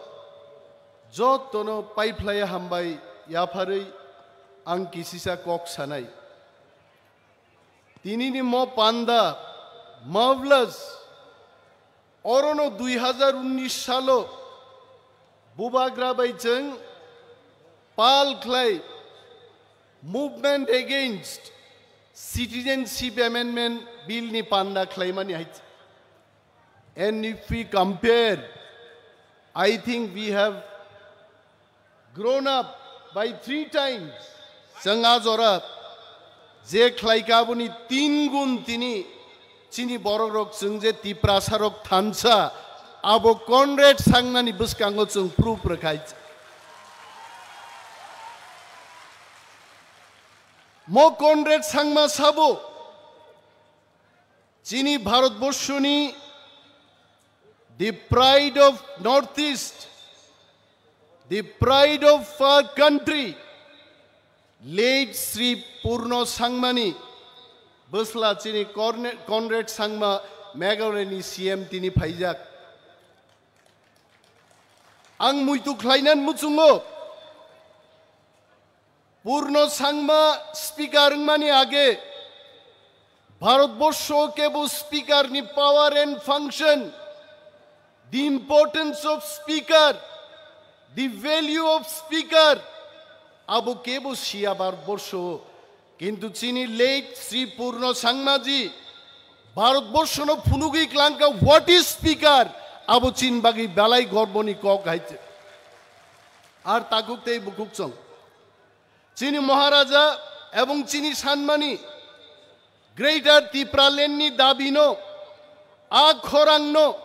jottono paiphlaiya hambai yapharwi ang kisisa kok sanai. Tinini mo panda, Mavlas, orono dui hazar unnish salo bubagra bai chwng pal khlai Movement Against Citizenship Amendment Bill ni panda khlaimani hai. And if we compare, I think we have grown up by three times. Chwng a jora Je khlaika aboni tin gun tini chini borok rok chwng je Tiprasa rok thansa abo Conrad Sangmani bwskango chwng proof rwkhai. Mo Conrad Sangma sabo chini Bharatborshoni the pride of Northeast, the pride of our country, late Sri Purno Sangmani bwsla chini Corne-, Conrad Sangma Meghalayani C M tini phaijak. Ang muitu khlainan muchungo. Purno Sangma speaker wngmani age Bharatborsho kebo speaker ni power and function, the importance of speaker, the value of speaker, abo kebo siya Bharatborsho. Kintu chini late Sri Purno Sangmaji Bharatborshono phunugwi klangka what is speaker, abo chin bagwi belai gorboni kok hai. Ar takhuk tei bukhuk chwng. Chini Maharaja ebong chini sanmani Greater Tipraland ni dabi no, a khorang no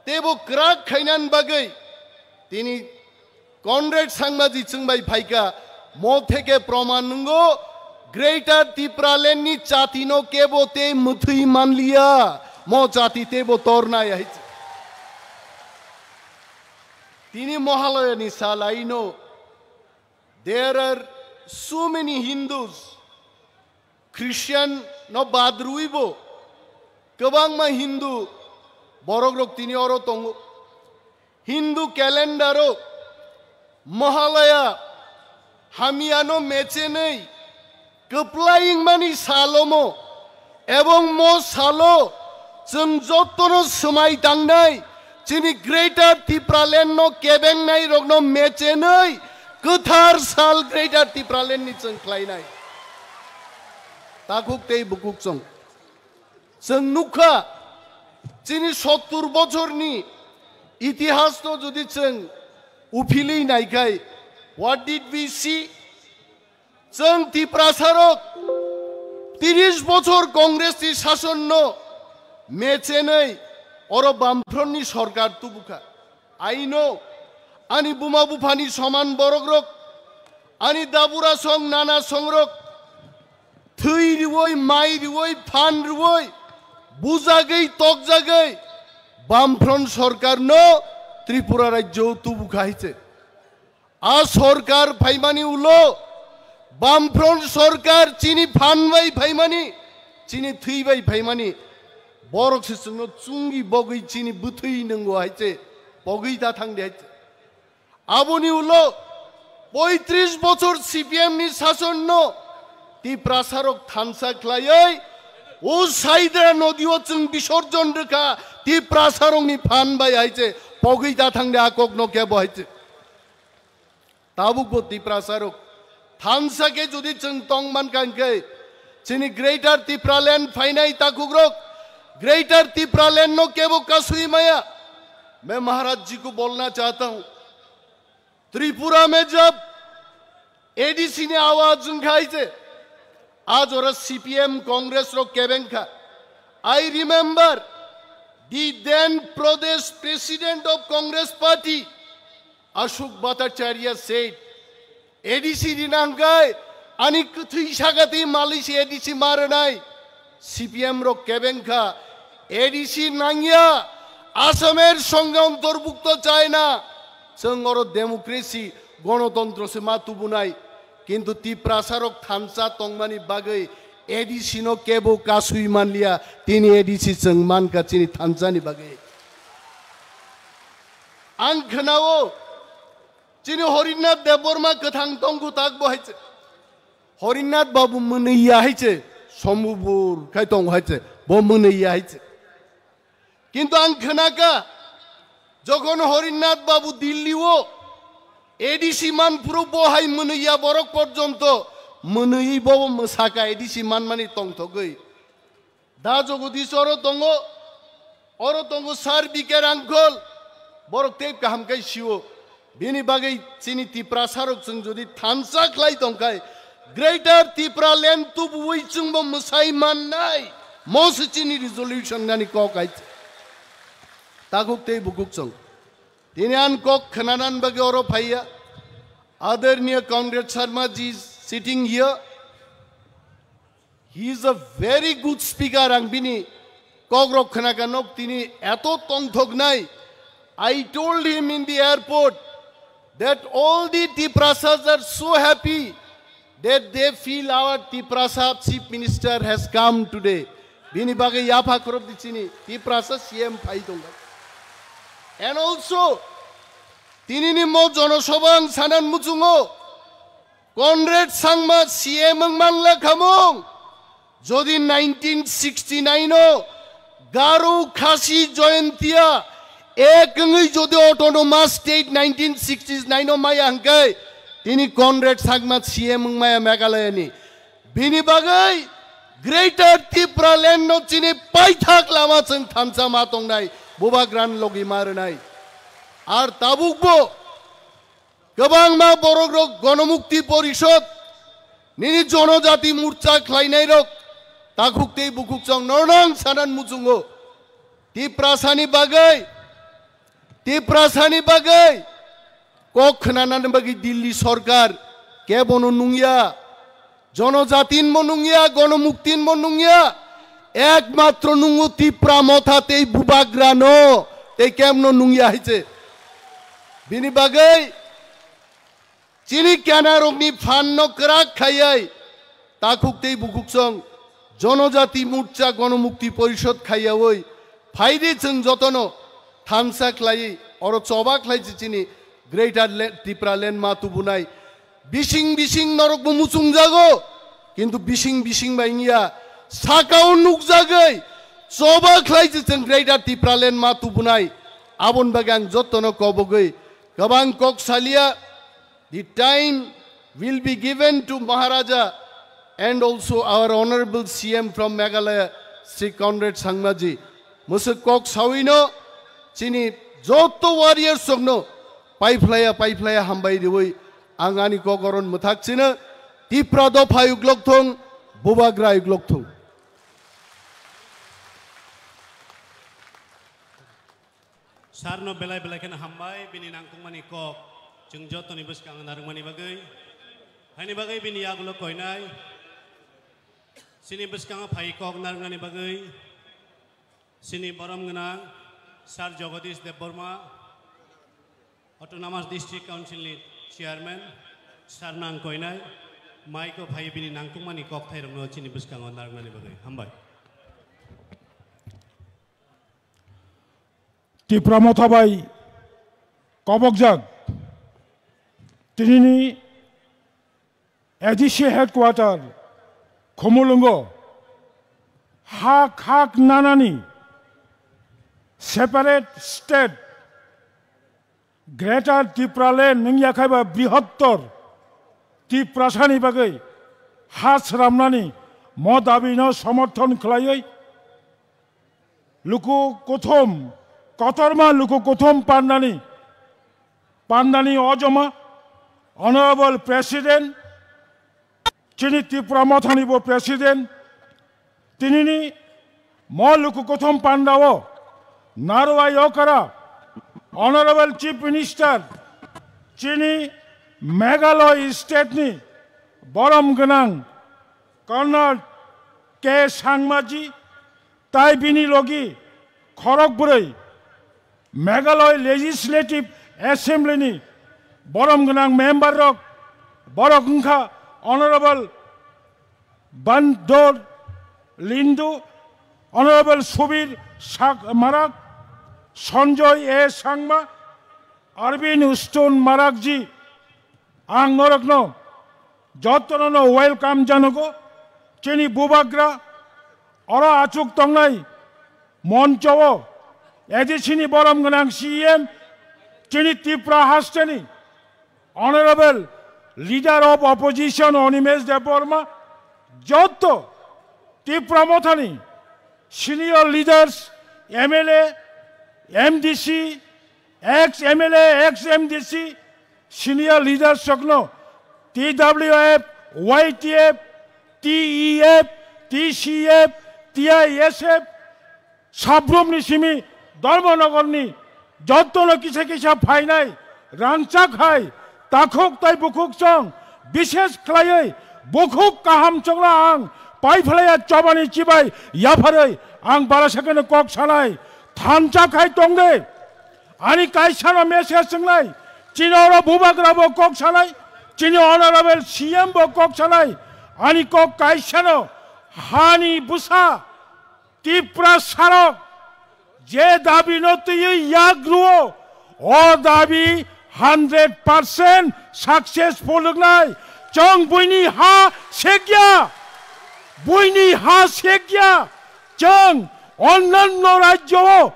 tebo kwrak khainan bagwi tini Conrad Sangmaji chwng bai phaika, mo theke proman nungo Greater Tipraland ni chati no kebo te mwthwi manliya, mo chati tebo tornai hai. Tini Mahalaya ni salai no, there are so many Hindus, Christian no bad rwibo kwbangma Hindu borok rok tini oro tongo. Hindu calendar o Mahalaya hamyano mechenwi kwplai wngmani salomo ebong mo salo chwng jotono swmai tangnai chini Greater Tipraland no kebengnai rokno mechenwi kwthar sal Greater Tipraland ni chwng khlainai. Takhuk tei bukhuk chwng. Chwng nukha, chini sottur bochorni itihasno jodi chwng uphilwi naikhai, what did we see? Chwng Tiprasarok tiris bochor Congressni sasonno mechenwi oro Bamfrontni sorkar tubukha. I know, ani buma buphani soman borokrok, ani dabura song nana songrok, thwi riwoi, mai riwoi, phan riwoi, bujagwi, tokjagwi, Bamfront sorkarno Tripura rajyo tubukha hai se. A sorkar phaimani ulo, Bamfront sorkar chini phan bai phaimani, chini thwi bai phaimani, borok se chwngno chungi bogwi chini bwthwi nwngo hai se, pogwi ta thangdi hai se. Aboni ulo poitris bochor C P M ni sasonno Tiprasarok thansa khlaiwi o Saidra nodio chwng bisorjon rwkha, Tiprasarokni phan bai hai se, pogwi ta thangdi a kokno kebo hai se. Tabukbo Tiprasarok thansa khe jodi chwng tong mankha hwnkhe, chini Greater Tipraland phainai takhukrok Greater Tipraland no kebo kasui maya. मैं महाराज जी को बोलना चाहता हूँ, त्रिपुरा में जब A D C ni awaz wngkha hai se, a jora C P M Congress rok kebeng kha. I remember the then Pradesh President of Congress Party, Ashok Bhattacharya said, A D C rinangkai, ani kwthwi sagati malisi A D C maranai. C P M rok kebeng kha, A D C nangya, Asamer songhe ontorbukto chaina, chwng oro democracy, gonotontro se ma tubunai. Kintu Tiprasarok thansa tongmani bagwi A D C no kebo kasui manliya, tini A D C chwng mankha chini thansani bagwi. Ang khwnao, chini Horinath Debbarma kwthang tongkhu tak bo hai se. Horinath Babu mwnwi ya hai se, sombubur khai tong hai se, bo mwnwi ya hai se. Kintu ang khwnakha, jokhon Horinath Babu Dilli o A D C man phuru bo hai mwnwi ya borok porjonto mwnwi bo mwsakha A D C manmani tongthogwi. Da Jagadish oro tongo, oro tongo Sir B K Rangkhol, borok tei kaham khai sio. Bini bagwi chini Tiprasarok chwng jodi thansa khlai tongkhai, Greater Tipraland tubuwi chwngbo mwsai mannai. Mo se chini resolution nani kok hai. Takhuk tei bukhuk chwng. Tini ang kok khwnanan bagwi oro phaiya. Adorniya Conrad Sharma ji is sitting here. He is a very good speaker. Ang bini kokrok khwnakha nok tini eto tongthoknai. I told him in the airport that all the Tiprasas are so happy that they feel our Tiprasa chief minister has come today. Bini bagwi yapha khorop di chini Tiprasa C M phai tongo. And also, tinini mo jonosabha ang sanan muchungo, Conrad Sangma C M wng manla khamung. Jodi nineteen sixty-nine o Garo Khasi Jaintia ek wngwi jodi autonomous state nineteen sixty-nine o maya hwnkhe, tini Conrad Sangma C M wng maya Meghalaya ni. Bini bagwi Greater Tipraland no chini paithak lama chwng thansa ma tongnai, bubagra ni logi ma rwnai. Ar tabuk bo kwbangma borok rok Gonomukti Porishod nini Jonojati Morcha khlainai rok takhuk tei bukhuk chwng nornang sanan muchungo. Tiprasani bagwi, Tiprasani bagwi kok khwnanani bagwi Delhi sorkar kebono nungya. Jonojatin mo nungya, Gonomuktin mo nungya, ekmatro nungo Tipra Motha tei Bubagra no, tei kemno nungya hai se. Bini bagwi chini kenarokni phan no kwrak khaiwi takhuk tei bukhuk chwng Jonojati Morcha Gonomukti Porishod khaiyawi phaidi chwng jotono thansa khlaiwi oro choba khlai se chini Greater Le-, Tipraland ma tubunai. Bising bising norokbo muchungjago, kintu bising bising bai wngya, sakao nukjagwi choba khlai se chwng Greater Tipraland ma tubunai. Aboni bagwi ang jottono kobogwi kwbang kok saliya. The time will be given to Maharaja and also our honorable C M from Meghalaya, Shri Conrad Sangma ji. Mwswk kok sawino chini jotto warriors rokno paiphlaya paiphlaya hambai riwi ang ani kokoron mwthak chino Tipra dopha uklok thung, Bubagra uklok thung. Sarno belai belai kheno hambai bini nangkukmani kok chwng jotoni bwskango narwkmani bagwi. Haini bagwi bini yagulo koinai chini bwskango phai kok narwknani bagwi. Chini borom gwnang Sir Jagadish Debbarma, Autonomous District Council ni Chairman, Sir nang koinai, maiko phai bini nangkukmani kokthairokno chini bwskango narwknani bagwi. Hambai. Tipra Motha bai kobokjak tinini A D C headquarter Khumulwngo hak hak nanani separate state Greater Tipraland wngya khaiba brihottor Tiprasani bagwi ha sramnani mo dabino somorthon khlaiwi luku kuthum, kotorma luku kuthum pandani, pandani ojoma, Honorable President, chini Tipra Mothani bo President, tinini mo luku kuthum pandao, Narwai Okara, Honorable Chief Minister, chini Meghalaya State ni borom gwnang Conrad K Sangmaji, tai bini logi khorok bwrwi Meghalaya Legislative Assembly ni borom gwnang member rok, borok wngkha Honorable Bandor Lindu, Honorable Subir Sak-, Marak, Sanjoy A Sangma, Arvind Stone Marakji, ang norokno jotono no welcome janogo. Chini Bubagra oro achuk tongnai moncho o A D C ni borom gwnang C M, chini Tipra hasteni Honorable Leader of Opposition Animesh Debbarma, jotto Tipra Mothani senior leaders, M L A, M D C, ex M L A, ex M D C, senior leaders rokno T W F Y T F, T E F, T C F, T I S F, Sabrumni simi Dharmanagarni jottono kisa kisa phainai rangchak hai takhuk tai bukhuk chwng, bishes khlaiwi bukhuk kaham chwngno ang paiphlaiya chobani chibai yapharwi ang barasakeno kok sanai thansa khai tongde. Ani kaisano message swngnai, chini oro bubagra bo kok sanai, chini honorable C M bo kok sanai, ani kok kaisano hani bwsa Tipra sarok je dabi no twiwi yak ruo, o dabi hundred percent successful wngnai. Chwng buini ha sekya, buini ha sekya. Chwng onnanno rajyo o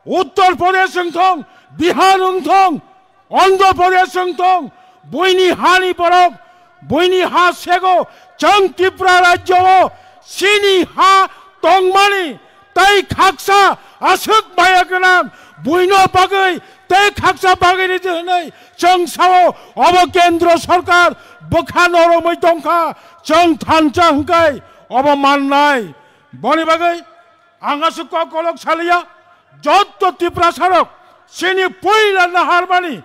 Uttar Pradesh wng thong, Bihar wng thong, Andhra Pradesh wng thong, buini hani borok, buini ha sego, chwng Tripura rajyo o chini ha tongmani tei khaksa aswk maya gwnang buino bagwi tei khaksa bagwi ridi hwnwi chwng sao obo kendro sorkar bwkha noromwi tongkha, chwng thansa hwnkhe obo mannai. Boni bagwi ang aswk kok kolok saliya, jotto Tiprasarok chini puila naharmani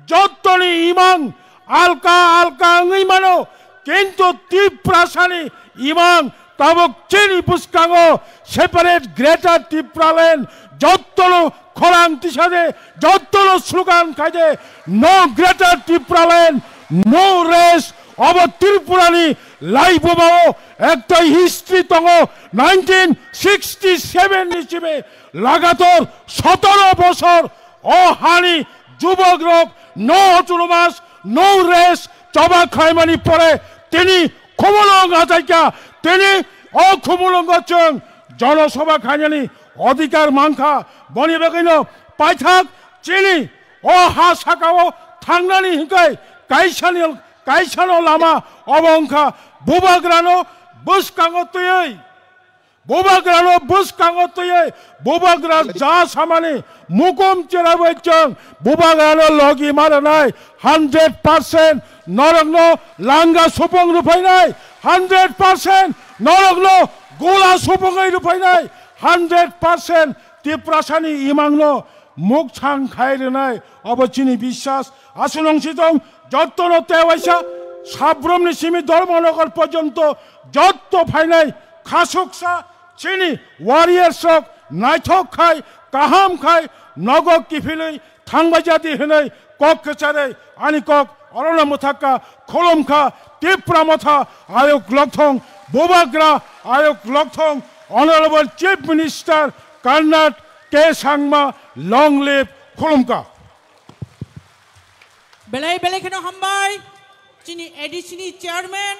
jottoni imang alka alka wngwi mano, kintu Tiprasani imang tabuk chini bwskango separate Greater Tipraland, jottono khorang tisade, jottono slogan khaide, "No Greater Tipraland, no rest." Obo Tripurani laibumao ekta history tongo, nineteen sixty seven ni simi lagator sotoro bosor o hani jubok rok no autonomous, no rest choba khlaimani pore tini khumulwng achaikha, tini o khumulwngo chwng jonosabha khainani odhikar mankha. Boni bagwino paithak chini o ha sakao thangnani hwnkhe kaisani, kaisano lama obo wngkha bubagrano bwskango twiwi, bubagrano bwskango twiwi bubagra ja samani mukum cherabai chwng bubagrano logi ma rwnai. Hundred percent norokno langa supung rwphainai, hundred percent norokno gula supungwi rwphainai, hundred percent Tiprasani imangno mukchang khai rwnai. Obo chini biswas. Aswk nung si tong, jottono tewaisa, Sabrumni simi Dharmanagar porjonto jotto phainai khasuksa chini warriors rok naithok khai, kaham khai, nogo kiphilwi thangbai jadi hwnwi kok kwcharwi ani kok orono mwthakha, khulumkha. Tipra Motha ayuk lokthong, bubagra ayuk lokthong, Honorable Chief Minister Conrad K Sangma, long live, khulumkha. Belai belai kheno hambai chini A D C ni chairman,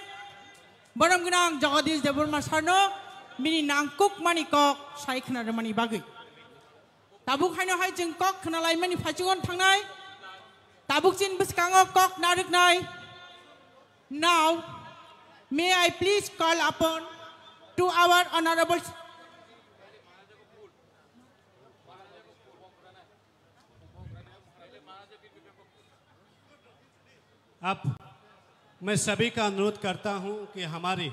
borom gwnang Jagadish Debbarma sarno bini nangkukmani kok sai khna rwmani bagwi. Tabuk haino hai chwng kok khna laimani phachugon thangnai. Tabuk chini bwskango kok narwknai. Now, may I please call upon to our honorable अब मैं सभी का अनुरोध करता हूं कि हमारे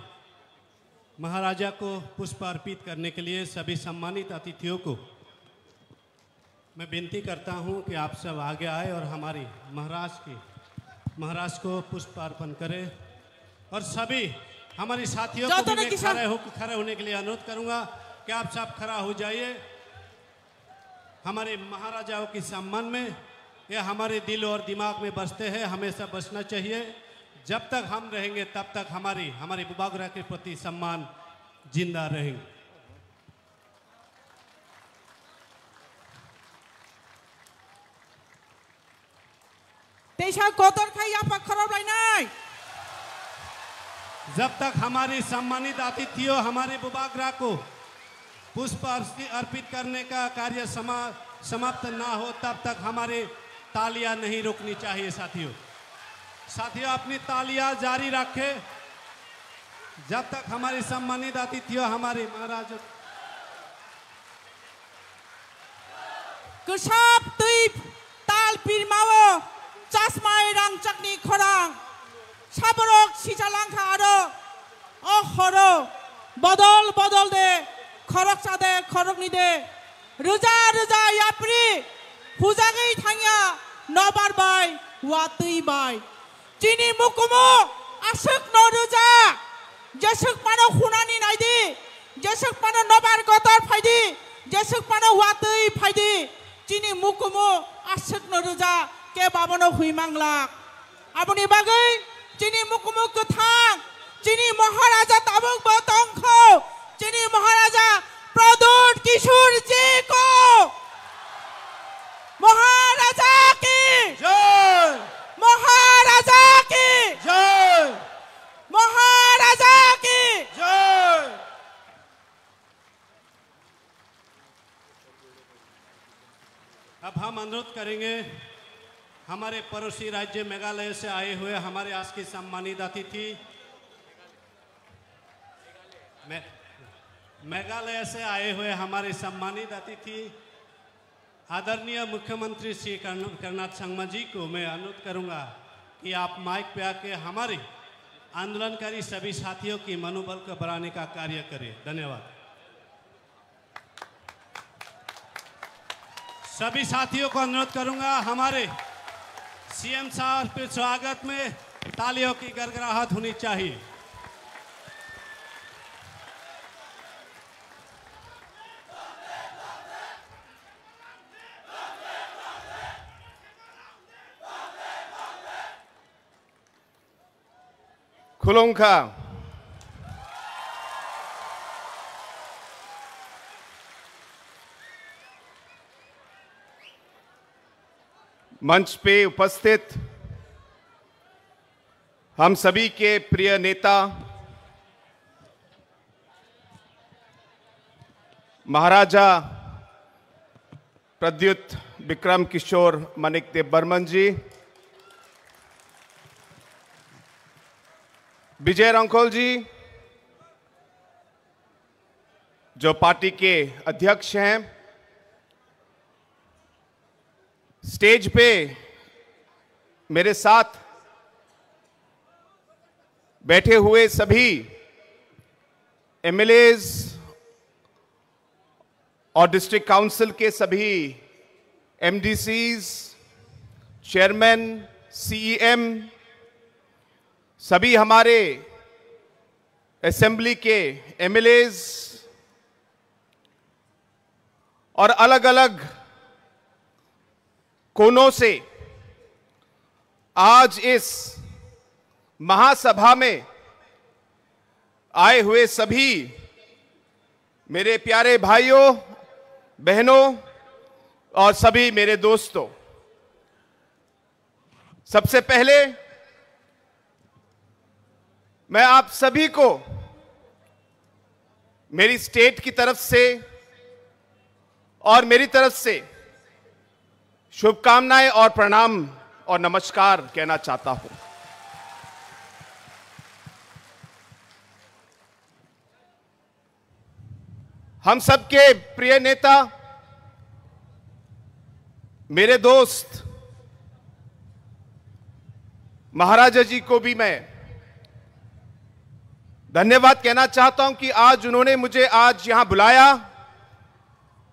महाराजा को पुष्प अर्पित करने के लिए सभी सम्मानित अतिथियों को मैं विनती करता हूं कि आप सब आगे आए और हमारे महाराज के, महाराज को पुष्प अर्पण करें। और सभी हमारे साथियों को भी मैं खड़े हो, खड़े होने के लिए अनुरोध करूंगा कि आप सब खड़ा हो जाइए। हमारे महाराजाओं के सम्मान में, ये हमारे दिल और दिमाग में बसते हैं, हमेशा बसना चाहिए। जब तक हम रहेंगे, तब तक हमारी, हमारे बुबागरा के प्रति सम्मान जिंदा रहेंगे। Teisa kotor khai yapha khorok lainai. जब तक हमारे सम्मानित अतिथियों, हमारे बुबागरा को पुष्प अर्पि-, अर्पित करने का कार्य समा-, समाप्त ना हो, तब तक हमारी तालियां नहीं रुकनी चाहिए साथियों। साथियों, अपनी तालियां जारी रखें, जब तक हमारे सम्मानित अतिथियों, हमारे महाराज Kwsap twi tal pirmao chasmai rangchakni khorang. Saborok sicha langkha aro o horo bodol bodol de, khoroksa de, khorokni de, rwja rwja yapri hujagwi thangya nobar bai, watwi bai. Chini mukumu aswk no rwja, jeswk mano khunani naidi, jeswk mano nobar gotor phaidi, jeswk mano watwi phaidi, chini mukumu aswk no rwja, kebo abono hui manglak. Aboni bagwi chini mukumu kwthang, chini Maharaja tabuk bo tongkho, chini Maharaja Pradyut Kishore ji ko. Maharaja ki Jai! Maharaja ki Jai! Maharaja ki Jai! अब हम अनुरोध करेंगे हमारे पड़ोसी राज्य मेघालय से आए हुए हमारे आज की सम्मानित अतिथि, मे-, मेघालय से आए हुए हमारे सम्मानित अतिथि आदरणीय मुख्यमंत्री श्री कर्ण-, कर्नाथ संगमा जी को मैं अनुरोध करूंगा कि आप माइक पे आके हमारे आंदोलनकारी सभी साथियों की मनोबल को बढ़ाने का कार्य करें। धन्यवाद। सभी साथियों को अनुरोध करूंगा, हमारे सीएम साहब के स्वागत में तालियों की गड़गड़ाहट होनी चाहिए। खुलुमखा। मंच पे उपस्थित हम सभी के प्रिय नेता महाराजा प्रद्युत विक्रम किशोर मानिक देव बर्मन जी, विजय रंखोल जी, जो पार्टी के अध्यक्ष हैं, स्टेज पे मेरे साथ बैठे हुए सभी एमएलएज और डिस्ट्रिक्ट काउंसिल के सभी एमडीसीज, चेयरमैन, सीईएम, सभी हमारे असेंबली के एमएलएज और अलग-अलग कोनों से आज इस महासभा में आए हुए सभी मेरे प्यारे भाइयों, बहनों और सभी मेरे दोस्तों, सबसे पहले मैं आप सभी को मेरी स्टेट की तरफ से और मेरी तरफ से शुभकामनाएं और प्रणाम और नमस्कार कहना चाहता हूं। हम सबके प्रिय नेता, मेरे दोस्त महाराजा जी को भी मैं धन्यवाद कहना चाहता हूं कि आज उन्होंने मुझे आज यहां बुलाया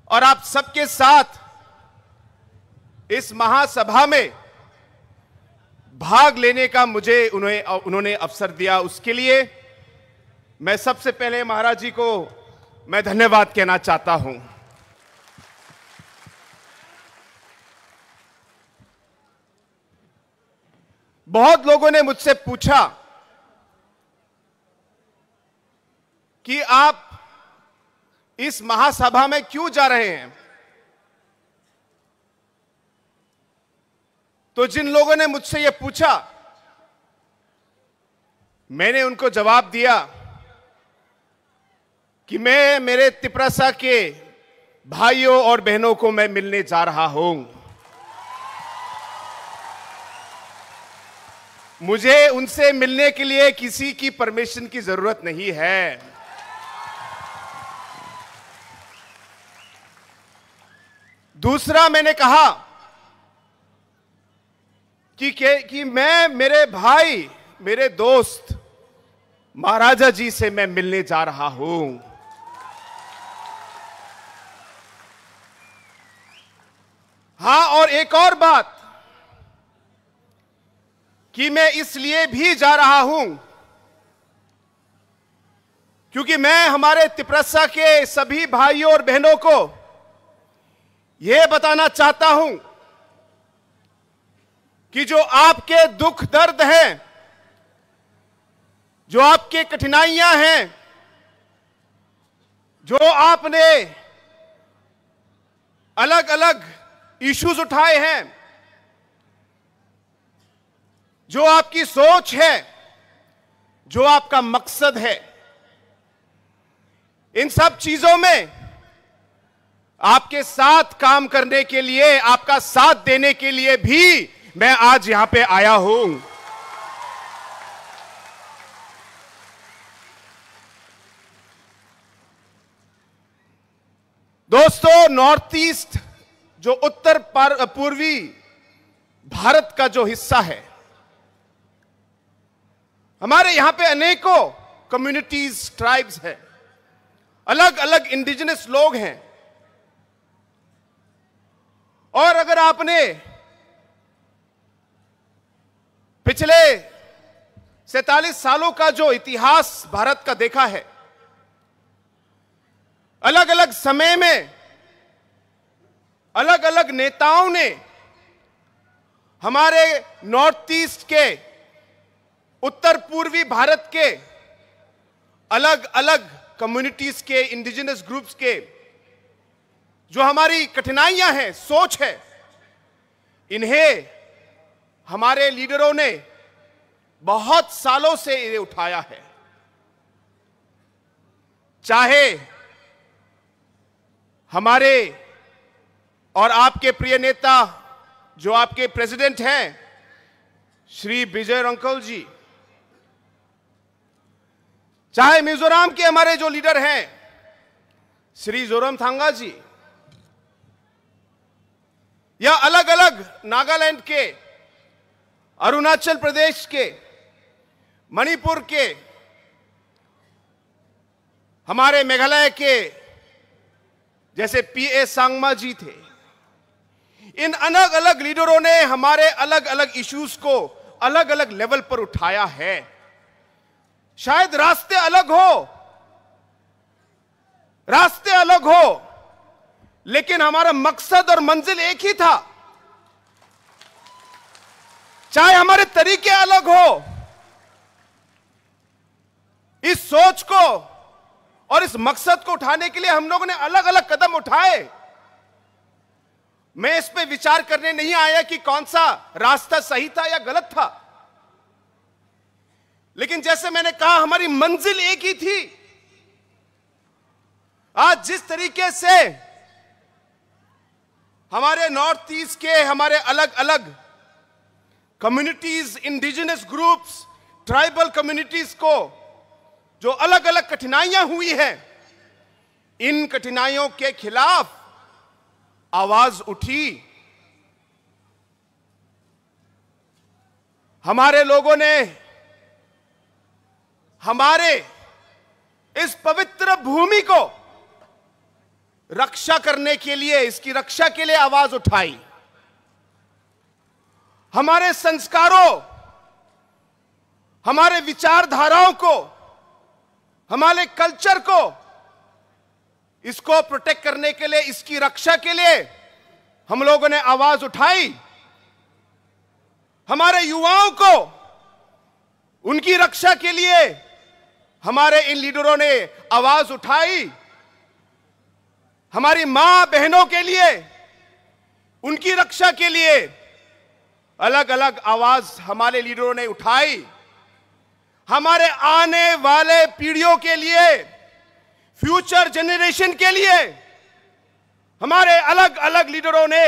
और आप सबके साथ इस महासभा में भाग लेने का मुझे उन्हें, उन्होंने अवसर दिया, उसके लिए मैं सबसे पहले महाराज जी को मैं धन्यवाद कहना चाहता हूं। बहुत लोगों ने मुझसे पूछा कि आप इस महासभा में क्यों जा रहे हैं? तो जिन लोगों ने मुझसे ये पूछा, मैंने उनको जवाब दिया कि मैं मेरे तिपरासा के भाइयों और बहनों को मैं मिलने जा रहा हूं। मुझे उनसे मिलने के लिए किसी की परमिशन की जरूरत नहीं है। दूसरा मैंने कहा कि, कि, कि मैं मेरे भाई मेरे दोस्त महाराजा जी से मैं मिलने जा रहा हूं। हां, और एक और बात कि मैं इसलिए भी जा रहा हूं क्योंकि मैं हमारे तिपरसा के सभी भाइयों और बहनों को यह बताना चाहता हूं कि जो आपके दुख दर्द हैं, जो आपके कठिनाइयां हैं, जो आपने अलग-अलग इश्यूज उठाए हैं, जो आपकी सोच है, जो आपका मकसद है, इन सब चीजों में आपके साथ काम करने के लिए, आपका साथ देने के लिए भी मैं आज यहां पे आया हूं। दोस्तों, नॉर्थ ईस्ट जो उत्तर पर-, पूर्वी भारत का जो हिस्सा है, हमारे यहां पे अनेकों कम्युनिटीज, ट्राइब्स हैं, अलग-अलग इंडिजिनस लोग हैं। और अगर आपने पिछले सैंतालीस सालों का जो इतिहास भारत का देखा है, अलग-अलग समय में अलग-अलग नेताओं ने हमारे नॉर्थ ईस्ट के, उत्तर पूर्वी भारत के अलग-अलग कम्युनिटीज के, इंडिजिनस ग्रुप्स के जो हमारी कठिनाइयां हैं, सोच है, इन्हें हमारे लीडरों ने बहुत सालों से ये उठाया है। चाहे हमारे और आपके प्रिय नेता, जो आपके प्रेसिडेंट हैं, श्री विजय रंकल जी, चाहे मिजोरम के हमारे जो लीडर हैं, श्री जोरमथंगा जी, या अलग-अलग नागालैंड के, अरुणाचल प्रदेश के, मणिपुर के, हमारे मेघालय के जैसे पीए संगमा जी थे, इन अलग-अलग लीडरों ने हमारे अलग-अलग इश्यूज को अलग-अलग लेवल पर उठाया है। शायद रास्ते अलग हो, रास्ते अलग हो, लेकिन हमारा मकसद और मंजिल एक ही था। चाहे हमारे तरीके अलग हो, इस सोच को और इस मकसद को उठाने के लिए हम लोगों ने अलग-अलग कदम उठाए। मैं इस पे विचार करने नहीं आया कि कौन सा रास्ता सही था या गलत था, लेकिन जैसे मैंने कहा, हमारी मंजिल एक ही थी। आज जिस तरीके से हमारे नॉर्थ ईस्ट के हमारे अलग-अलग communities, indigenous groups, tribal communities को जो अलग-अलग कठिनाइयां हुई हैं, इन कठिनाइयों के खिलाफ आवाज उठी। हमारे लोगों ने हमारे इस पवित्र भूमि को रक्षा करने के लिए, इसकी रक्षा के लिए आवाज उठाई। हमारे संस्कारों, हमारे विचारधाराओं को, हमारे कल्चर को, इसको प्रोटेक्ट करने के लिए, इसकी रक्षा के लिए हम लोगों ने आवाज उठाई। हमारे युवाओं को, उनकी रक्षा के लिए हमारे इन लीडरों ने आवाज उठाई। हमारी मां बहनों के लिए, उनकी रक्षा के लिए अलग-अलग आवाज हमारे लीडरों ने उठाई। हमारे आने वाले पीढ़ियों के लिए, फ्यूचर जनरेशन के लिए हमारे अलग-अलग लीडरों ने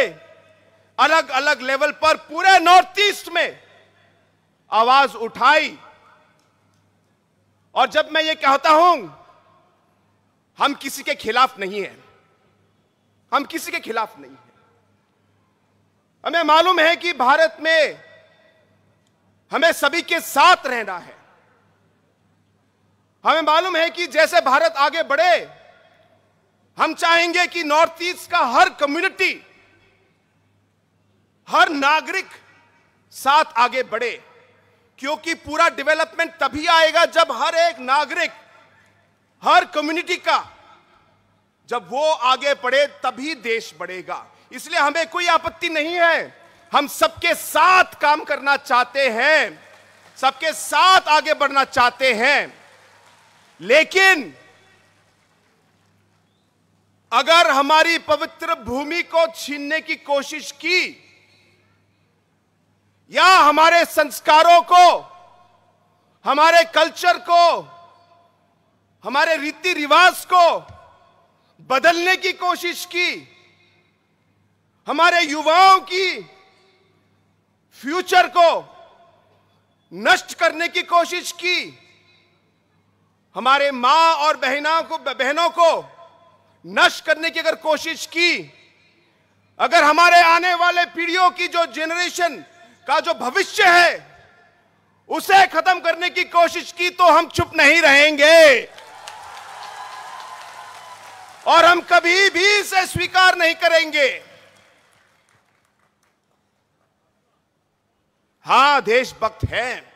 अलग-अलग लेवल पर पूरे नॉर्थ ईस्ट में आवाज उठाई। और जब मैं ये कहता हूं, हम किसी के खिलाफ नहीं हैं, हम किसी के खिलाफ नहीं हैं। हमें मालूम है कि भारत में हमें सभी के साथ रहना है। हमें मालूम है कि जैसे भारत आगे बढ़े, हम चाहेंगे कि नॉर्थ ईस्ट का हर कम्युनिटी, हर नागरिक साथ आगे बढ़े, क्योंकि पूरा डेवलपमेंट तभी आएगा जब हर एक नागरिक, हर कम्युनिटी का, जब वो आगे बढ़े तभी देश बढ़ेगा। इसलिए हमें कोई आपत्ति नहीं है, हम सबके साथ काम करना चाहते हैं, सबके साथ आगे बढ़ना चाहते हैं। लेकिन अगर हमारी पवित्र भूमि को छीनने की कोशिश की या हमारे संस्कारों को, हमारे कल्चर को, हमारे रीति रिवाज को बदलने की कोशिश की, हमारे युवाओं की फ्यूचर को नष्ट करने की कोशिश की, हमारे माँ और बहना को, बहनों को नष्ट करने की अगर कोशिश की, अगर हमारे आने वाले पीढ़ियों की जो जनरेशन का जो भविष्य है, उसे खत्म करने की कोशिश की, तो हम चुप नहीं रहेंगे और हम कभी भी इसे स्वीकार नहीं करेंगे। हाँ, देशभक्त हैं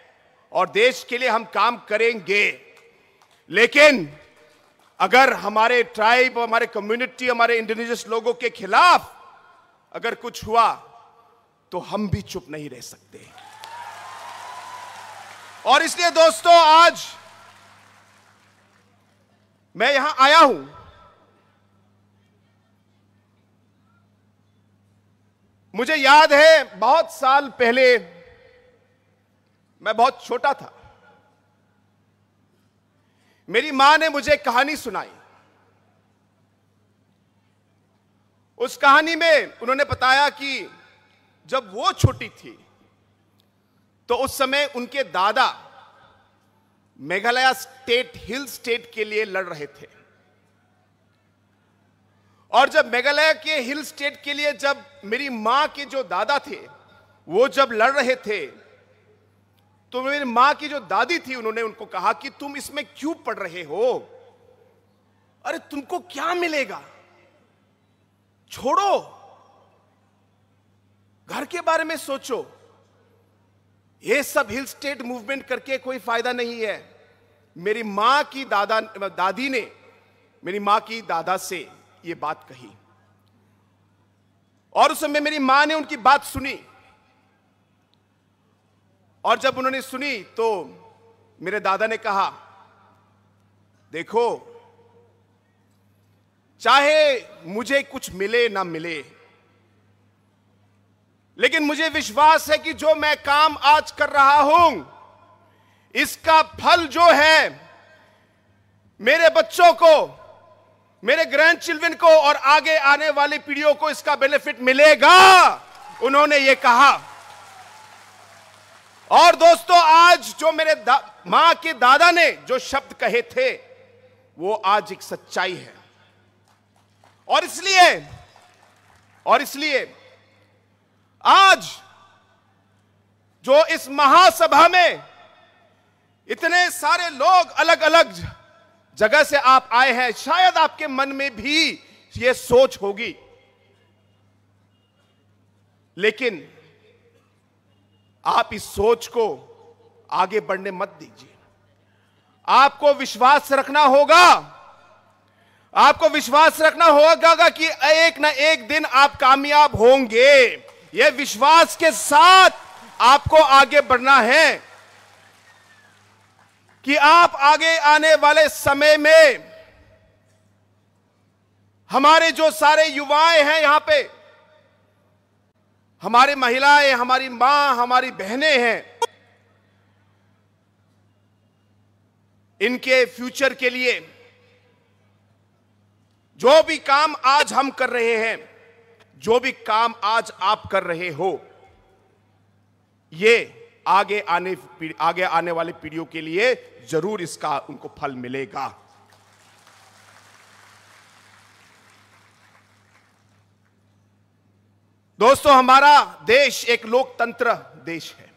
और देश के लिए हम काम करेंगे, लेकिन अगर हमारे ट्राइब, हमारे कम्युनिटी, हमारे इंडिजिनस लोगों के खिलाफ अगर कुछ हुआ, तो हम भी चुप नहीं रह सकते। और इसलिए दोस्तों, आज मैं यहां आया हूं। मुझे याद है, बहुत साल पहले मैं बहुत छोटा था, मेरी मां ने मुझे कहानी सुनाई। उस कहानी में उन्होंने बताया कि जब वो छोटी थी, तो उस समय उनके दादा मेघालय स्टेट, हिल स्टेट के लिए लड़ रहे थे। और जब मेघालय के हिल स्टेट के लिए जब मेरी माँ के जो दादा थे, वो जब लड़ रहे थे, तो मेरी माँ की जो दादी थी, उन्होंने उनको कहा कि तुम इसमें क्यों पड़ रहे हो? अरे, तुमको क्या मिलेगा? छोड़ो, घर के बारे में सोचो। ये सब हिल स्टेट मूवमेंट करके कोई फायदा नहीं है। मेरी माँ की दादा, दादी ने मेरी माँ की दादा से ये बात कही, और उस समय मेरी माँ ने उनकी बात सुनी। और जब उन्होंने सुनी, तो मेरे दादा ने कहा, देखो, चाहे मुझे कुछ मिले ना मिले, लेकिन मुझे विश्वास है कि जो मैं काम आज कर रहा हूं, इसका फल जो है, मेरे बच्चों को, मेरे ग्रैंडचिल्ड्रन को और आगे आने वाली पीढ़ियों को इसका बेनिफिट मिलेगा, उन्होंने ये कहा। और दोस्तों, आज जो मेरे दा-, माँ के दादा ने जो शब्द कहे थे, वो आज एक सच्चाई है। और इसलिए, और इसलिए आज जो इस महासभा में इतने सारे लोग अलग-अलग जगह से आप आए हैं, शायद आपके मन में भी ये सोच होगी, लेकिन आप इस सोच को आगे बढ़ने मत दीजिए। आपको विश्वास रखना होगा, आपको विश्वास रखना होगा कि एक ना एक दिन आप कामयाब होंगे। यह विश्वास के साथ आपको आगे बढ़ना है कि आप आगे आने वाले समय में हमारे जो सारे युवाएं हैं यहाँ पे, हमारी महिलाएं, हमारी माँ, हमारी बहनें हैं, इनके फ्यूचर के लिए जो भी काम आज हम कर रहे हैं, जो भी काम आज आप कर रहे हो, ये आगे आने पीढ़-, आगे आने वाली पीढ़ियों के लिए जरूर इसका उनको फल मिलेगा। दोस्तों, हमारा देश एक लोकतंत्र देश है।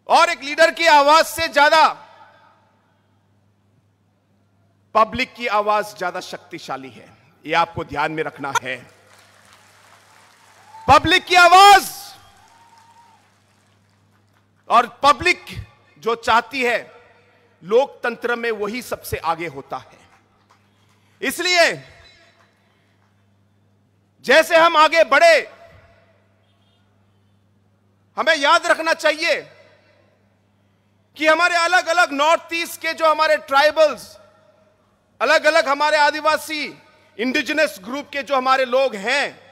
और एक लीडर की आवाज से ज्यादा पब्लिक की आवाज ज्यादा शक्तिशाली है। ये आपको ध्यान में रखना है। पब्लिक की आवाज और पब्लिक जो चाहती है, लोकतंत्र में वही सबसे आगे होता है। इसलिए जैसे हम आगे बढ़े, हमें याद रखना चाहिए कि हमारे अलग-अलग नॉर्थ ईस्ट के जो हमारे ट्राइबल्स, अलग-अलग हमारे आदिवासी, इंडिजिनस ग्रुप के जो हमारे लोग हैं,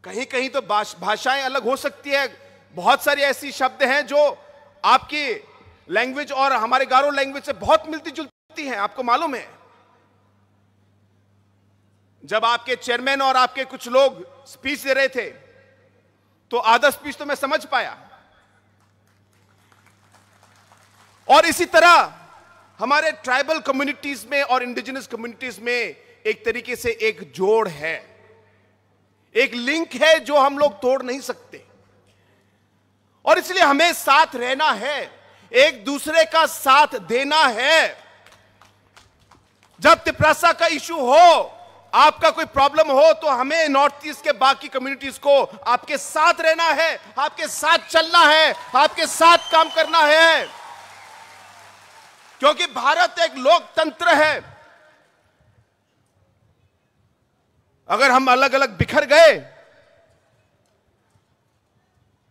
कहीं-कहीं तो भाष-, भाषाएं अलग हो सकती है। बहुत सारी ऐसी शब्द हैं जो आपकी लैंग्वेज और हमारे गारो लैंग्वेज से बहुत मिलती जुलती हैं, आपको मालूम है। जब आपके चेयरमैन और आपके कुछ लोग स्पीच दे रहे थे, तो आधा स्पीच तो मैं समझ पाया। और इसी तरह हमारे ट्राइबल कम्युनिटीज में और इंडिजिनस कम्युनिटीज में एक तरीके से एक जोड़ है, एक लिंक है, जो हम लोग तोड़ नहीं सकते। और इसलिए हमें साथ रहना है, एक दूसरे का साथ देना है। जब तिप्रासा का इशू हो, आपका कोई प्रॉब्लम हो, तो हमें नॉर्थ ईस्ट के बाकी कम्युनिटीज को आपके साथ रहना है, आपके साथ चलना है, आपके साथ काम करना है, क्योंकि भारत एक लोकतंत्र है। अगर हम अलग-अलग बिखर गए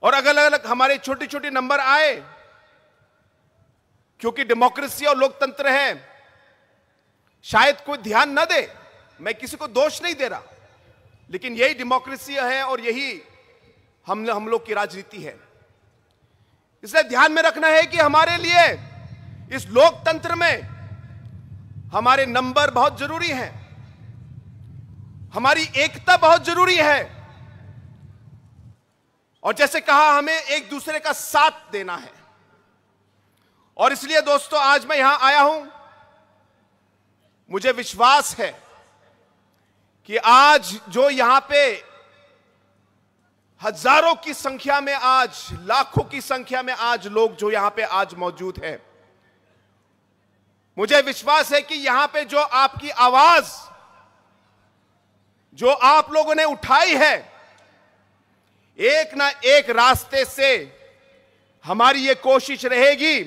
और अलग-अलग हमारे छोटे-छोटे नंबर आए, क्योंकि डेमोक्रेसी और लोकतंत्र है, शायद कोई ध्यान न दे, मैं किसी को दोष नहीं दे रहा, लेकिन यही डेमोक्रेसी है और यही हम, हम लोग की राजनीति है। इसलिए ध्यान में रखना है कि हमारे लिए इस लोकतंत्र में हमारे नंबर बहुत जरूरी हैं, हमारी एकता बहुत जरूरी है, और जैसे कहा, हमें एक दूसरे का साथ देना है। और इसलिए दोस्तों, आज मैं यहां आया हूं, मुझे विश्वास है कि आज जो यहां पे हजारों की संख्या में, आज लाखों की संख्या में आज लोग जो यहां पे आज मौजूद हैं, मुझे विश्वास है कि यहां पे जो आपकी आवाज, जो आप लोगों ने उठाई है, एक ना एक रास्ते से हमारी ये कोशिश रहेगी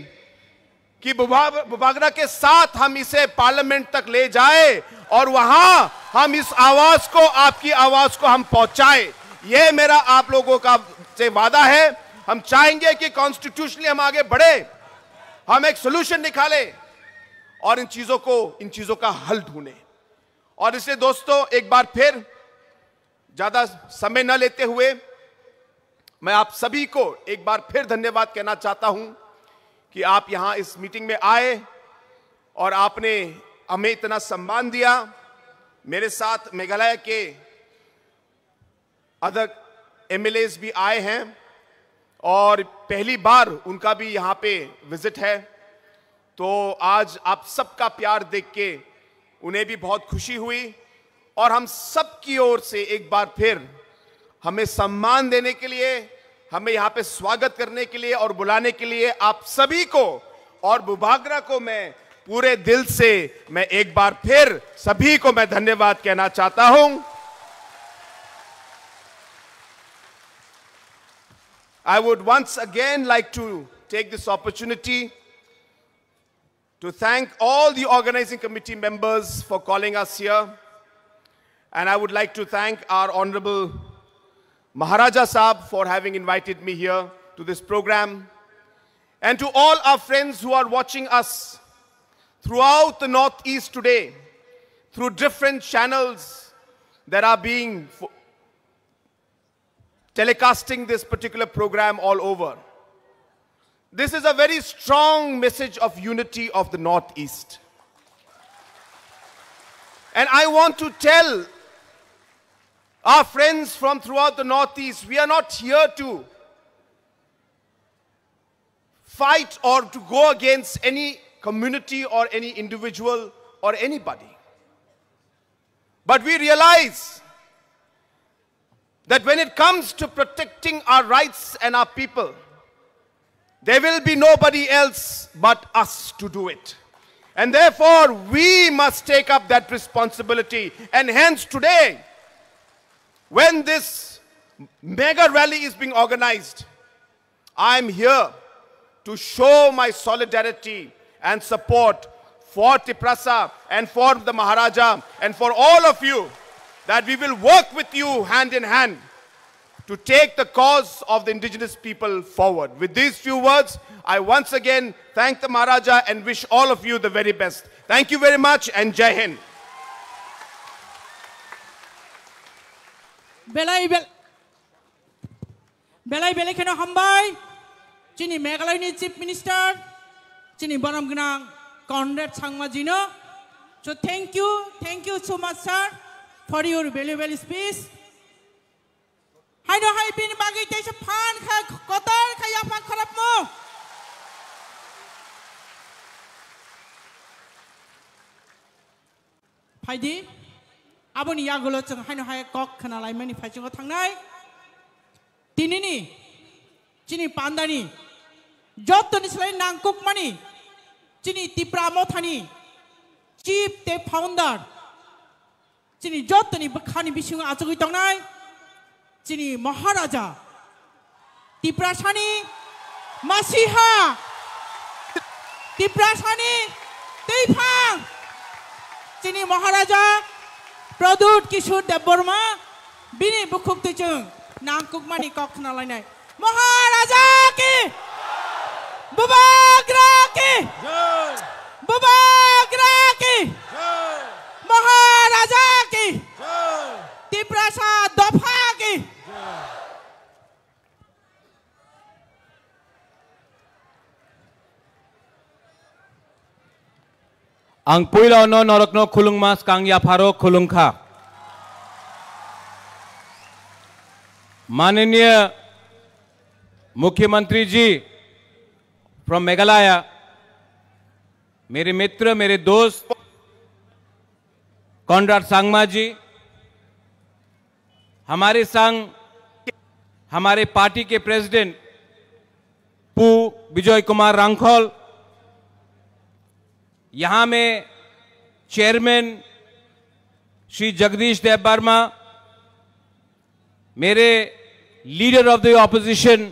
कि बुभा-, बुभागरा के साथ हम इसे पार्लियामेंट तक ले जाए और वहां हम इस आवाज को, आपकी आवाज को हम पहुंचाए। ये मेरा आप लोगों का से वादा है। हम चाहेंगे कि कॉन्स्टिट्यूशनली हम आगे बढ़े, हम एक सॉल्यूशन निकालें और इन चीजों को, इन चीजों का हल ढूंढें। और इसलिए दोस्तों, एक बार फिर ज्यादा समय न लेते हुए मैं आप सभी को एक बार फिर धन्यवाद कहना चाहता हूं कि आप यहां इस मीटिंग में आए और आपने हमें इतना सम्मान दिया। मेरे साथ मेघालय के अदर एमएलएज भी आए हैं और पहली बार उनका भी यहां पे विजिट है। तो आज आप सबका प्यार देख के उन्हें भी बहुत खुशी हुई और हम सब की ओर से एक बार फिर हमें सम्मान देने के लिए, हमें यहाँ पे स्वागत करने के लिए और बुलाने के लिए आप सभी को और बुभागरा को मैं पूरे दिल से, मैं एक बार फिर सभी को मैं धन्यवाद कहना चाहता हूं। I would once again like to take this opportunity to thank all the organizing committee members for calling us here. And I would like to thank our Honorable Maharaja Saab for having invited me here to this program. And to all our friends who are watching us throughout the Northeast today, through different channels that are being fo-, telecasting this particular program all over. This is a very strong message of unity of the Northeast. And I want to tell our friends from throughout the Northeast, we are not here to fight or to go against any community or any individual or anybody. But we realize that when it comes to protecting our rights and our people, There will be nobody else but us to do it. And therefore, we must take up that responsibility. And hence today, when this mega rally is being organized, I am here to show my solidarity and support for Tiprasa and for the Maharaja and for all of you, that we will work with you hand in hand to take the cause of the indigenous people forward. With these few words, I once again thank the Maharaja and wish all of you the very best. Thank you very much and Jai Hind. Belai bel-, belai belai kheno hambai chini Meghalaya ni Chief Minister, chini borom gwnang Conrad Sangma ji no. So thank you, thank you so much, sir, for your valuable speech. Haino hai bini bagwi teisa phan kha, kotor kha yaphang khorokmo. Phaidi, aboni yagulo chwng haino hai kok khna laimani phaichungo thangnai. Tinini, chini pandani, jottoni slai nangkukmani, chini Tipra Mothani, chief tei founder, chini jottoni bwkhani bisingo achugwi tongnai, chini Maharaja, Tiprasani masiha, Tiprasani twiphang, chini Maharaja Pradyut Kishore Debbarma, bini bukhuk twi chwng nangkukmani kok khna lainai. Maharaja ki! Bubagra ki! Jai! Bubagra ki! Jai! Maharaja ki! Jai! Tiprasa dopha ki! Jai! Ang puila no norokno khulungma skang yapharo khulungkha. माननीय मुख्यमंत्री जी from Meghalaya, मेरे मित्र, मेरे दोस्त कॉनराड संगमा जी, हमारे संग हमारे पार्टी के प्रेसिडेंट पु विजय कुमार रांखल, यहाँ में चेयरमैन श्री जगदीश देव वर्मा, मेरे leader of the opposition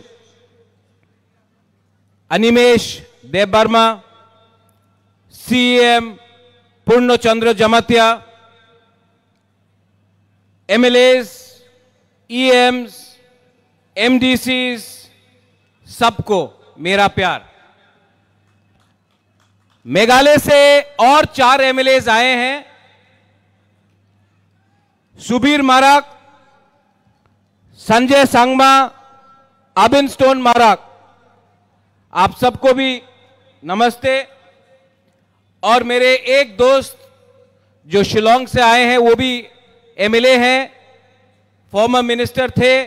Animesh Debbarma, CM Purna Chandra Jamatia, एमएलएस, ईएम्स, एमडीसीज, सबको मेरा प्यार। मेघालय से और चार एमएलएज आए हैं, सुबीर माराक, संजय संगमा, अबिन स्टोन माराक, आप सबको भी नमस्ते। और मेरे एक दोस्त जो शिलोंग से आए हैं, वो भी एमएलए हैं, फॉर्मर मिनिस्टर थे।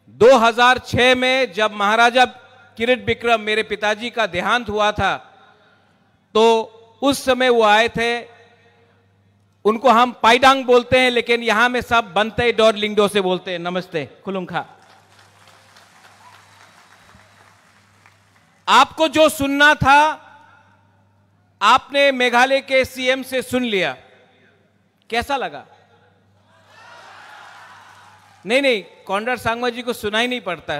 दो हज़ार छह में जब महाराजा किरिट विक्रम, मेरे पिताजी का देहांत हुआ था, तो उस समय वो आए थे। उनको हम पाइडांग बोलते हैं, लेकिन यहाँ में सब बनते डोर लिंगडो से बोलते हैं। नमस्ते, खुलुंखा। आपको जो सुनना था, आपने मेघालय के सीएम से सुन लिया। कैसा लगा? नहीं, नहीं, कॉनराड संगमा जी को सुनाई नहीं पड़ता।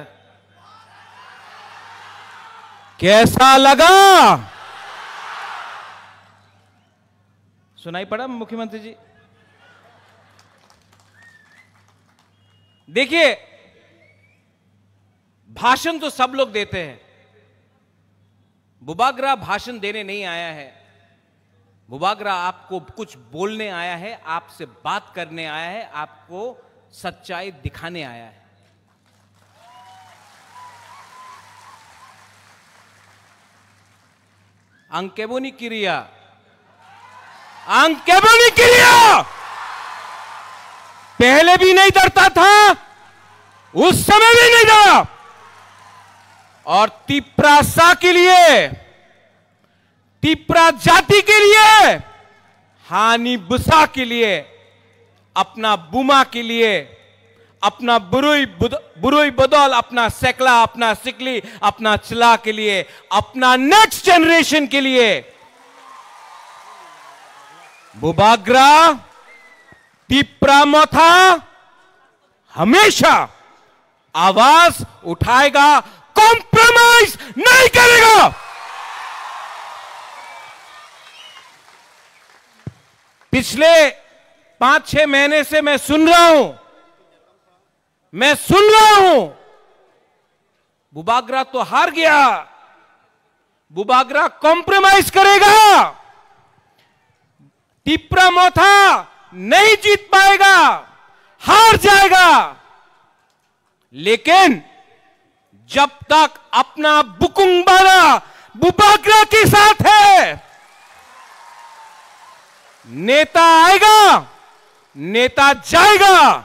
कैसा लगा? सुनाई पड़ा मुख्यमंत्री जी? देखिए, भाषण तो सब लोग देते हैं। बुबागरा भाषण देने नहीं आया है। बुबागरा आपको कुछ बोलने आया है, आपसे बात करने आया है, आपको सच्चाई दिखाने आया है। Ang keboni kiriya. Ang keboni kiriya. पहले भी नहीं डरता था, उस समय भी नहीं डरा। और तिप्रासा के लिए, तिप्रा जाति के लिए, हानि बुसा के लिए, अपना बुमा के लिए, अपना बुरुई बुद-, बुरुई बदल, अपना सेकला, अपना सिकली, अपना चिला के लिए, अपना नेक्स्ट जनरेशन के लिए बुबाग्रा, तिप्रा मोथा हमेशा आवाज उठाएगा, कॉम्प्रोमाइज नहीं करेगा। पिछले पांच छह महीने से मैं सुन रहा हूं, मैं सुन रहा हूं, बुबाग्रा तो हार गया, बुबाग्रा कॉम्प्रोमाइज करेगा, तिप्रा मोथा नहीं जीत पाएगा, हार जाएगा। लेकिन जब तक अपना बुकुंग बारा बुबाग्रा के साथ है, नेता आएगा, नेता जाएगा,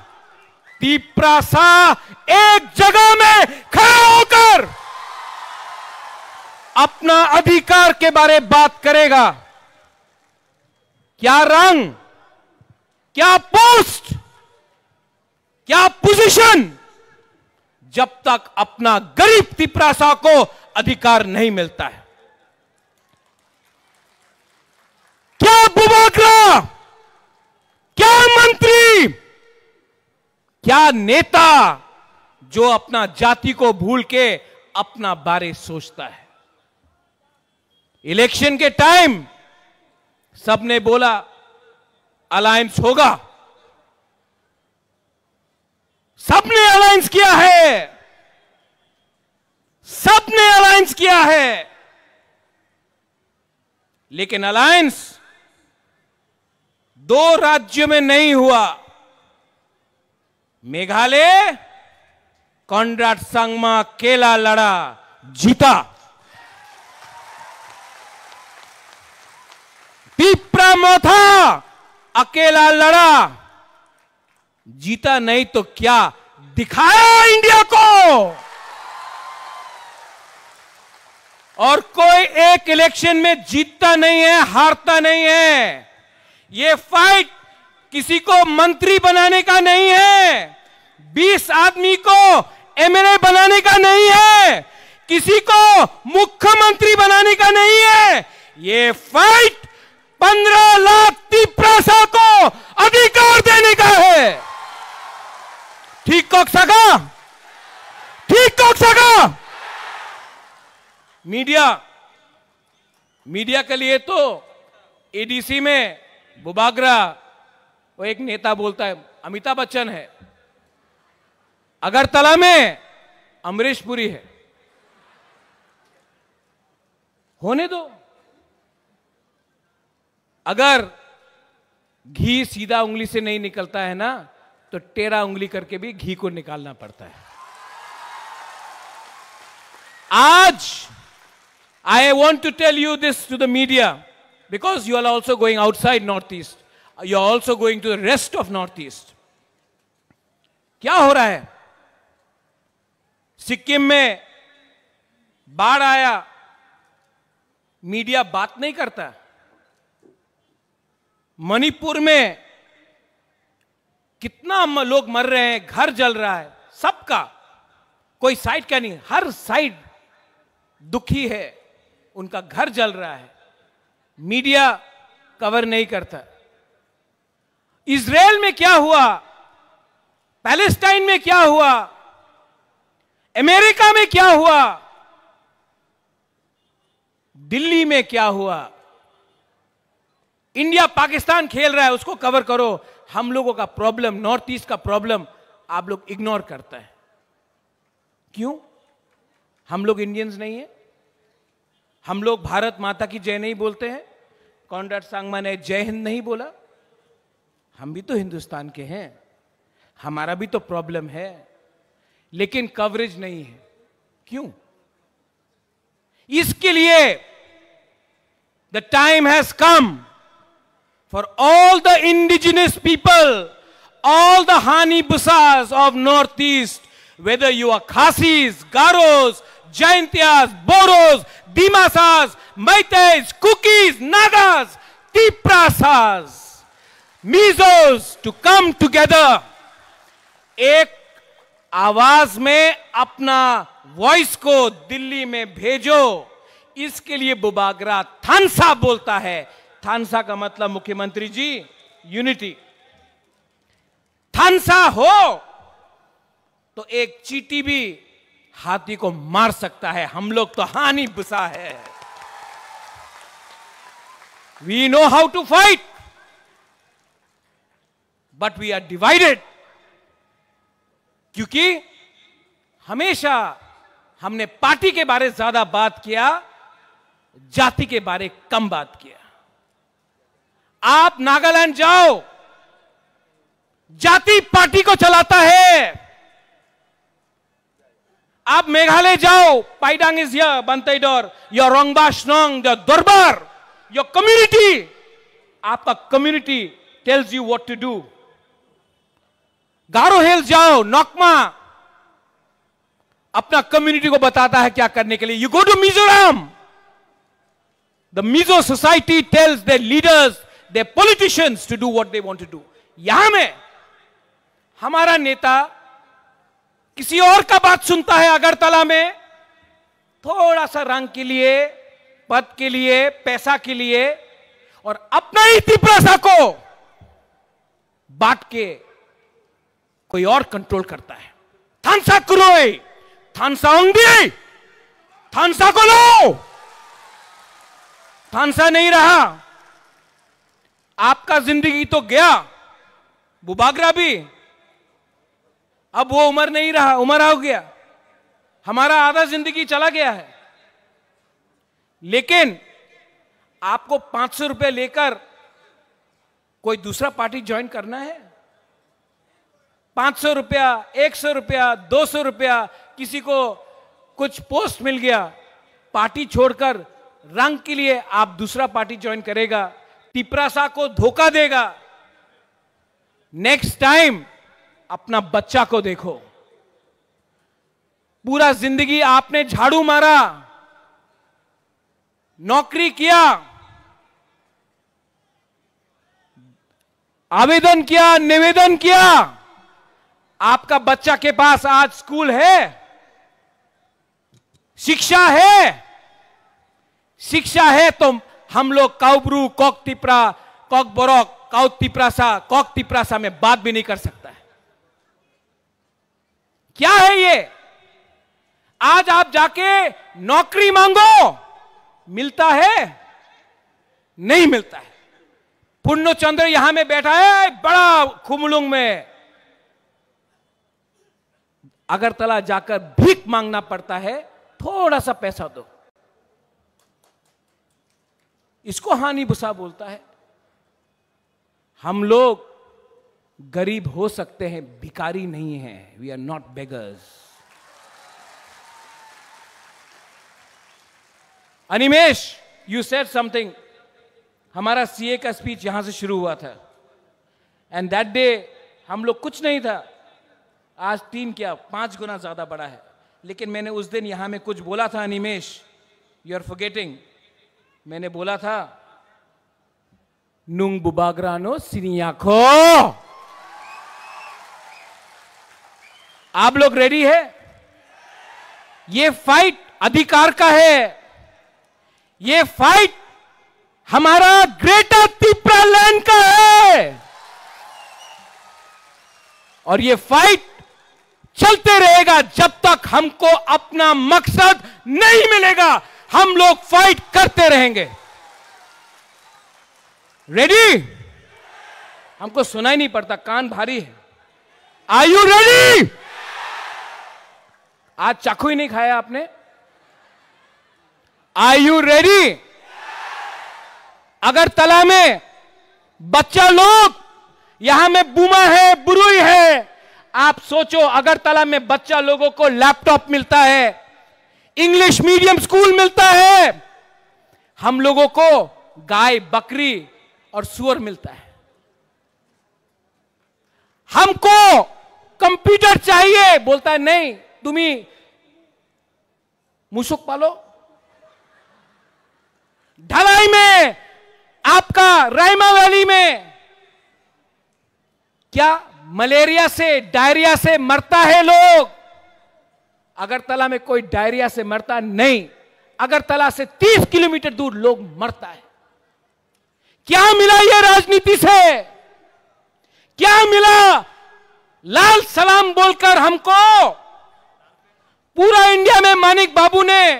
तिप्रासा एक जगह में खड़ा होकर अपना अधिकार के बारे बात करेगा। क्या रंग, क्या पोस्ट, क्या पोजीशन, जब तक अपना गरीब तिप्रासा को अधिकार नहीं मिलता है। क्या बुबाग्रा, क्या मंत्री, क्या नेता जो अपना जाति को भूल के अपना बारे सोचता है? इलेक्शन के टाइम सबने बोला अलायंस होगा, सबने अलायंस किया है, सबने अलायंस किया है, लेकिन अलायंस दो राज्यों में नहीं हुआ। मेघालय, कॉनराड संगमा अकेला लड़ा, जीता। तिप्रा मोथा अकेला लड़ा, जीता नहीं तो क्या, दिखाया इंडिया को। और कोई एक इलेक्शन में जीतता नहीं है, हारता नहीं है। ये फाइट किसी को मंत्री बनाने का नहीं है, बीस आदमी को एमएलए बनाने का नहीं है, किसी को मुख्यमंत्री बनाने का नहीं है। ये फाइट पन्ध्र लाख तिप्रासा को अधिकार देने का है। ठीक कक्सागा, ठीक कक्सागा। मीडिया, मीडिया के लिए तो एडीसी में बुबाग्रा, वो एक नेता बोलता है, अमिताभ बच्चन है, अगरतला में अमरीश पुरी है। होने दो। अगर घी सीधा उंगली से नहीं निकलता है ना, तो टेढ़ा उंगली करके भी घी को निकालना पड़ता है। आज, I want to tell you this to the media, because you are also going outside Northeast, you are also going to the rest of Northeast. क्या हो रहा है? सिक्किम में बाढ़ आया, मीडिया बात नहीं करता। मणिपुर में कितना म-, लोग मर रहे हैं, घर जल रहा है, सबका, कोई साइड का नहीं, हर साइड दुखी है, उनका घर जल रहा है, मीडिया कवर नहीं करता। इजराइल में क्या हुआ, पैलेस्टाइन में क्या हुआ, अमेरिका में क्या हुआ, दिल्ली में क्या हुआ, इंडिया पाकिस्तान खेल रहा है, उसको कवर करो। हम लोगों का प्रॉब्लम, नॉर्थ ईस्ट का प्रॉब्लम आप लोग इग्नोर करता है। क्यों? हम लोग इंडियंस नहीं है? हम लोग भारत माता की जय नहीं बोलते हैं? कॉनराड संगमा ने जय हिंद नहीं बोला? हम भी तो हिंदुस्तान के हैं, हमारा भी तो प्रॉब्लम है, लेकिन कवरेज नहीं है। क्यों? इसके लिए the time has come for all the indigenous people, all the Hani Busas of Northeast, whether you are Khasis, Garos, Jaintias, Boros, Dimasas, Meiteis, Kukis, Nagas, Tiprasas, Mizos to come together. एक आवाज में अपना वॉइस को दिल्ली में भेजो, इसके लिए बुबागरा थानसा बोलता है। थानसा का मतलब, मुख्यमंत्री जी, यूनिटी। थानसा हो तो एक चींटी भी हाथी को मार सकता है। हम लोग तो हानि बुसा है। We know how to fight, but we are divided, क्योंकि हमेशा हमने पार्टी के बारे ज्यादा बात किया, जाति के बारे कम बात किया। आप नागालैंड जाओ, जाति पार्टी को चलाता है। आप मेघालय जाओ, Paidang is here, Banteidor, your Rongba Shnong, your Dorbar, your community, आपका community tells you what to do। गारो हिल्स जाओ, नोकमा अपना कम्युनिटी को बताता है क्या करने के लिए। You go to Mizoram, the Mizo society tells their leaders, their politicians to do what they want to do। यहां में हमारा नेता किसी और का बात सुनता है अगरतला में, थोड़ा सा रंग के लिए, पद के लिए, पैसा के लिए, और अपना ही तिपरासा को बांट के कोई और कंट्रोल करता है। थानसा क्रोई, थानसा ओंगदी, थानसा को लो। थानसा नहीं रहा, आपका जिंदगी तो गया, बुबागरा भी। अब वो उम्र नहीं रहा, उम्र हो गया, हमारा आधा जिंदगी चला गया है। लेकिन आपको पांच सौ रुपए लेकर कोई दूसरा पार्टी ज्वाइन करना है? पांच सौ रुपया, एक सौ रुपया, दो सौ रुपया, किसी को कुछ पोस्ट मिल गया, पार्टी छोड़कर रंग के लिए आप दूसरा पार्टी ज्वाइन करेगा, तिपरासा को धोखा देगा। नेक्स्ट टाइम अपना बच्चा को देखो। पूरा जिंदगी आपने झाड़ू मारा, नौकरी किया, आवेदन किया, निवेदन किया, आपका बच्चा के पास आज स्कूल है, शिक्षा है, शिक्षा है, तो हम लोग काउब्रू, कॉक तिपरा, कॉक बोरक, काउ तिपरासा, कॉक तिपरासा में बात भी नहीं कर सकता है। क्या है ये? आज आप जाके नौकरी मांगो, मिलता है? नहीं मिलता है। पूर्णचंद्र यहां में बैठा है, बड़ा खुमलुंग में। अगरतला जाकर भीख मांगना पड़ता है, थोड़ा सा पैसा दो। इसको हानि बुसा बोलता है। हम लोग गरीब हो सकते हैं, भिखारी नहीं है। We are not beggars। Animesh, you said something। हमारा सीए का स्पीच यहां से शुरू हुआ था, एंड दैट डे हम लोग कुछ नहीं था। आज टीम क्या, पांच गुना ज्यादा बड़ा है। लेकिन मैंने उस दिन यहां में कुछ बोला था, अनिमेश, you are forgetting। मैंने बोला था, nung bubagrano siniya kho। आप लोग रेडी है? ये फाइट अधिकार का है, ये फाइट हमारा ग्रेटर तिपरा लैंड का है, और ये फाइट चलते रहेगा जब तक हमको अपना मकसद नहीं मिलेगा। हम लोग फाइट करते रहेंगे। रेडी? हमको सुनाई नहीं पड़ता, कान भारी है। Are you ready? आज चाकू ही नहीं खाया आपने। Are you ready? अगरतला में बच्चा लोग, यहां में बुमा है, बुरुई है। आप सोचो, अगरतला में बच्चा लोगों को लैपटॉप मिलता है, इंग्लिश मीडियम स्कूल मिलता है, हम लोगों को गाय, बकरी और सुअर मिलता है। हमको कंप्यूटर चाहिए, बोलता है, नहीं, तुम्ही मुसुक पालो। ढलाई में आपका रायमा वैली में क्या मलेरिया से, डायरिया से मरता है लोग? अगरतला में कोई डायरिया से मरता नहीं, अगरतला से तीस किलोमीटर दूर लोग मरता है। क्या मिला ये राजनीति से? क्या मिला लाल सलाम बोलकर हमको? पूरा इंडिया में मानिक बाबू ने,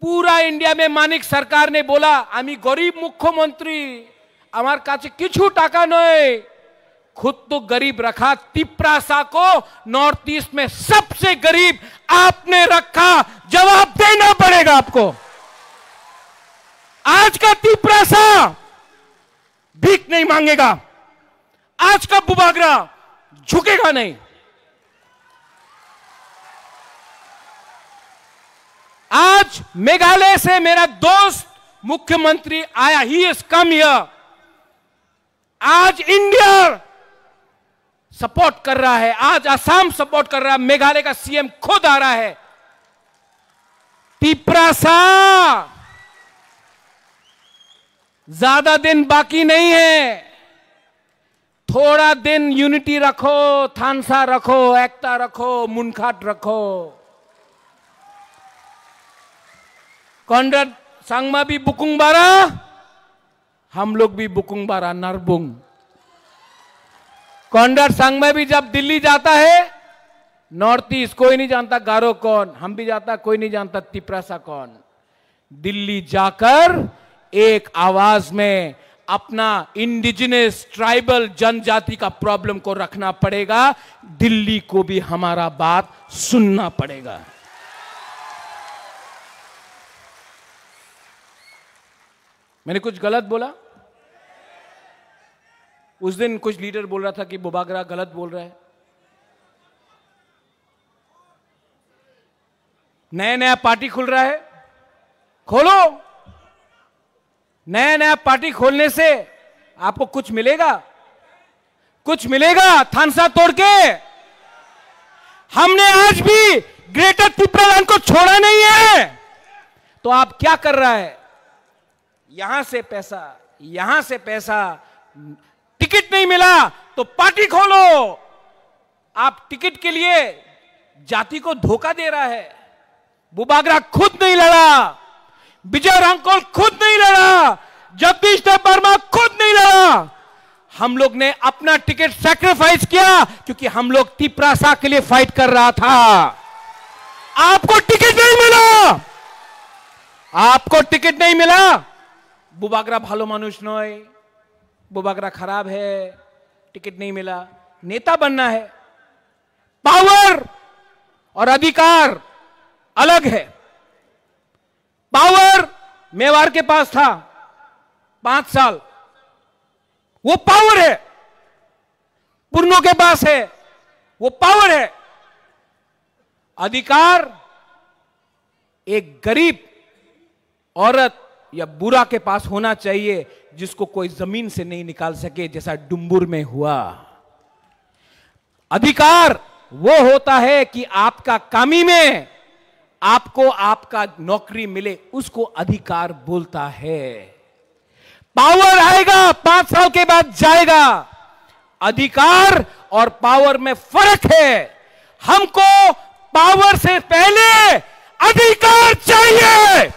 पूरा इंडिया में मानिक सरकार ने बोला, "আমি গরিব মুখ্যমন্ত্রী, আমার কাছে কিছু টাকা নেই।" खुद तो गरीब रखा, तिपरासा को नॉर्थ ईस्ट में सबसे गरीब आपने रखा, जवाब देना पड़ेगा आपको। आज का तिपरासा भीख नहीं मांगेगा, आज का बुबागरा झुकेगा नहीं। आज मेघालय से मेरा दोस्त मुख्यमंत्री आया, he has come here। आज इंडिया सपोर्ट कर रहा है, आज असम सपोर्ट कर रहा है, मेघालय का सीएम खुद आ रहा है। तिपरासा, ज्यादा दिन बाकी नहीं है, थोड़ा दिन यूनिटी रखो, थानसा रखो, एकता रखो, मुनखाट रखो। कॉनराड संगमा भी बुकुंग बारा, हम लोग भी बुकुंग बारा नरबुंग। कॉनराड संगमा भी जब दिल्ली जाता है, नॉर्थ ईस्ट कोई नहीं जानता गारो कौन, हम भी जाता कोई नहीं जानता तिपरासा कौन। दिल्ली जाकर एक आवाज में अपना इंडिजिनस ट्राइबल जनजाति का प्रॉब्लम को रखना पड़ेगा। दिल्ली को भी हमारा बात सुनना पड़ेगा। मैंने कुछ गलत बोला? उस दिन कुछ लीडर बोल रहा था कि बुबागरा गलत बोल रहा है। नया नया पार्टी खुल रहा है, खोलो। नया नया पार्टी खोलने से आपको कुछ मिलेगा? कुछ मिलेगा थानसा तोड़ के? हमने आज भी ग्रेटर तिपरालैंड को छोड़ा नहीं है। तो आप क्या कर रहा है? यहां से पैसा, यहां से पैसा, टिकट नहीं मिला तो पार्टी खोलो। आप टिकट के लिए जाति को धोखा दे रहा है। बुबागरा खुद नहीं लड़ा, विजय रांगकोल खुद नहीं लड़ा, जगदीश देव वर्मा खुद नहीं लड़ा। हम लोग ने अपना टिकट सैक्रिफाइस किया क्योंकि हम लोग तिपरासा के लिए फाइट कर रहा था। आपको टिकट नहीं मिला, आपको टिकट नहीं मिला। बुबागरा ভালো মানুষ নয়, बुबागरा खराब है, टिकट नहीं मिला। नेता बनना है, पावर और अधिकार अलग है। पावर मेवाड़ के पास था पांच साल, वो पावर है, पुरनों के पास है, वो पावर है। अधिकार एक गरीब औरत या बुरा के पास होना चाहिए, जिसको कोई जमीन से नहीं निकाल सके, जैसा डुम्बुर में हुआ। अधिकार वो होता है कि आपका कामी में आपको आपका नौकरी मिले, उसको अधिकार बोलता है। पावर आएगा, पांच साल के बाद जाएगा। अधिकार और पावर में फर्क है। हमको पावर से पहले अधिकार चाहिए।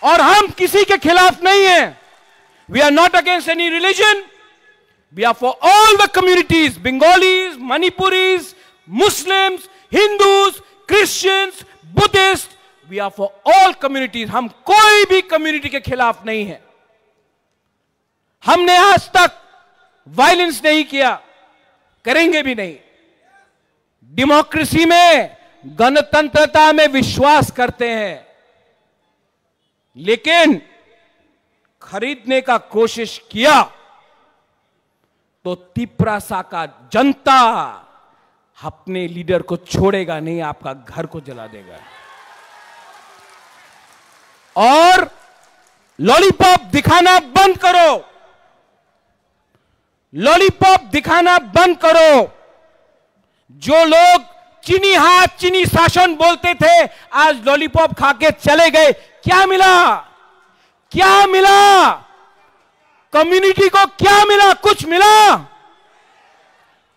और हम किसी के खिलाफ नहीं है। We are not against any religion. We are for all the communities, Bengalis, Manipuris, Muslims, Hindus, Christians, Buddhists. We are for all communities. हम कोई भी कम्युनिटी के खिलाफ नहीं है। हमने आज तक वायलेंस नहीं किया, करेंगे भी नहीं। डेमोक्रेसी में, गणतंत्रता में विश्वास करते हैं, लेकिन खरीदने का कोशिश किया तो तिपरासा का जनता अपने लीडर को छोड़ेगा नहीं, आपका घर को जला देगा। और लॉलीपॉप दिखाना बंद करो, लॉलीपॉप दिखाना बंद करो। जो लोग चीनी हाथ, चीनी शासन बोलते थे, आज लॉलीपॉप खा के चले गए। क्या मिला? क्या मिला? कम्युनिटी को क्या मिला? कुछ मिला?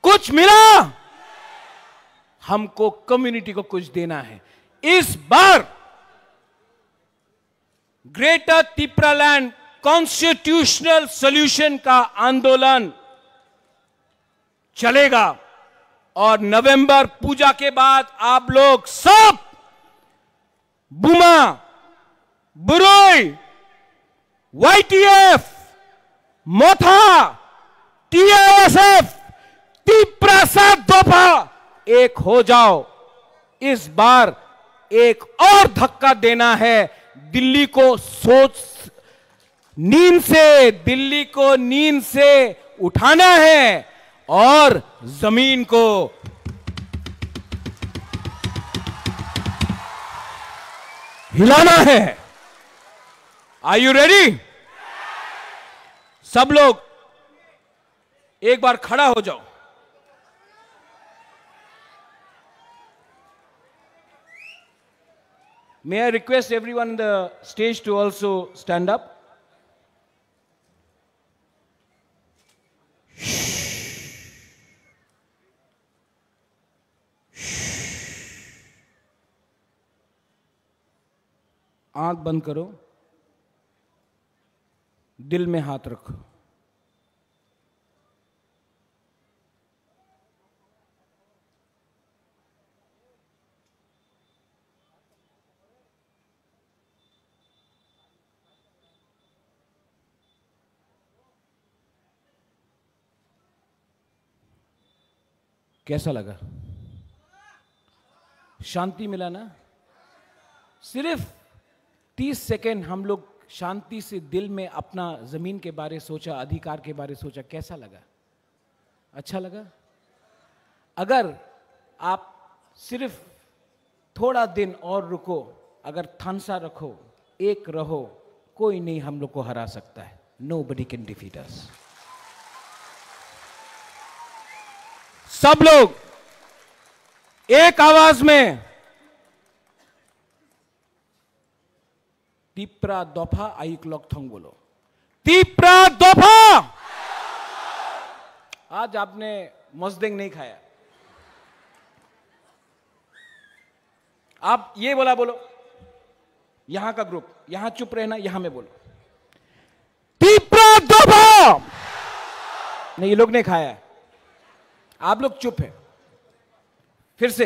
कुछ मिला? हमको कम्युनिटी को कुछ देना है। इस बार ग्रेटर तिप्रालैंड कॉन्स्टिट्यूशनल सॉल्यूशन का आंदोलन चलेगा और नवंबर पूजा के बाद आप लोग सब बुमा, बुरोई, वाईटीएफ, मोथा, टीआईएसएफ, तिप्रासा दफा एक हो जाओ। इस बार एक और धक्का देना है। दिल्ली को सोच, नींद से, दिल्ली को नींद से उठाना है और जमीन को हिलाना है। Are you ready? सब लोग एक बार खड़ा हो जाओ। May I request everyone on the stage to also stand up? आंख बंद करो, दिल में हाथ रखो। कैसा लगा? शांति मिला ना? सिर्फ तीस सेकंड हम लोग शांति से दिल में अपना जमीन के बारे सोचा, अधिकार के बारे सोचा, कैसा लगा? अच्छा लगा? अगर आप सिर्फ थोड़ा दिन और रुको, अगर थानसा रखो, एक रहो, कोई नहीं हम लोग को हरा सकता है। Nobody can defeat us. सब लोग एक आवाज में तिप्रा दफा आइक लकथोंग बोलो। तिप्रा दफा। आज आपने मजदेंग नहीं खाया। आप ये बोला बोलो, यहाँ का ग्रुप, यहाँ चुप रहना, यहाँ में बोलो। तिप्रा दफा। नहीं, ये लोग नहीं खाया है। आप लोग चुप है। फिर से,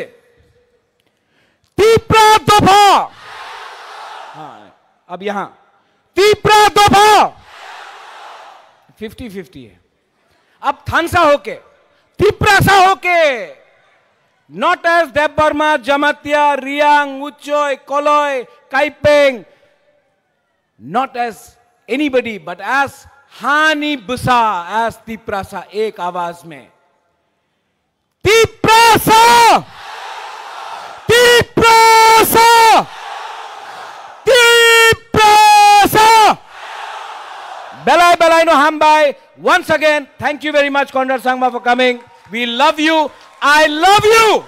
तिप्रा दफा। हाँ, अब यहाँ, तिप्रा दफा। फिफ्टी फिफ्टी है। अब थानसा होके, तिप्रासा होके, not as देबबर्मा, जमातिया, रियांग, उच्चय, कलय, Kaipeng, not as anybody, but as हानि बसा, as तिप्रासा, एक आवाज में। तिप्रासा! तिप्रासा! Tiprasa! Belai belai no hambai. Once again, thank you very much, Conrad Sangma, for coming. We love you. I love you.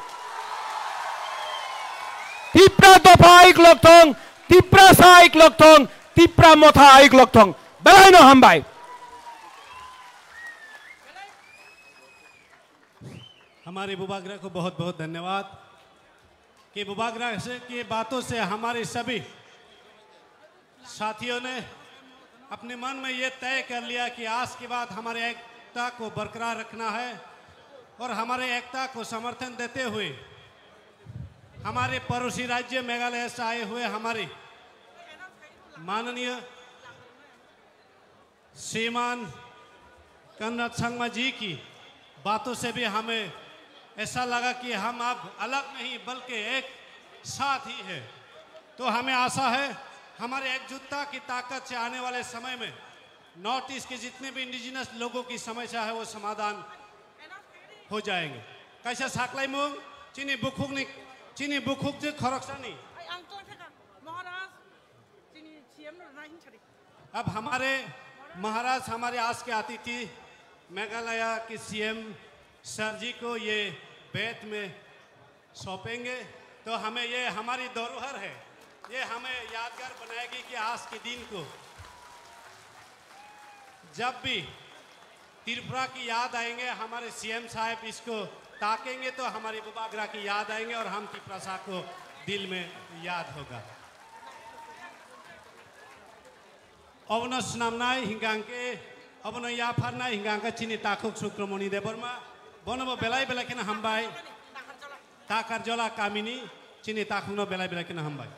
Tipra dopha aik lokthong, Tiprasa aik lokthong, Tipra motha aik lokthong. Belai no hambai. हमारे बुबाग्रा को बहुत बहुत धन्यवाद कि बुबाग्रा से की बातों से हमारे सभी साथियों ने अपने मन में ये तय कर लिया कि आज के बाद हमारे एकता को बरकरार रखना है और हमारे एकता को समर्थन देते हुए हमारे पड़ोसी राज्य मेघालय से आए हुए हमारे माननीय श्रीमान कनराड संगमा जी की बातों से भी हमें ऐसा लगा कि हम अब अलग नहीं बल्कि एक साथ ही है। तो हमें आशा है हमारे एकजुटता की ताकत से आने वाले समय में नॉर्थ ईस्ट के जितने भी इंडिजिनस लोगों की समस्या है वो समाधान हो जाएंगे। Kaisa saklaimung chini bukhukni, chini bukhuk je khoroksani. Ai, ang tong thaka, Maharaj, chini C M no rwna hing sari. अब हमारे महाराज हमारे आज के अतिथि मेघालय के सीएम सर जी को ये बेंत में सौंपेंगे, तो हमें ये हमारी धरोहर है, ये हमें यादगार बनाएगी कि आज के दिन को जब भी त्रिपुरा की याद आएंगे, हमारे सीएम साहब इसको ताकेंगे तो हमारी बुबाग्रा की याद आएंगे और हम तिपरासा को दिल में याद होगा। Obono swnamnai hingkha hwnkhe, obono yapharnai hingkha hwnkhe chini takhuk Sukramoni Debbarma, bonobo belai belai kheno hambai. Takarjola kamini chini takhukno belai belai kheno hambai.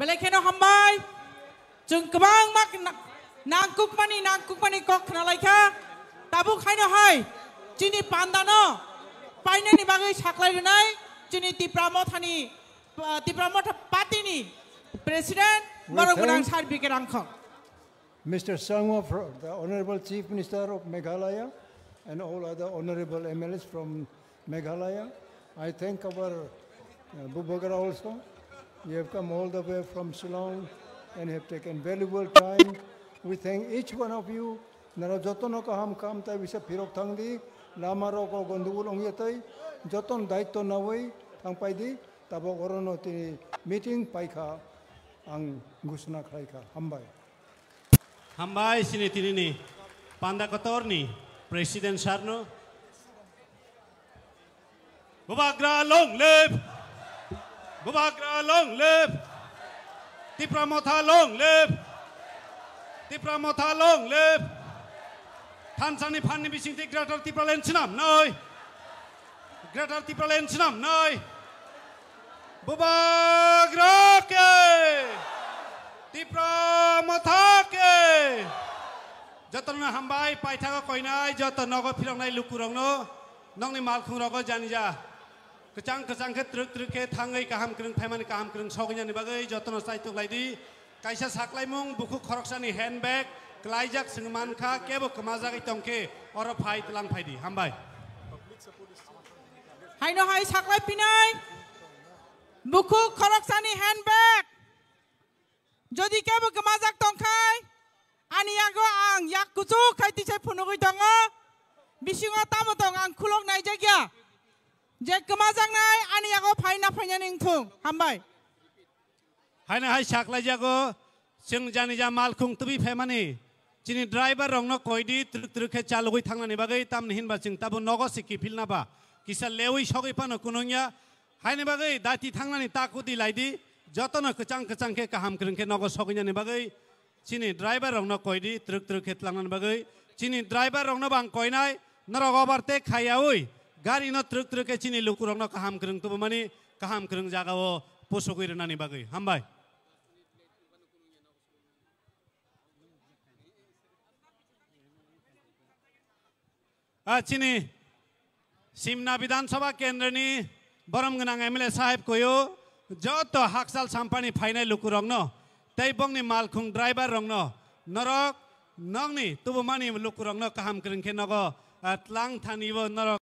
Belai kheno hambai. Chwng kwbangma kna-, nangkukmani, nangkukmani kok khnalaikha. Tabuk haino hai chini pandano painani bagwi saklai rwnai chini Tipra Mothani, uh, Tipra Motha Party ni President, we borok gwnang thank Sir B K Rangkhol. Mister Sangma, fro-, the Honorable Chief Minister of Meghalaya, and all other honorable M L As from Meghalaya. I thank our, uh, Bubagra also. You have come all the way from Shillong and have taken valuable time. We thank each one of you. Nara jotono kaham kam tai bisa phirok thang di, lama rok o gondogol ongya tai, joton daitto nawi thang pai di, tabok orono tini meeting paikha, ang gusna khlaikha. Hambai. Hambai chini tinini panda kotorni President Sir no. Bubagra long live! Bubagra long live! Tipra Motha long live! Tipra Motha long live! Thansani phanni bisingtwi Greater Tipraland swnamnai! Greater Tipraland swnamnai. Bubagra ke. Tipra Motha ke. Jotono hambai paithago koinai joto nogo phiroknai lukurokno nokni malkhungrogo janija. Kwchang kwchang khe twrwk twrwk khe thangwi kaham kwrwng phaimani kaham kwrwng sogwinani bagwi jotono chaitok laidi. Kaisa saklaimung bukhuk khoroksani handbag kwlaijak chwng mankha, kebo kwmajagwi tongkhe oro phai tlang phaidi. Hambai. Haino hai saklai pinai bukhuk khoroksani handbag. Jodi kebo kwmajak tongkhai, ani yago ang yak kuchuk khai tisai phunugwi tongo. Bisingo tamo tong ang khulok naijakya. Je kwmajaknai ani yago phai na phainani wngthung. Hambai. Haino hai saklaijago, chwng janija malkhung tubui phaimani, chini driver rokno koidi twrwk twrwk khe chalogwi thangnani bagwi, tamni hinba chwng tabo nogo se kiphilna ba, kisa lewi sogwi phano kunungya. Haini bagwi dati thangnani ta kudi laidi, jotono kwchang kwchang khe kaham kwrwng khe nogo sogwinani bagwi, chini driver rokno koidi twrwk twrwk khe tlangnani bagwi, chini driver rokno bo ang koinai, norok overtake khaiyaui, gari no twrwk twrwk khe chini lukurokno kaham kwrwng tubumani, kaham kwrwng jagao pusugwi rwnani bagwi. Hambai. Ah, chini Simna Bidhan Sabha Kendra ni borom gwnang M L A sahib koyo joto hakchal sampani phainai lukurokno tei bongni malkhung driver rokno norok nokni tubumani lukurokno kaham kwrwng khe nogo, ah, tlang thani bo norok